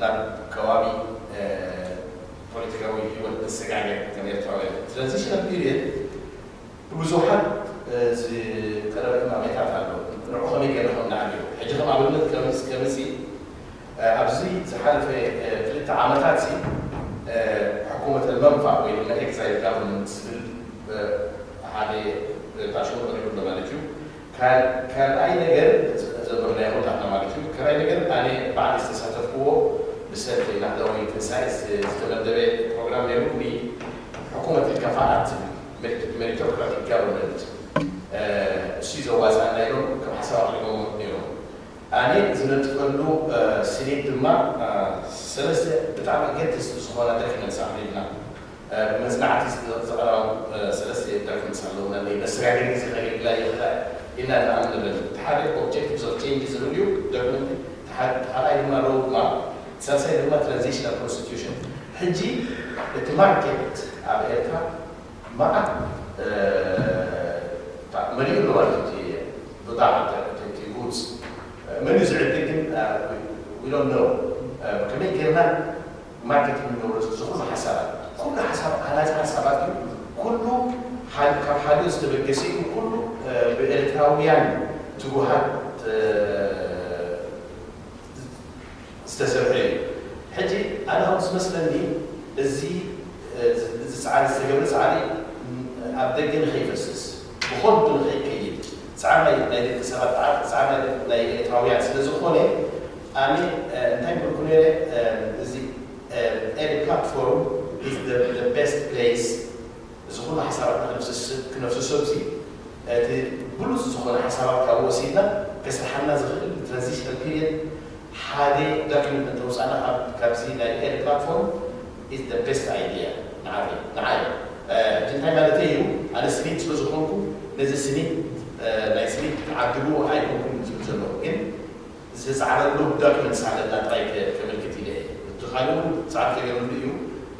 ናብ ከባቢ ፖለቲካዊ ህይወት ንሰጋገር ከም ኤርትራውያን ትራንዚሽናል ፒሪየድ ብብዙሓት ዝቀረበ እማሜታት ኣሎ። ንዑ ከመይ ጌርና ከም ንዓብዮ ሕጂ ከም ኣብነት ከምዚ ኣብዚ ዝሓለፈ ክልተ ዓመታት ሲ ሕኩመት መንፋ ወይ ድማ ኤግዚል ጋቨርንመንት ዝብል ሓደ ታሽሙ ቀሪቡ ኣሎ ማለት እዩ። ካልኣይ ነገር ዘበርናዮ ወጣትና ማለት እዩ። ካልኣይ ነገር ኣነ ባዕሊ ዝተሳተፍክዎ ብሰልፊ ናህዳዊ ትንሳኤ ዝተመደበ ፕሮግራም ነይሩ። ሕኩመት ከፋኣት ሜሪቶክራቲክ ጋቨርንመንት እሱ ዘዋፅኣና ኢሎም ከም ሓሳብ ኣቅሪቦም ነይሮም። ኣነ ዝነጥፈሉ ስሌት ድማ ሰለስተ ብጣዕሚ ኣገደስቲ ዝኾና ዶክመንትስ ኣቅሪብና። ብመፅናዕቲ ዝቐረባ ሰለስተ ዶክመንትስ ኣለውና። መሰጋገሪ ግዜ ከገልግላ ይኽእላ ኢና ንኣምን ነበር። እቲ ሓደ ኦብጀክቲቭስ ኦፍ ቼንጅ ዝብል እዩ ዶክመንት፣ ካልኣይ ድማ ሮድ ማፕ፣ ሳልሳይ ድማ ትራንዚሽናል ኮንስቲቱሽን። ሕጂ እቲ ማርኬት ኣብ ኤርትራ መዓት መሊኡ ኣሎ ማለት እዩ። ብጣዕሚ ጉድስ መን እዩ ዝዕድግ ግን we don't know። ከመይ ጌርና ማርኬት ንገብሮ እዚ ኩሉ ሓሳባት ኩሉ ሓሳብ ሃናፂ ሓሳባት እዩ። ኩሉ ካብ ሓደ ዝተበገሰ እዩ። ኩሉ ብኤርትራውያን ትጉሃት ዝተሰርሐ እዩ። ሕጂ ኣነ ከም ዝመስለኒ እዚ እዚ ፃዕሪ ዝተገብረ ፃዕሪ ኣብ ደገ ንኸይፈስስ፣ ብኸንቱ ንኸይከይድ፣ ጻዕር ናይ ናይ ደቂ ሰባት፣ ጻዕር ጻዕር ናይ ደቂ ናይ ኤርትራውያን ስለ ዝኾነ፣ ኣነ እንታይ ምብልኩ ነይረ፣ እዚ ኤሪ ፕላትፎርም is the best place። እዚ ኩሉ ሓሳባትና ክነፍስስ ክነፍስሶ፣ እዚ እቲ ብሉጽ ዝኾነ ሓሳባት ካብ ወሲድና ከስርሓልና ዝኽእል ትራንዚሽናል ፒሪየድ ሓደ ዶክመንት እንተውፃእና፣ ካብ ካብዚ ናይ ኤሪ ፕላትፎርም is the best idea። ንዓይ ንዓይ ሕጂ እንታይ ማለት እዩ? ኣነ ስኒት ስለ ዝኾንኩ፣ ነዚ ስኒት ናይ ስኒት ዓድልዎ ኣይኮንኩን ዝብል ዘለኹ፣ ግን ዝፀዓረሉ ዶክመንትስ ኣለና ጥራይ ከመልክት ኢለ እየ። እቲ ካልእ እውን ፃዕሪ ተገብርሉ እዩ፣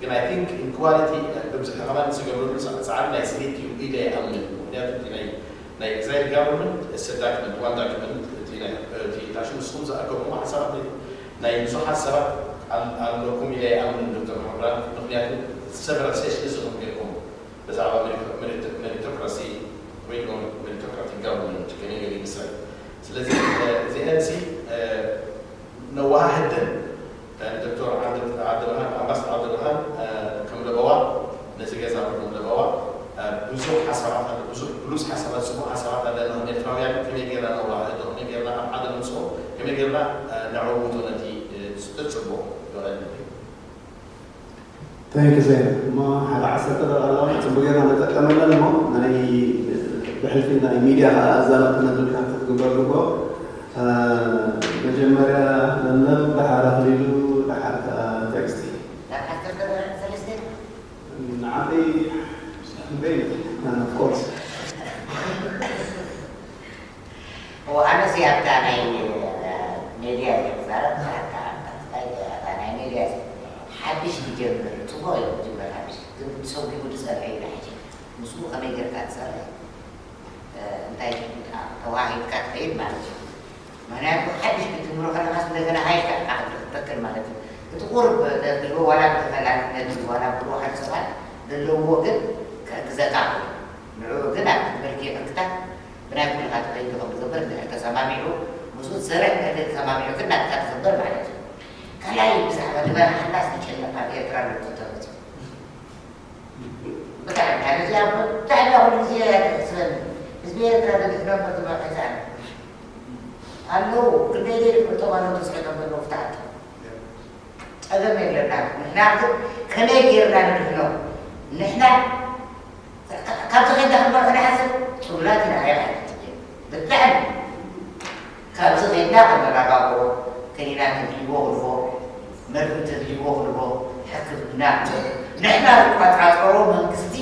ግን I think in quality ብብዝሒ ከማን ዝገብረሉ ፃዕሪ ናይ ስኒት እዩ ኢለ ይኣምን። ምክንያቱ ናይ ናይ ኤግዛይል ጋቨርንመንት ሰ ዳክመንት ዋን ዳክመንት እቲ ናይ እቲ ታሽ ንስኹም ዝኣከብኩም ሓሳባት ናይ ብዙሓት ሰባት ኣለኩም ኢለ ይኣምን ዶክተር መሓመድ። ምክንያቱ ሰቨራል ሴሽንስ ኢኹም ገይርኩም ብዛዕባ ሜሪቶክራሲ ወይ ድማ ሜሪቶክራቲክ ጋቨርንመንት ከመይ ገይሩ ይመስል። ስለዚ እዚአን ሲ ነዋሃህደን ዶክተር ዓብደብርሃን ኣምባሳደር ዓብደብርሃን ከም ለበዋ ነዚ ገዛ ከም ለበዋ ብዙሕ ሓሳባት ኣለ ብዙሕ ብሉፅ ሓሳባት ፅቡቅ ሓሳባት ኣለና። ኤርትራውያን ከመይ ገይርና ነዋህዶ ከመይ ገይርና ኣብ ሓደ ንምፅኦ ከመይ ገይርና ነዕውቶ ነቲ ፅቡቅ ይወረድ። Thank you ዜን እሞ ሓደ ዓሰርተ ደቂቃ ኣለዋ ፅቡቅ ጌርና ንጠቀመለን እሞ ናይ ብሕልፊ ናይ ሚድያ ከዓ ኣዛረብ ክነብልካ ክትግበር ግቦ መጀመርያ ለምለም ደሓር ኣኽሊሉ ደሓር ከዓ ትዕግስቲ ንዓይ በይ of course እዎ ኣነስ ኣብታ ናይ ሜድያ እየ ክዛረብ እታ ናይ ሜድያ ሓድሽ ክጀምር ፅቡቅ እዩ ክጅምር ሓድሽ ግን ሰጉሙ ዝፀንሐ እዩ ሕጂ ምስኡ ከመይ ጌርካ ትሰርሕ እንታይ ተዋሂድካ ትኸይድ ማለት እዩ ምክንያቱ ሓድሽ ክትጅምሮ ከለካስ እንደገና ሃይካ ክትተክል ማለት እዩ እቲ ቁርብ ተድልዎ ዋላ ብተፈላልነት ዋላ ብልውሓት ሰባት ዘለውዎ ግን ክሕግዘካ ንዕኡ ግን ኣብ ትምህርቲ ምክትታል ብናይ ኩልኻ ተኸይዱ ከም ዝገብር እንድሕር ተሰማሚዑ ምስኡ ዝሰርሕ እንድሕር ዘይተሰማሚዑ ግን ናትካ ትኽበር ማለት እዩ። ካልኣይ ብዛዕባ ንበረሃና ዝጨነቕ ኣብ ኤርትራ ንርቶ ተመፅኡ ብጣዕሚ ኣነ እዚኣ ብጣዕሚ ኩሉ ግዜ ተስበኒ ህዝቢ ኤርትራ ንድሕኖም በዚ መውሒዛ ኣለዉ ክንደይ ዘይፈልጦም ኣለዉ ተስሒቶም ዘለዉ ፍትሓት ጸገም የለና ንሕና ግን ከመይ ጌርና ንድሕኖም ንሕና ካብዚ ከይዳ ክንበልዖ ንሓስብ ጽሉላት ኢና ኣየቃለት ብጣዕሚ ካብዚ ከይድና ከነረጋግኦ ከኒና ተድልይዎ ክንቦ መርፍእ ተድልይዎ ክንቦ ሕክምና ንሕና ዝቆጻጸሮ መንግስቲ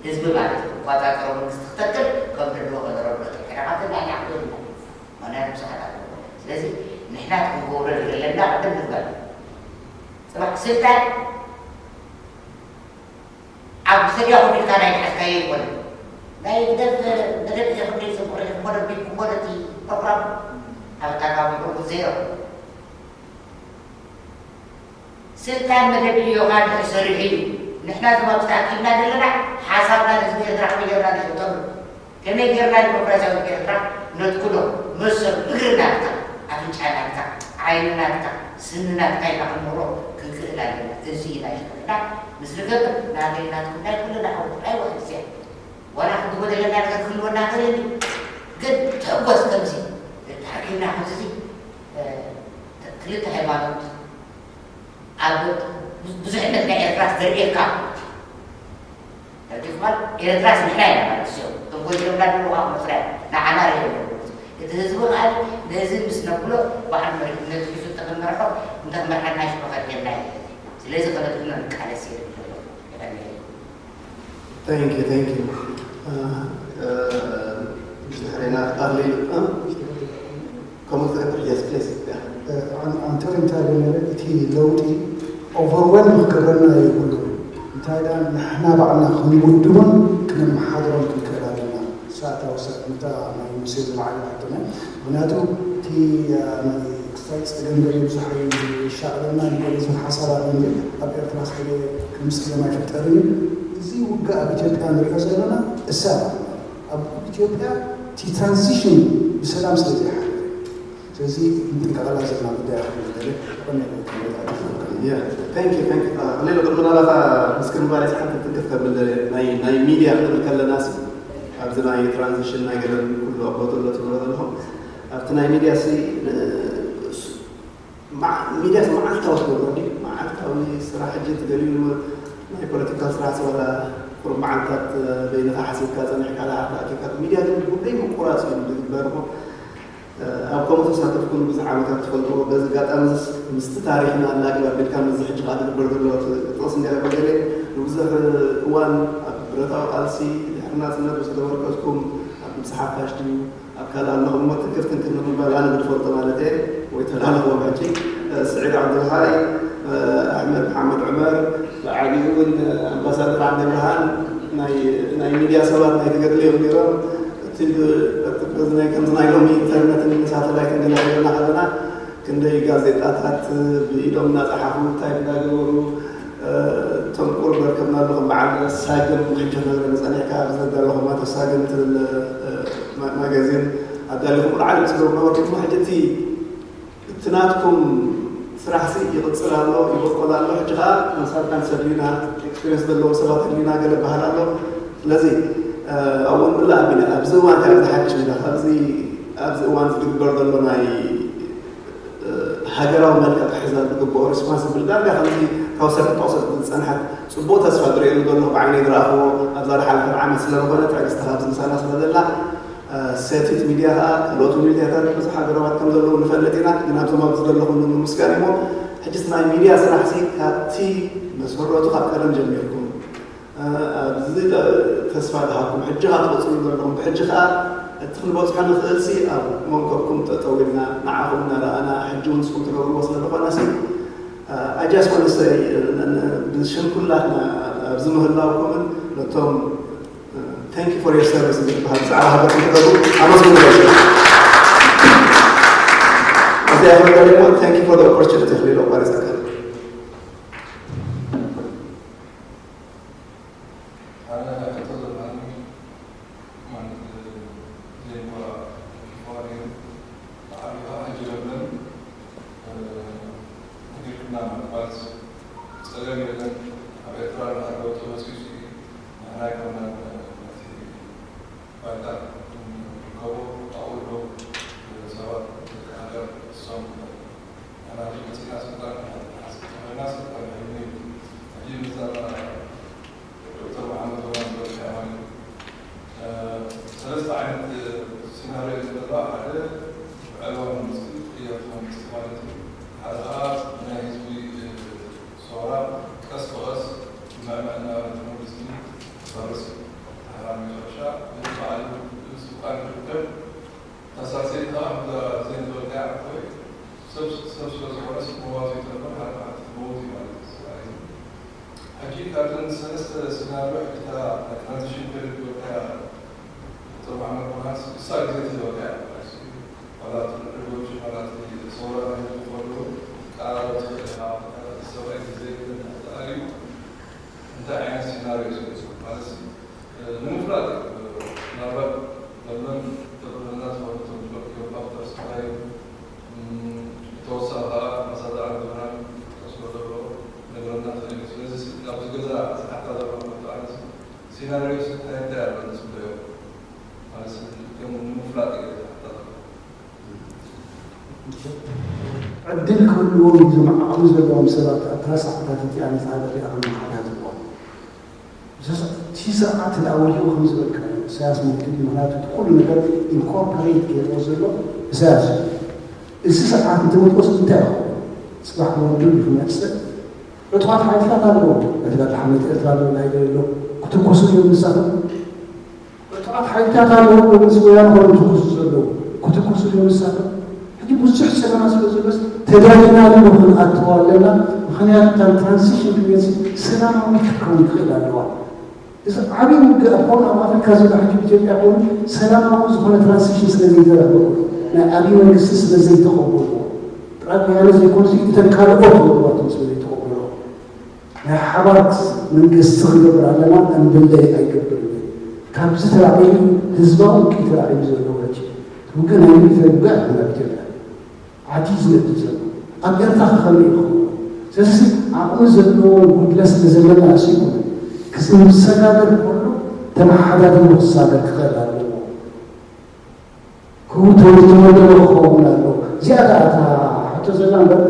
ህዝቢ ማለት እዩ ዝቆጻጸሮ መንግስቲ ክተክል ከም ዘለዎ ከነረግጦ ሕራኻትን ኣይናዕብዶ ምክንያቱ ብዙሓት ኣለዎ ስለዚ ንሕና ክንገብሮ ዘለና ቅድም ንግበር ፅባሕ ስልጣን ኣብ ሰድያ ኮፍ ኢልካ ናይ ትሓዝካዮ ይኮነ ናይ ግደፍ መደብ እየ ክንደይ ጽቡቕ ርኢኹሞ ነቢብኩሞ ነቲ ፕሮግራም ኣብ ኣተጋባቢኡ ዜሮ ስልጣን መደብ ልዮኻ ድሕር ሰሪሑ እዩ ንሕና እዞም ኣብዚ ተኣኪብና ዘለና ሓሳብና ንህዝቢ ኤርትራ ከመይ ጌርና ንሸጠሉ ከመይ ጌርና ዲሞክራሲያዊት ኤርትራ ነትክሎ መሰሉ እግሪ ናትካ ኣፍንጫ ናትካ ዓይኒ ናትካ ስኒ ናትካ ኢልና ክንምህሮ ክንክእል ኣለና እዚ ኢና ሽኩዕና ምስ ንገብር ናተይ ናትኩም ናይ ኩልና ሓወት ናይ ዋሕድ እዚኣ ዋላ ክንጎደለና ነገር ክህልወና ይኽእል እዩ ግን ተጎስ ከምዚ ተኣኪብና ከምዚ ክልተ ሃይማኖት ኣብ ብዙሕነት ናይ ኤርትራ ዘርእየካ ተረዲእኩማ ኤርትራስ ንሕና ኢና ማለት እዮም እቶም ጎዲሎምና ኣለዉ ከዓ መስርያ ንዓና ርኢዮም እቲ ህዝቢ ከዓ ነዚ ምስ ነብሎ ባዕሉ መሪሕነቱ ሒዙ እንተክንመርሖ እንተክመርሓና ሽዑ ከድልየና እዩ ስለዚ ከነድግኖ ንቃለስ የድሊ ዘሎ የቀኒለይ Thank you, thank you. Uh, uh, مش دحرينا أغلي كم تقدر yes please yeah. ኣንተ እንታይ ነረ እቲ ለውጢ ኦቨርዌልም ክገብረና የብሉ እንታይ ዳ ንሕና ባዕልና ክንውድቦን ክነመሓድሮን ክንክእል ኣለና ሰኣታዊ ሰብ ምታ ናይ ሙሴ ዝለዓለ ሕቶና ምክንያቱ እቲ ናይ ክስታይ ፀገም ገለ ብዙሕ ይሻቕለና ገለ ዝብል ሓሳብ ኣሎ እንጂ ኣብ ኤርትራ ስለ ክምስልዮም ኣይፍጠርን እዩ እዚ ውግእ ኣብ ኢትዮጵያ ንሪኦ ዘለና እሳ ኣብ ኢትዮጵያ እቲ ትራንዚሽን ብሰላም ስለ ዘይሓለፈ ስለዚ ክንጥንቀቐላ ዘለና ጉዳይ ክብል ደለ ቀመ Yeah, thank you, thank you. ከሊሎ ቅድሚ ናባኻ ምስክር ምባል ሓንቲ ትንክፍ ከብል ናይ ናይ ሚድያ ክብል ከለና ሲ ኣብዚ ናይ ትራንዚሽን ናይ ገለን ኩሉ ኣቦትሎ ትብሎ ዘለኹም ኣብቲ ናይ ሚድያ ሲ ሚድያ መዓልታዊ ትገብሮ ዲ መዓልታዊ ስራሕ ሕጂ ትገሊሉ ናይ ፖለቲካል ስራሕ ስዋላ ቁሩብ መዓልታት በይንኻ ሓሲብካ ፀኒሕካ ዳሓር ተኣኪብካ ሚድያ ግን ጉዳይ ምቁራፅ እዩ ዝግበር እሞ ኣብ ከምኡ ተሳተፍኩ ንብዙሕ ዓመታት ትፈልጥዎ በዚ ኣጋጣሚ ምስቲ ታሪኽና ኣላግብ ኣቢልካ ምስዚ ሕጂ ከዓ ዝግበር ዘሎ ጥቕስ እንዲያ በገለ ንብዙሕ እዋን ኣብ ብረታዊ ቃልሲ ድሕሪ ናፅነት ዝተበርከትኩም ኣብ ግብፂ ሓፋሽ ድዩ ኣብ ካልእ ኣለኹም እሞ ትንክፍ ትንክፍ ንምባል ኣነ ብዝፈልጦ ማለት እየ ወይ ተላለኽዎም ሕጂ ስዒድ ዓብዱልሃይ ኣሕመድ መሓመድ ዑመር ብዓቢኡ እውን ኣምባሳደር ዓንደ ብርሃን ናይ ሚድያ ሰባት ናይ ትገድሊ እዮም ነይሮም እቲ በዚ ናይ ከምዚ ናይ ሎሚ ኢንተርነትን ሳተላይትን ገለ ክብለና ከለና ክንደይ ጋዜጣታት ብኢዶም እናፀሓፉ እንታይ እንዳገበሩ እቶም ቁሩብ ረከብና ኣለኹም በዓል ሳግም ሕጂ ክነግረኒ ፀኒሕካ ኣብዚ ዘዳለኹም ኣቶ ሳግም ትብል ማጋዚን ኣዳሊኹም ቁርዓ ድምፂ ገቡ ነበርኩም ሕጂ እቲ እቲ ናትኩም ስራሕ ሲ ይቕፅል ኣሎ ይበቆል ኣሎ ሕጂ ከዓ መሳርካ ንሰብ ሊና ኤክስፔሪንስ ዘለዎም ሰባት ሊና ገለ በሃል ኣሎ ስለዚ ኣብኡ ንብላ ኣቢና ኣብዚ እዋን ካብ ዝሓድሽ ሜዳ ካብዚ ኣብዚ እዋን ዝግበር ዘሎ ናይ ሃገራዊ መልክዕ ክሕዛ ዝግብኦ ሪስፖንስብል ዳርጋ ከምዚ ካብ ሰብ ጠቕሰት ዝፀንሐት ፅቡቅ ተስፋ ዝርእየሉ ዘለኹ ብዓይነይ ዝረኣኽዎ ኣብዛ ዝሓለፈት ዓመት ስለዝኾነ ትዕግስቲ ካብዚ ምሳና ስለዘላ ሰቲት ሚድያ ከዓ ካልኦት ሚድያታት ብዙሕ ሃገራዋት ከም ዘለዉ ንፈልጥ ኢና ግን ኣብዞም ኣብዚ ዘለኹም ንምምስጋን እሞ ሕጅስ ናይ ሚድያ ስራሕ ሲ ካብቲ መሰረቱ ካብ ቀደም ጀሚርኩም ኣብዚ ተስፋ ዝሃብኩም ሕጂ ከዓ ትበፅሉ ዘለኹም ብሕጂ ከዓ እቲ ክንበፅሖ ንኽእል ሲ ኣብ መንከኩም ጠጠው ኢልና ንዓኹም እናረኣና ሕጂ እውን ንስኹም ትገብርዎ ስለ ዝኾነ ሲ ኣጃስ ኮንሰ ብሽም ኩላትና ኣብዚ ምህላውኩምን ነቶም Thank you for your service ዝበሃል ብዛዕባ ሃገር ክትገብሩ ኣመስግኑ እዚኣ መገለ እሞ thank you for the opportunity ክልሎ ኣቋሪፀካ ዕድል ክህልዎም እዩ ዝመዓቕሚ ዘለዎም ሰባት ኣብታ ሰዓታት እቲኣ ነቲ ሃገር ሪኣ ከመሓዳድርዋ እቲ ስርዓት እንዳ ወዲኡ ከም ዝበልካ ኢሳያስ መውድን ምክንያቱ እቲ ኩሉ ነገር ኢንኮርፖሬት ገይርዎ ዘሎ ኢሳያስ እዩ እዚ ስርዓት እንተመጥቆስ እንታይ ይኸውን ፅባሕ መውድን ክመፅእ ዕጡቓት ሓይልታት ኣለዉ ናይ ተጋድሎ ሓርነት ኤርትራ ኣለዉ ናይ ገለ ኣለዉ ክትኩሱ እዮም ንሳቶም ዕጡቓት ሓይልታት ኣለዉ ሎሚ ምስ ወያነ ኾይኖም ዝትኩሱ ዘለዉ ክትኩሱ እዮም ንሳቶም ሕጂ ብዙሕ ፀገማት ስለ ዘሎስ ተዳሊና ዶ ክንኣትዎ ኣለና ምኽንያቱ እታ ትራንዚሽን ፒሪየድ ሰላማዊት ክትከውን ትኽእል ኣለዋ እዚ ዓብዪ ውግእ ኣብ ሆርን ኦፍ ኣፍሪካ ዘሎ ሕጂ ኢትዮጵያ ኮይኑ ሰላማዊ ዝኾነ ትራንዚሽን ስለ ዘይተረኽበ ናይ ኣብዪ መንግስቲ ስለ ዘይተቐበልዎ ጥራይ ወያነ ዘይኮኑስ እተን ካልኦት ውድባትን ስለ ዘይተቐበልዎ ናይ ሓባር መንግስቲ ክንገብር ኣለና እምብለይ ኣይገብርን እየ። ካብዚ ተላዒሉ ህዝባዊ ውግእ ተላዒሉ ዘሎ ወረጂ ውግእ ናይ ሚሊተሪ ውግእ ኣይኮነ ኣብ ኢትዮጵያ ዓዲ እዩ ዝነድድ ዘሎ። ኣብ ኤርትራ ከ ከመይ እዩ ክኸውን? ስለዚ ዓቕሚ ዘለዎ ጉድለት ስለ ዘለና እሱ ይኮነ ክስንሰጋገር ከሎ ተመሓዳድሩ ክሳገር ክኽእል ኣለዎ። ክቡር ተወልደ ክኸውን ኣለዎ። እዚኣ እታ ሕቶ ዘላ እምበር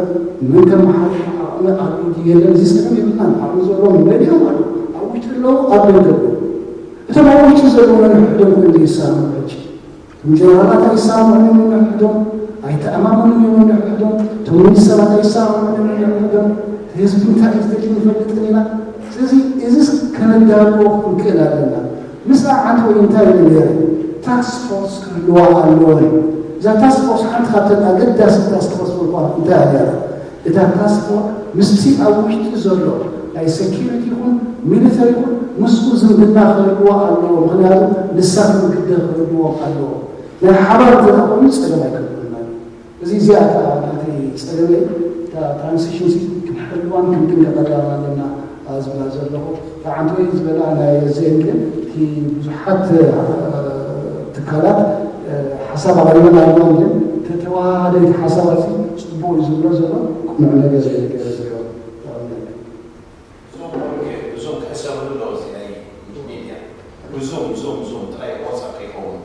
መን ከመሓድር ዓቕሚ ኣሎ ድዩ የለን እዚ ስዕም የብልናን። ዓቕሚ ዘለዎም መሊኦም ኣለዉ። ኣብ ውሽጢ ኣለዉ ኣብ ደገ ኣለዉ። እቶም ኣብ ውሽጢ ዘለዉ ነንሕድሕዶም እዮም ዘይሰማምዑ ሕጂ። እቶም ጀነራላት ኣይሰማምዑን እዮም ነንሕድሕዶም። ኣይተኣማመኑን እዮም ነንሕድሕዶም። እቶም ሚኒስተራት ኣይሰማምዑን እዮም ነንሕድሕዶም። ህዝቢ እንታይ እዩ ዝደሊ ንፈልጥን ኢና። ስለዚ እዚስ ከነዳልዎ ክንክእል ኣለና። ምስኣ ዓንተ ወይ እንታይ ኢለ ነይረ? ታክስ ፎርስ ክህልዋ ኣለወን። እዛ ታክስ ፎርስ ሓንቲ ካብተን ኣገዳሲ ታክስ ፎርስ ዝበልኳ እንታይ እያ ነይራ? እታ ታክስ ፎርስ ምስቲ ኣብ ውሽጢ ዘሎ ናይ ሴኪሪቲ ይኹን ሚሊተሪ ይኹን ምስኡ ዝምድና ክህልዋ ኣለዎ። ምኽንያቱ ንሳቶም ግደ ክህልዎም ኣለዎ። ናይ ሓባር እንተ ኮይኑ ጸገም ኣይከብደና። እዚ እዚኣ እታ ናተይ ጸገመይ እታ ትራንዚሽን ሲ ክንሕልዋን ክንጥንቀቐላን ኣለና ዝብላ ዘለኹ። እታ ዓንተወይ ዝበላ ናይ እዚአን ግን እቲ ብዙሓት ትካላት ሓሳብ ኣቕሪበን ኣለዋን ግን ተተዋሃደ ሓሳባት ጽቡቕ እዩ ዝብሎ ዘሎ ቅኑዕ ነገር እዩ ገለ ዝረኸብ። ብዙም ብዙም ክሕሰብሉ ኣለዎ እዚ ናይ ሚድያ ብዙም ብዙም ብዙም ጥራይ ቆፃ ከይኸውን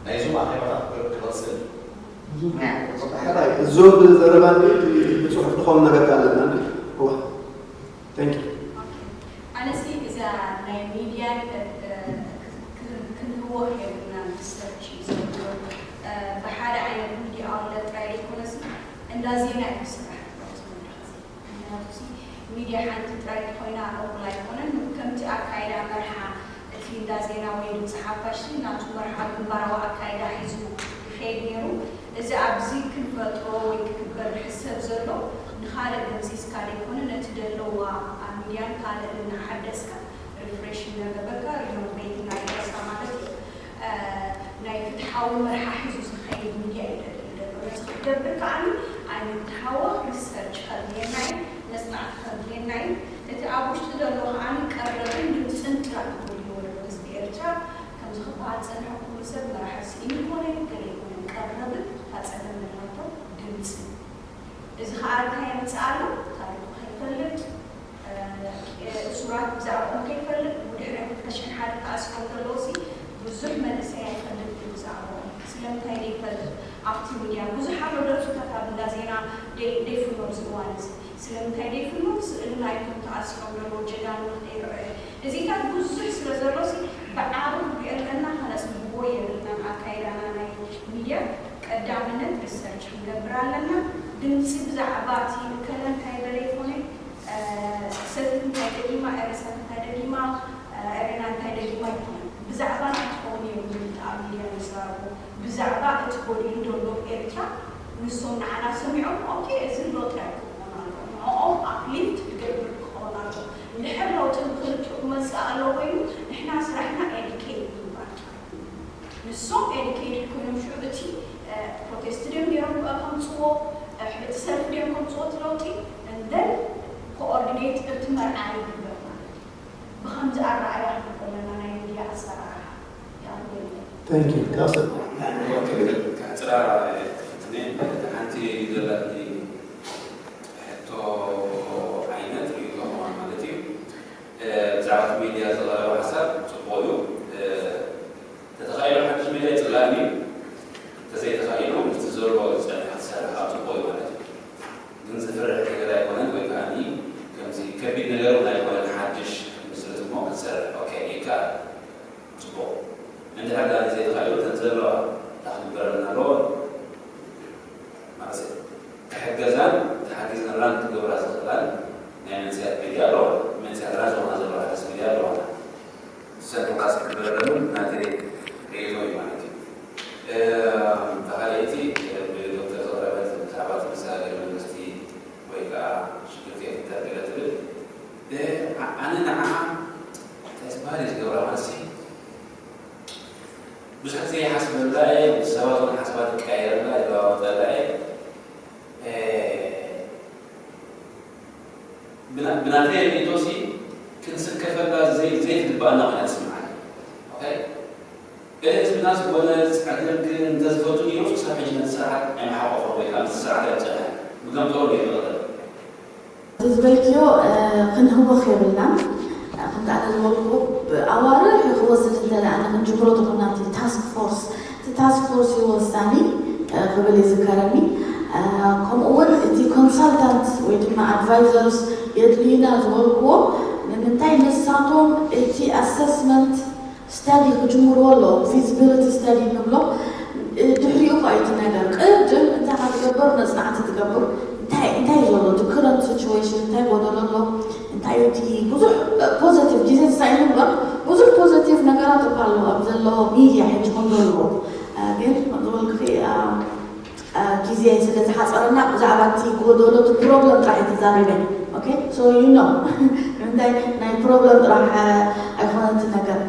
ናይ ዙም ኣኼባታት ክቕፅል ዞብ ዘረባኒ ብፅሑፍ ክኸውን ነገር ኣለና ዋ ኣነሲ እዛ ናይ ሚድያ ክንህዎ ሄርና ሪሰርች እዩ ዘብሎ ብሓደ ዓይነት ሚድያ ኣውለ ጥራይ ዘይኮነሲ እንዳ ዜና እዩ ዝስራሕ ምክንያቱ ሚድያ ሓንቲ ጥራይ እንተኮይና እኩል ኣይኮነን ከምቲ ኣካይዳ መርሓ እቲ እንዳ ዜና ወይ ድምፂ ሓፋሽ ናቱ መርሓ ግንባራዊ ኣካይዳ ሒዙ ይኸይድ ነይሩ እዚ ኣብዚ ክንፈጥሮ ወይ ክግበር ዝሕሰብ ዘሎ ንኻልእ ደምሲስካ ዘይኮነ ነቲ ደለዋ ኣብ ሚድያን ካልእን እናሓደስካ refresh እናገበርካ renovate እናገበርካ ማለት እዩ ናይ ፍትሓዊ መርሓ ሒዙ ዝኸይድ ሚድያ እዩ ደሊ ዘሎ ነዚ ክትገብር ከዓ ኣይንተሃወኽ research ከድልየና እዩ መፅናዕቲ ከድልየና እዩ እቲ ኣብ ውሽጢ ዘሎ ከዓ ቀረብን ድምፅን ጥራሕ ክህልዎ ህዝቢ ኤርትራ ከምዚ ክበሃል ዝፀንሐ ኩሉ ሰብ መራሒ ስኢኑ ይኮነ ገለ ይኮነ ቀረብን እታ ፀገም ዘላቶ ድምፂ እዚ ከዓ እንታይ የምፅእ ኣሎ ታሪኩ ከይፈልጥ እሱራት ብዛዕባኦም ከይፈልጥ ብድሕሪ ክልተ ሽሕን ሓደ ተኣሲሮም ዘለዉ ሲ ብዙሕ መንእሰይ ኣይፈልጥ እዩ ብዛዕባኦም ስለምንታይ ዘይፈልጥ ኣብቲ ሚድያ ብዙሓት ደርሱታት ኣብ እንዳ ዜና ደይፍኖ ኣብዚ እዋን እዚ ስለምንታይ ደይፍኖ ስእሊ ናይቶም ተኣሲሮም ዘለዉ ጀጋኑ ንክይረኣዩ እዚታት ብዙሕ ስለ ዘሎ ሲ ብዓቢ ክሪኦ ኣለና ከነፅብቦ የብልናን ኣካይዳና ናይ ሚድያ ቀዳምነት ሪሰርች ክንገብር ኣለና ድምፂ ብዛዕባ እቲ እከለ እንታይ በለ ይኮነ ሰልፊ እንታይ ደጊማ ኤረሳት እንታይ ደጊማ ኤረና እንታይ ደጊማ ይኮነ ብዛዕባና ክኸውን እዮም ዝብል ኣብ ሚድያ ንዛረቦ ብዛዕባ እቲ ጎዲሉ ዘሎ ኤርትራ ንሶም ንዓና ሰሚዖም ኦኬ እዚ ለውጢ ኣይክኾን ኣሎ ንዕኦም ኣፕሊፍት ክገብር ክኸውን ኣሎ እንድሕር ለውጢ ብክልቲኡ ክመፅእ ኣሎ ኮይኑ ንሕና ስራሕና ኤዲኬት ምግባር ንሶም ኤዲኬትድ ኮይኖም ሽዑ እቲ ፕሮቴስት ድዮም ነይሮም ከምፅዎ እቲ ሰልፊ ድዮም ከምፅዎ እቲ ለውጢ እንደን ኮኦርዲኔት እቲ መርዓ ይግበር ማለት እዩ ብከምዚ ኣረኣያ ክንኮለና ናይ ሚድያ ኣሰራርሓ ይኣምር Thank you. That's it. ክሕፅራ ሓንቲ ዘለኒ ሕቶ ዓይነት ርእይቶ ከማን ማለት እዩ ብዛዕባ እቲ ሚድያ ዝቐረበ ሓሳብ ፅቡቕ እዩ ተተኻኢሉ ሓድሽ ሚድያ ይፅላእኒ ተዘይተኻኢሉ ምስቲ ዘሎ ዝፀንሐ ክሰርሕ ኣብ ፅቡቕ እዩ ማለት እዩ ግን ዝፍርሕ ነገር ኣይኮነን ወይ ከዓ ከምዚ ከቢድ ነገር እውን ኣይኮነን ሓድሽ ምስርት እሞ ክትሰርሕ ኦኬ ይከኣል ፅቡቕ እንድሕር ዳ ዘይተኻኢሉ እተን ዘለዋ እንታይ ክግበረልና ኣለዎ ማለት ክሕገዛን ተሓጊዝን ራን ክገብራ ዝኽእላን ናይ መንስያት ሚድያ ኣለዋ መንስያት ራን ዝኾና ዘለዋ ሓደስ ሚድያ ኣለዋ ሰልፍካስ ክግበረሉ ናተይ ርእይቶ እዩ ማለት እዩ ተኻልአይቲ ብዶክተር ዘቕረበት ብዛዕባ እቲ መሰጋገሪ መንግስቲ ወይ ከዓ ሽግር ከይፍጠር ገለ ትብል ኣነ ንዓኣ እንታይ ዝበሃል እዩ ዝገብራ ማለት ብዙሕ ግዜ ይሓስበላ እየ ምስ ሰባት እውን ሓሳባት ይቀያየረላ ይለዋወጠላ እየ ብናተይ ርእይቶሲ ክንስከፈላ ዘይትግባኣና ኮይና ትስምዓኒ ገለ ህዝብናስ ጎነፅ ዕግርግር እንተዝፈቱ ነይሩ ክሳብ ሕጂ ነቲ ስርዓት ኣይመሓቆፎን ወይ ከዓ ምስቲ ስርዓት ኣይምፀንሐን ብገምጠሉ ነይሩ ዝቕረብ ዝበልክዮ ክንህወኽ የብልናን። ከምቲ ኣነ ዝበልኩ ኣዋርሕ ክወስድ እንተለኣነ ክንጅምሮ ዝኾና ታስክ ፎርስ እቲ ታስክ ፎርስ እዩ ወሳኒ ክብል ይዝከረኒ። ከምኡ እውን እቲ ኮንሳልታንት ወይ ድማ ኣድቫይዘርስ የድልዩና ዝበልክዎ ንምንታይ ንሳቶም እቲ ኣሰስመንት ስተዲ ክጅምርዎ ኣለዎም። ፊዚቢሊቲ ስተዲ ንብሎ ድሕሪኡ እኳ እቲ ነገር ቅድም እንታይ ክትገብር መፅናዕቲ ትገብር እንታይ እንታይ ዘሎ እቲ ክረንት ሲቹዌሽን እንታይ ጎደሎ ኣሎ እንታይ እቲ ብዙሕ ፖዘቲቭ ግዜ ተሳኢኑ እምበር ብዙሕ ፖዘቲቭ ነገራት እኳ ኣለዎ ኣብ ዘለዎ ሚድያ ሕጂ ከም ዘለዎ ግን ዝበልክኺ ግዜ ስለ ዝሓፀረና ብዛዕባ እቲ ጎደሎ እቲ ፕሮብለም ጥራሕ ተዛሪበ okay so you know እንታይ ናይ ፕሮብለም ጥራሕ ኣይኮነቲ ነገር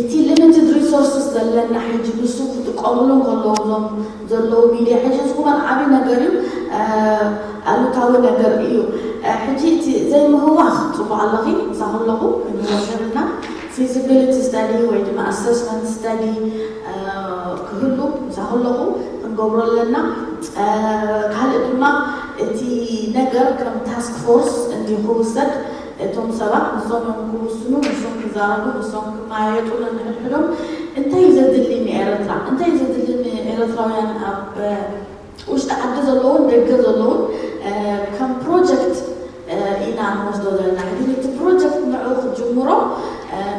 እቲ limited resources ዘለና ሕጂ ንሱ ክጥቀምሉ ከለዉ እዞም ዘለዉ ሚድያ ሕጂ ዝኩመን ዓብዪ ነገር እዩ ኣሉታዊ ነገር እዩ ሕጂ እቲ ዘይምህዋኽ ፅቡቅ ኣለኺ ምሳ ከለኹ ክንወሰድና feasibility study ወይ ድማ assessment study ክህሉ ምሳ ከለኹ ክንገብሮ ኣለና ካልእ ድማ እቲ ነገር ከም task force እንዲ ክውሰድ እቶም ሰባት ንሶም እዮም ክውስኑ ንሶም ክዛረቡ ንሶም ክመያየጡ ነንሕድሕዶም እንታይ እዩ ዘድሊ ንኤረትራ እንታይ እዩ ዘድሊ ንኤረትራውያን ኣብ ውሽጢ ዓዲ ዘለውን ደገ ዘለውን ከም ፕሮጀክት ኢና ንወስዶ ዘለና ግን እቲ ፕሮጀክት ንዑ ክትጅምሮ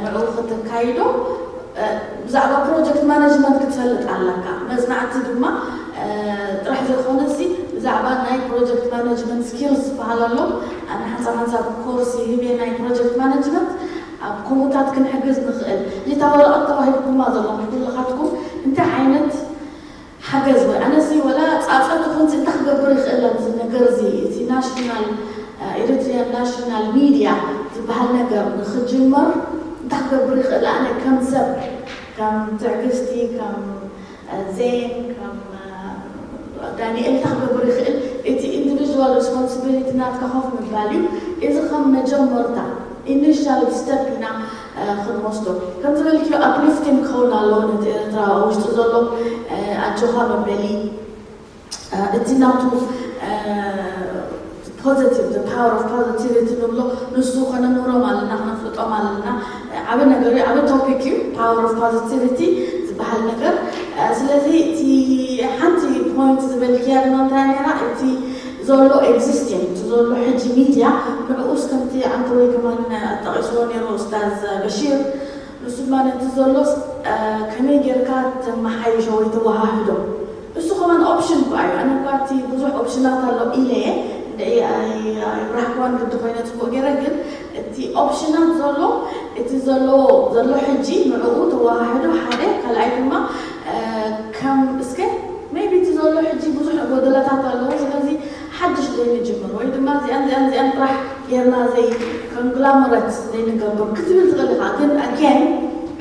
ንዑ ክተካይዶ ብዛዕባ ፕሮጀክት ማነጅመንት ክትፈልጥ ኣለካ መፅናዕቲ ድማ ጥራሕ ዘይኮነ ሲ ብዛዕባ ናይ ፕሮጀክት ማነጅመንት ስኪልስ ዝበሃል ኣሎ ኣነ ሓንሳብ ሓንሳብ ኮርስ ይህብ ናይ ፕሮጀክት ማነጅመንት ኣብ ከምኡታት ክንሕግዝ ንኽእል ሊታ ወረቐት ተዋሂብኩማ ዘለኹም ኩልኻትኩም እንታይ ዓይነት ሓገዝ ወይ ኣነሲ ወላ ፃፀ ትኹን እንታይ ክገብር ይኽእል ኣብዚ ነገር እዚ እቲ ናሽናል ኤሪትሪያን ናሽናል ሚድያ ዝበሃል ነገር ንክጅመር እንታይ ክገብር ይኽእል ኣነ ከም ሰብ ከም ትዕግስቲ ከም ዜን ከም ዳንኤል እንታይ ክገብር ይኽእል እቲ ኢንዲቪድዋል ሪስፖንስቢሊቲ ናትካ ኮፍ ምባል እዩ እዚ ከም መጀመርታ ኢኒሻል ስተፕ ኢና ክንወስዶ ከም ዝበልክዮ ኣፕሊፍቲንግ ክኸውን ኣለዎ ነቲ ኤርትራ ውሽጢ ዘሎ ኣጆኻ መበሊ እቲ ናቱ positive the power of positivity ንብሎ ንሱ ከነምህሮም ኣለና ክነፍልጦም ኣለና ዓብ ነገር እዩ ዓብ ቶፒክ እዩ power of positivity ዝበሃል ነገር ስለዚ እቲ ሓንቲ ፖይንት ዝበልክያ ድማ እንታይ ነራ እቲ ዘሎ ኤግዚስቲንግ እቲ ዘሎ ሕጂ ሚድያ ንዕኡስ ከምቲ ዓንተ ወይ ከማን ጠቒስዎ ነይሩ ኡስታዝ በሺር ንሱ ድማ ነቲ ዘሎስ ከመይ ጌርካ ተመሓይሾ ወይ ተወሃህዶ እሱ ከማን ኦፕሽን እኳ እዩ ኣነ እኳ እቲ ብዙሕ ኦፕሽናት ኣሎ ኢለ እየ እንድዒ ኣይብራህክዋን ግዲ ኮይነ ፅቡቅ ገይረ ግን እቲ ኦፕሽናት ዘሎ እቲ ዘሎ ዘሎ ሕጂ ንዕኡ ተወሃህዶ ሓደ ካልኣይ ድማ ከም እስከ maybe እቲ ዘሎ ሕጂ ብዙሕ ጎደለታት ኣለዎ ስለዚ ሓድሽ ዘይንጅምር ወይ ድማ እዚኣን እዚኣን እዚኣን ጥራሕ ጌርና ዘይ ኮንግላመረት ዘይንገብር ክትብል ትኽእል ኢኻ ግን again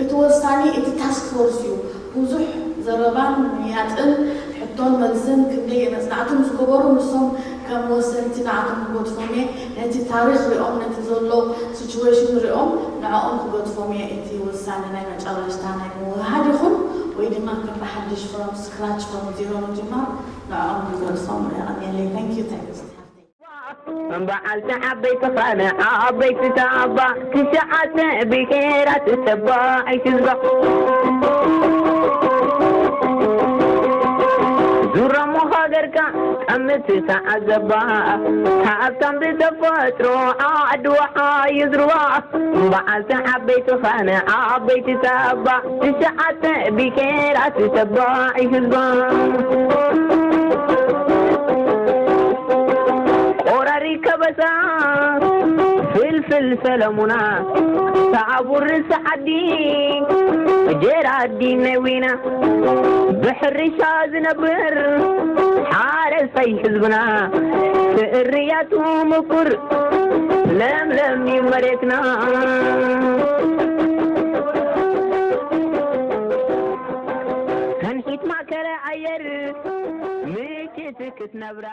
እቲ ወሳኒ እቲ task force እዩ ብዙሕ ዘረባን ምያጥን ሕቶን መልስን ክንደይ መፅናዕቲ ምስ ገበሩ ንሶም ከም ወሰንቲ ንዓቶም ክገድፎም እየ ነቲ ታሪክ ሪኦም ነቲ ዘሎ situation ሪኦም ንዕኦም ክገድፎም እየ እቲ ውሳነ ናይ መጨረሽታ ናይ ምውህሃድ ይኹን ወይ ድማ ከም ብሓድሽ from scratch from zero ምጅማር ንዕኦም ክገድፎም እየ ቀኒለይ thank you thanks በዓልቲ ዓበይቲ ኻነ ዓበይቲ ታባ ትሽዓተ ብሄራት ተባዒት ህዝባ ዙረሞ ሃገርካ ጠምት ተዓዘባ ሃብታም ብተፈጥሮ ዓድዋ ሓዩ ዝርባ በዓልቲ ዓበይቲ ኻነ ዓበይቲ ታባ ትሽዓተ ብሄራት ተባዒት ህዝባ ቆራሪ ከበሳ ፍልፍል ሰለሙና ሰዓቡ ርእሲ ዓዲ ጀራዲ ነዊና ብሕርሻ ዝነብር ሓረስታይ ህዝብና ትእርያቱ ምቁር ለምለም እዩ መሬትና ከንሒት ማእከለ ኣየር ምችት ክትነብራ